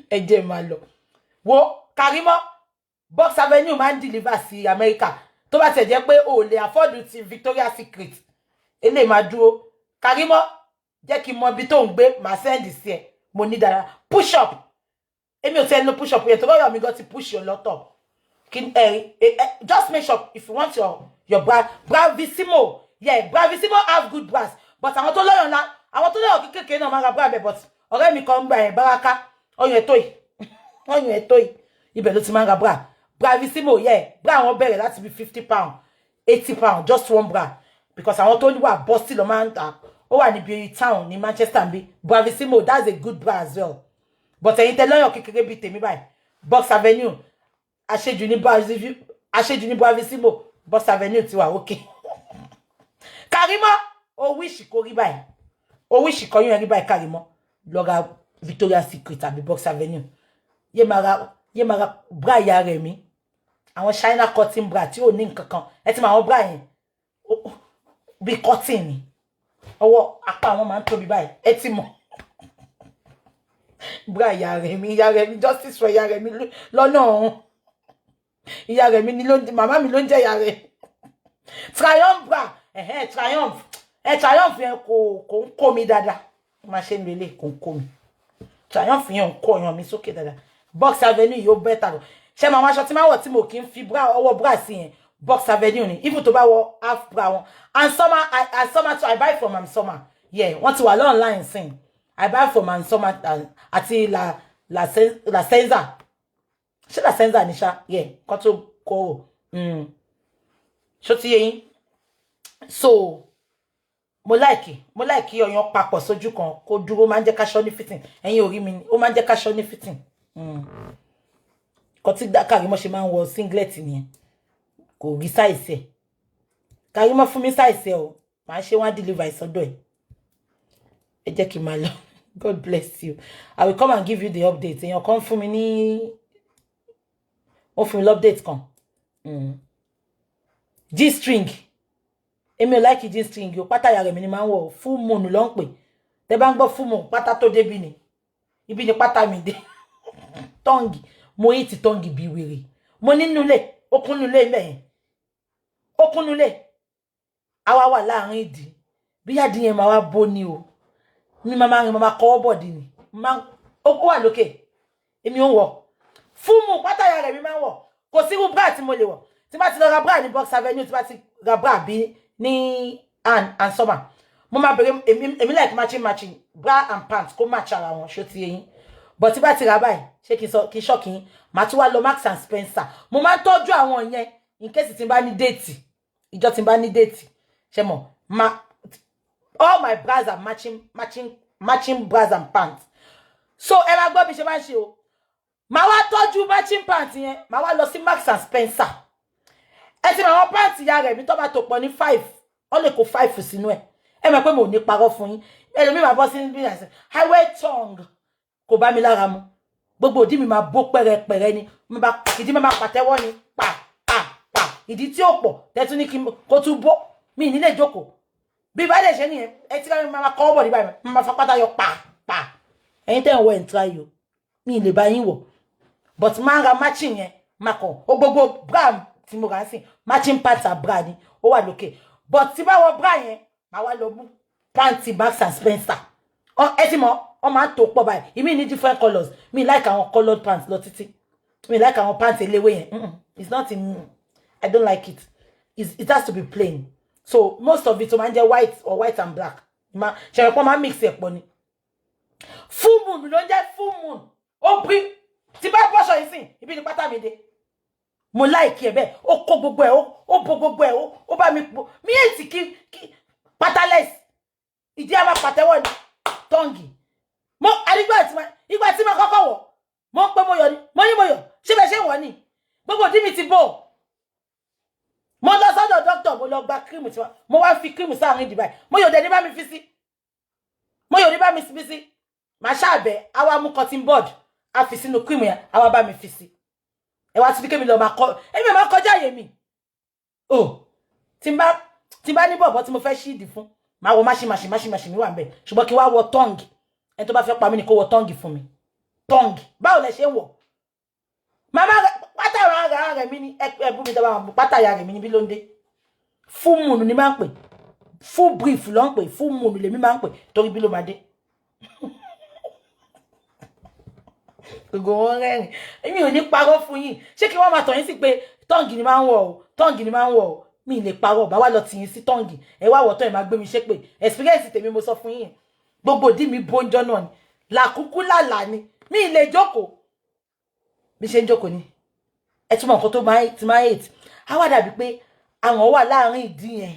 Ẹ jẹ́ máa lọ. Wo Karimo, Box Avenue máa ń deliver sí Amẹ́ríkà. Tó bá tẹ̀ jẹ́ pé o lè afford ti Victoria's Secret. Eléyìí máa dúró. Karimo, jẹ́ kí n mọ ibi tó ń gbé, màá send sí ẹ. Mo ní dára. Push up. Èmi ò tiẹ̀ lo push up yẹn, torí ọ̀rọ̀ mi gan ti push your lọ́tọ̀. Kí ẹ just make sure if you want your bra, Bravissimo. Yeah, Bravissimo have good bras. But àwọn tó lọ́yàn ńlá, àwọn tó lọ́yàn kékeré náà máa ra bra bẹ́ẹ̀, but ọ̀rẹ́ mi kan ń gbà yẹn Baraka, ọyàn ẹ̀ tó yìí. Ọyàn ẹ̀ tó yìí. Ibẹ̀ ló ti máa ń ra bra. Bravissimo, yeah. Bra wọn bẹ̀rẹ̀ láti bí £50, £80, just one bra. Because àwọn tó wà bọ́sì ló máa ń tà. Ó wà níbi town ní Manchester níbí. Bravissimo, that's a good bra as well. But ẹ̀yin tẹ́ lọ́yàn kékeré bíi tèmi báyìí. Box Avenue, àṣejù ní Bravissimo, Box Avenue ti wà okay. Karimo, o wish kó rí báyìí. O wish kọ́yún ẹ rí báyìí, Karimo. Lọ ra Victoria's Secret àbí Box Avenue. Yé máa ra bra ìyá rẹ̀ mi, àwọn China cotton bra tí ò ní nǹkan kan. Ẹ ti mọ àwọn bra yẹn, bí cotton ni, ọwọ́ apá àwọn máa ń tóbi báyìí. Ẹ ti mọ̀ bra ìyá rẹ̀ mi, ìyá rẹ̀ mi, justice for ìyá rẹ̀ mi lọ́nà ọ̀hún. Ìyá rẹ̀ mi ni ló ń, màmá mi ló ń jẹ́ ìyá rẹ̀. Triumph bra, ẹ̀hẹ́n, Triumph ẹ̀, Triumph yẹn kò ń kó mi dáadáa. Má ṣe ń lo ilé, kò ń kó mi. Triumph yẹn ń kó ọyàn mi sókè dáadáa. Box Avenue yóò better lọ. Ṣé màá aṣọ tí máa wọ̀ tí mo kì í fi bra, ọwọ́ bra sí yẹn, Box Avenue ni. Even tó bá wọ half bra wọn. And summer, and summer too, I buy from am summer. Yeah, wọ́n ti wà lọ online sin. I buy from am summer àti La Senza. Ṣé La Senza ni ṣá? Yeah, kó tó kó. Ṣó ti yé yín? So mo like ọyàn papọ̀ sójú kan kó dúró, máa ń jẹ́ káṣọ ní fitting. Ẹ̀yin ò rí mi, ó máa ń jẹ́ káṣọ ní fitting. Kò tí Kàrímọ́ ṣe máa ń wọ singlet nìyẹn, kò rí size ẹ̀. Kàrímọ́ fún mi size ẹ̀ o, màá ṣe wọ́n á deliver ìsọdọ̀ ẹ̀. Ẹ jẹ́ kí n máa lọ. God bless you. I will come and give you the update. Èèyàn kan fún mi ní, ó fún mi l'update kan. G-string, èmi ò like G-string o. Pátá ìyá rẹ̀ mi ni máa ń wọ̀. Full moon ló ń pè. Tẹ́ bá ń gbọ́ full moon, pátá tó débi ni, ibi ni pátá mi dé. Thong, mo yí ti thong bí wèrè. Mo ní nulẹ̀, ó kún nulẹ̀ mẹ́yẹn, ó kún nulẹ̀. Àwa wà láàrin ìdí, bí yàdí yẹn máa wá bó ni o. Mi máa rìn, máa kọ́wọ́ bọ̀dì ni, ó wà lókè. Èmi ò ń wọ̀ full moon. Pátá ìyá rẹ̀ mi máa ń wọ̀. Kò sí irú bra tí mo lè wọ̀. Tí bá ti lọ ra bra ní Box Avenue, tí bá ti ra bra bí ní and summer, mo máa bèrè. Èmi like matching matching bra and pants, kó match ara wọn. Ṣó ti yé? But tí bá ti rà báyìí, ṣé kí n sọ kí n ṣọ́ọ̀kì yín? Màá tún wá lọ Marks and Spencer. Mo máa ń tọ́jú àwọn yẹn in case tí n bá ní date, ìjọ tí n bá ní date. Ṣe mọ̀ ma, all my bras are matching matching matching bras and pants. So ẹ máa gbọ́ bí ṣe máa ń ṣe o. Màá wá tọ́jú matching pants yẹn, màá wá lọ sí Marks and Spencer. Ẹ ti mọ àwọn pants ìyá rẹ̀ mi tó bá tó pọ̀ ní five, wọ́n lè kó five sínú ẹ̀. Ẹ mọ̀ pé mo ò ní parọ́ fún yín. Ẹlòmíì máa bọ́ sí bí àṣẹ highway tongue, kò bá mi lára mu. Gbogbo ìdí mi máa bó pẹ́rẹpẹ̀rẹ ni, ìdí mi máa pàtẹ́wọ́ ni, pa pa pa. Ìdí tí ó pọ̀ tẹ́tún ní kí kó tún bó mi nílé jókòó. Bí bá lè ṣe nìyẹn, ẹ tí ká máa kọ́ bọ̀ nígbà mi máa fa pátá yọ pa pa. Ẹ̀yin tẹ́ ń wọ ẹ̀ ń try o, mi lè bá yín wọ̀, but máa ń ra matching yẹn, máa kàn ó. Gbogbo bra tí mo rà sí, matching pants and bra ni, ó wà lókè. But tí bá wọ bra yẹn, máa wá lọ mú panty Marks and Spencer. Ẹ ti mọ̀, wọ́n máa ń tò pọ̀ báyìí, ìmí ní different colours. Mi like àwọn coloured pants lọ títí. Mi like àwọn pants eléwé yẹn. It's not in, I don't like it. It has to be plain. So most of it ó máa ń jẹ́ white or white and black. Ṣẹ̀rẹ̀ pọ́n máa ń mix ẹ̀ pọ̀ ni. Full moon ló ń jẹ́ full moon. Ó bí tí bá bọ́ṣọ yìí sìn, ibi ni pátá mi dé. Mo like ẹ̀ bẹ́ẹ̀. Ó kó gbogbo ẹ̀, ó bo gbogbo ẹ̀, ó bá mi po mi èsì kí pátálẹ́sì. Ìdí a máa pàtẹ́wọ́ ni. Thong, mo àdìgbà tí ma, ìgbà tí ma kọ́kọ́ wọ̀, mo ń pé mo yọ ni, mo ní mo yọ. Ṣé bẹ́ẹ̀ ṣe wọ̀ ni? Gbogbo ìdí mi ti bò. Mo lọ sọ́dọ̀ dókítà, mo lọ gba cream tí mo wá fi cream sáàrin ìdí báyìí. Mo yọ̀ dẹ̀ ní bá mi fi sí, mo yọ̀ ní bá mi fi sí. Màá ṣàbẹ̀, àwa mú cotton bud, a fi sínú cream yẹn, àwa bá mi fi sí. Ẹ wá tún ní kémi lọ máa kọ. Èmi máa kọjá àyè mi o. Tí n bá ní bọ̀bọ̀ tí mo fẹ́ ṣíìdì fún, máa wọ máṣí máṣí máṣí máṣí mi wà ń bẹ̀. Ṣùgbọ́n kí wá wọ thong, ẹni tó bá fẹ́ pa mí ni kó wọ thong fún mi. Thong, báwo lẹ ṣe ń wọ̀? Màmá rẹ pátá ara rẹ mi ní ẹbú mi dábàá. Pátá ya rẹ mi níbí ló ń dé. Full moon ni máa ń pè, full brief ló ń pè, full moon lèmi máa ń pè, torí bí ló máa dé. Gbogbo wọn rẹ́rìn. Èmi ò ní parọ́ fún yín. Ṣé kí wọ́n máa tọ̀ yín sí pé thong ni máa ń wọ̀ o, thong ni máa ń wọ̀ o? Mi lè parọ́ bá wá lọ tì yín sí thong. Ẹ wá wọ̀ tán, ẹ máa gbé mi ṣépè. Experience tèmi mo sọ fún yín. Gbogbo ìdí mi bóńjọ́ náà ni làkúkú làlà ni. Mi lè jókòó bí ṣe ń jókòó ni. Ẹ túmọ̀ nǹkan tó máa ti máa hate á wá dàbí pé àwọn wà láàrin ìdí yẹn.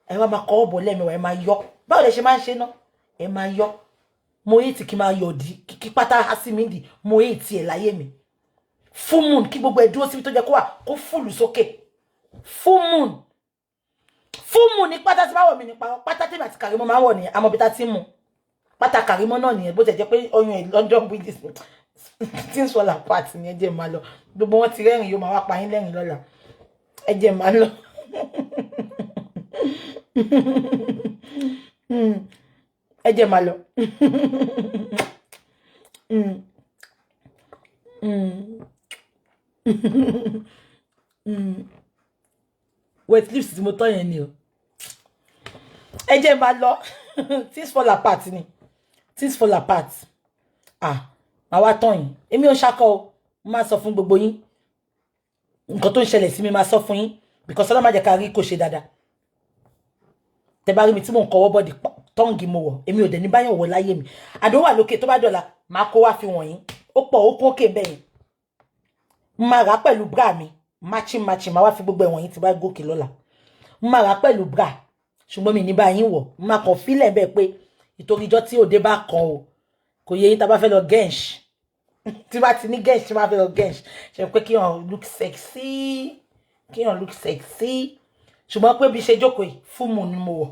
Ẹ wá máa kọ́ bọ̀ lẹ́mẹ̀wá, ẹ máa yọ. Báwo lẹ ṣe máa ń ṣe náà? Ẹ máa yọ. Mo hate kí máa yọ̀ dí kí pátá há sí mi dì. Mo hate ẹ̀ láyé mi. Full moon, kí gbogbo ẹ̀ dúró síbi tó jẹ́ kó wà, kó full sókè. Full moon, full moon ní pátá tí máa wọ̀ mí nípa pátá tí màá ti kàrí mo máa ń wọ̀ ní àmọ́ bí tá ti ń mu. Pátá Kàrímọ́ náà nìyẹn. Bó tẹ̀ jẹ́ pé ọyàn ẹ̀ London Bridge, Things Fall Apart ni. Ẹ jẹ́ máa lọ. Gbogbo wọn ti rẹ́rìn, yóò máa wá pa yín lẹ́rìn lọ́la. Ẹ jẹ́ máa lọ. Ẹ jẹ́ máa lọ. Wet lips tí mo tọ́ yẹn ni o. Ẹ jẹ́ máa lọ. Things Fall Apart ni, Things Fall Apart. Ah, màá wá tán yín. Èmi ò ṣakọ o. Mo máa sọ fún gbogbo yín nǹkan tó ń ṣẹlẹ̀ sí mi, máa sọ fún yín, because ọlọ́mọ jẹ́ ká rí kò ṣe dáadáa. Tẹ bá rí mi tí mò ń kọwọ́ bọ́ọ̀dì tọ́ǹgì mo wọ̀, èmi ò dẹ̀ ní báyọ̀ wọ̀ láyé mi. Àdó wà lókè, tó bá dọ̀la máa kó wá fi wọ̀nyí. Ó pọ̀, ó kún òkè bẹ́ẹ̀ yẹn. Máa rà pẹ̀lú bra mi, matching matching. Máa wá fi gbogbo ẹ̀wọ̀n yín tí bá gòkè lọ́la. Máa rà pẹ̀lú bra, ṣùgbọ́n mi ní bá yín wọ̀. Máa kàn fílẹ̀ bẹ́ẹ̀ pé ìtorí ijọ́ tí òde bá kan o, kò yẹ yín, tá a bá fẹ́ lọ gẹ̀ǹṣ, tí bá ti ní gẹ̀ǹṣ, tí bá fẹ́ lọ gẹ̀ǹṣ, ṣe pé kí hàn look sexy, kí hàn look sexy. Ṣùgbọ́n pé bí ṣe jókòó yìí, full moon ni mo wọ̀.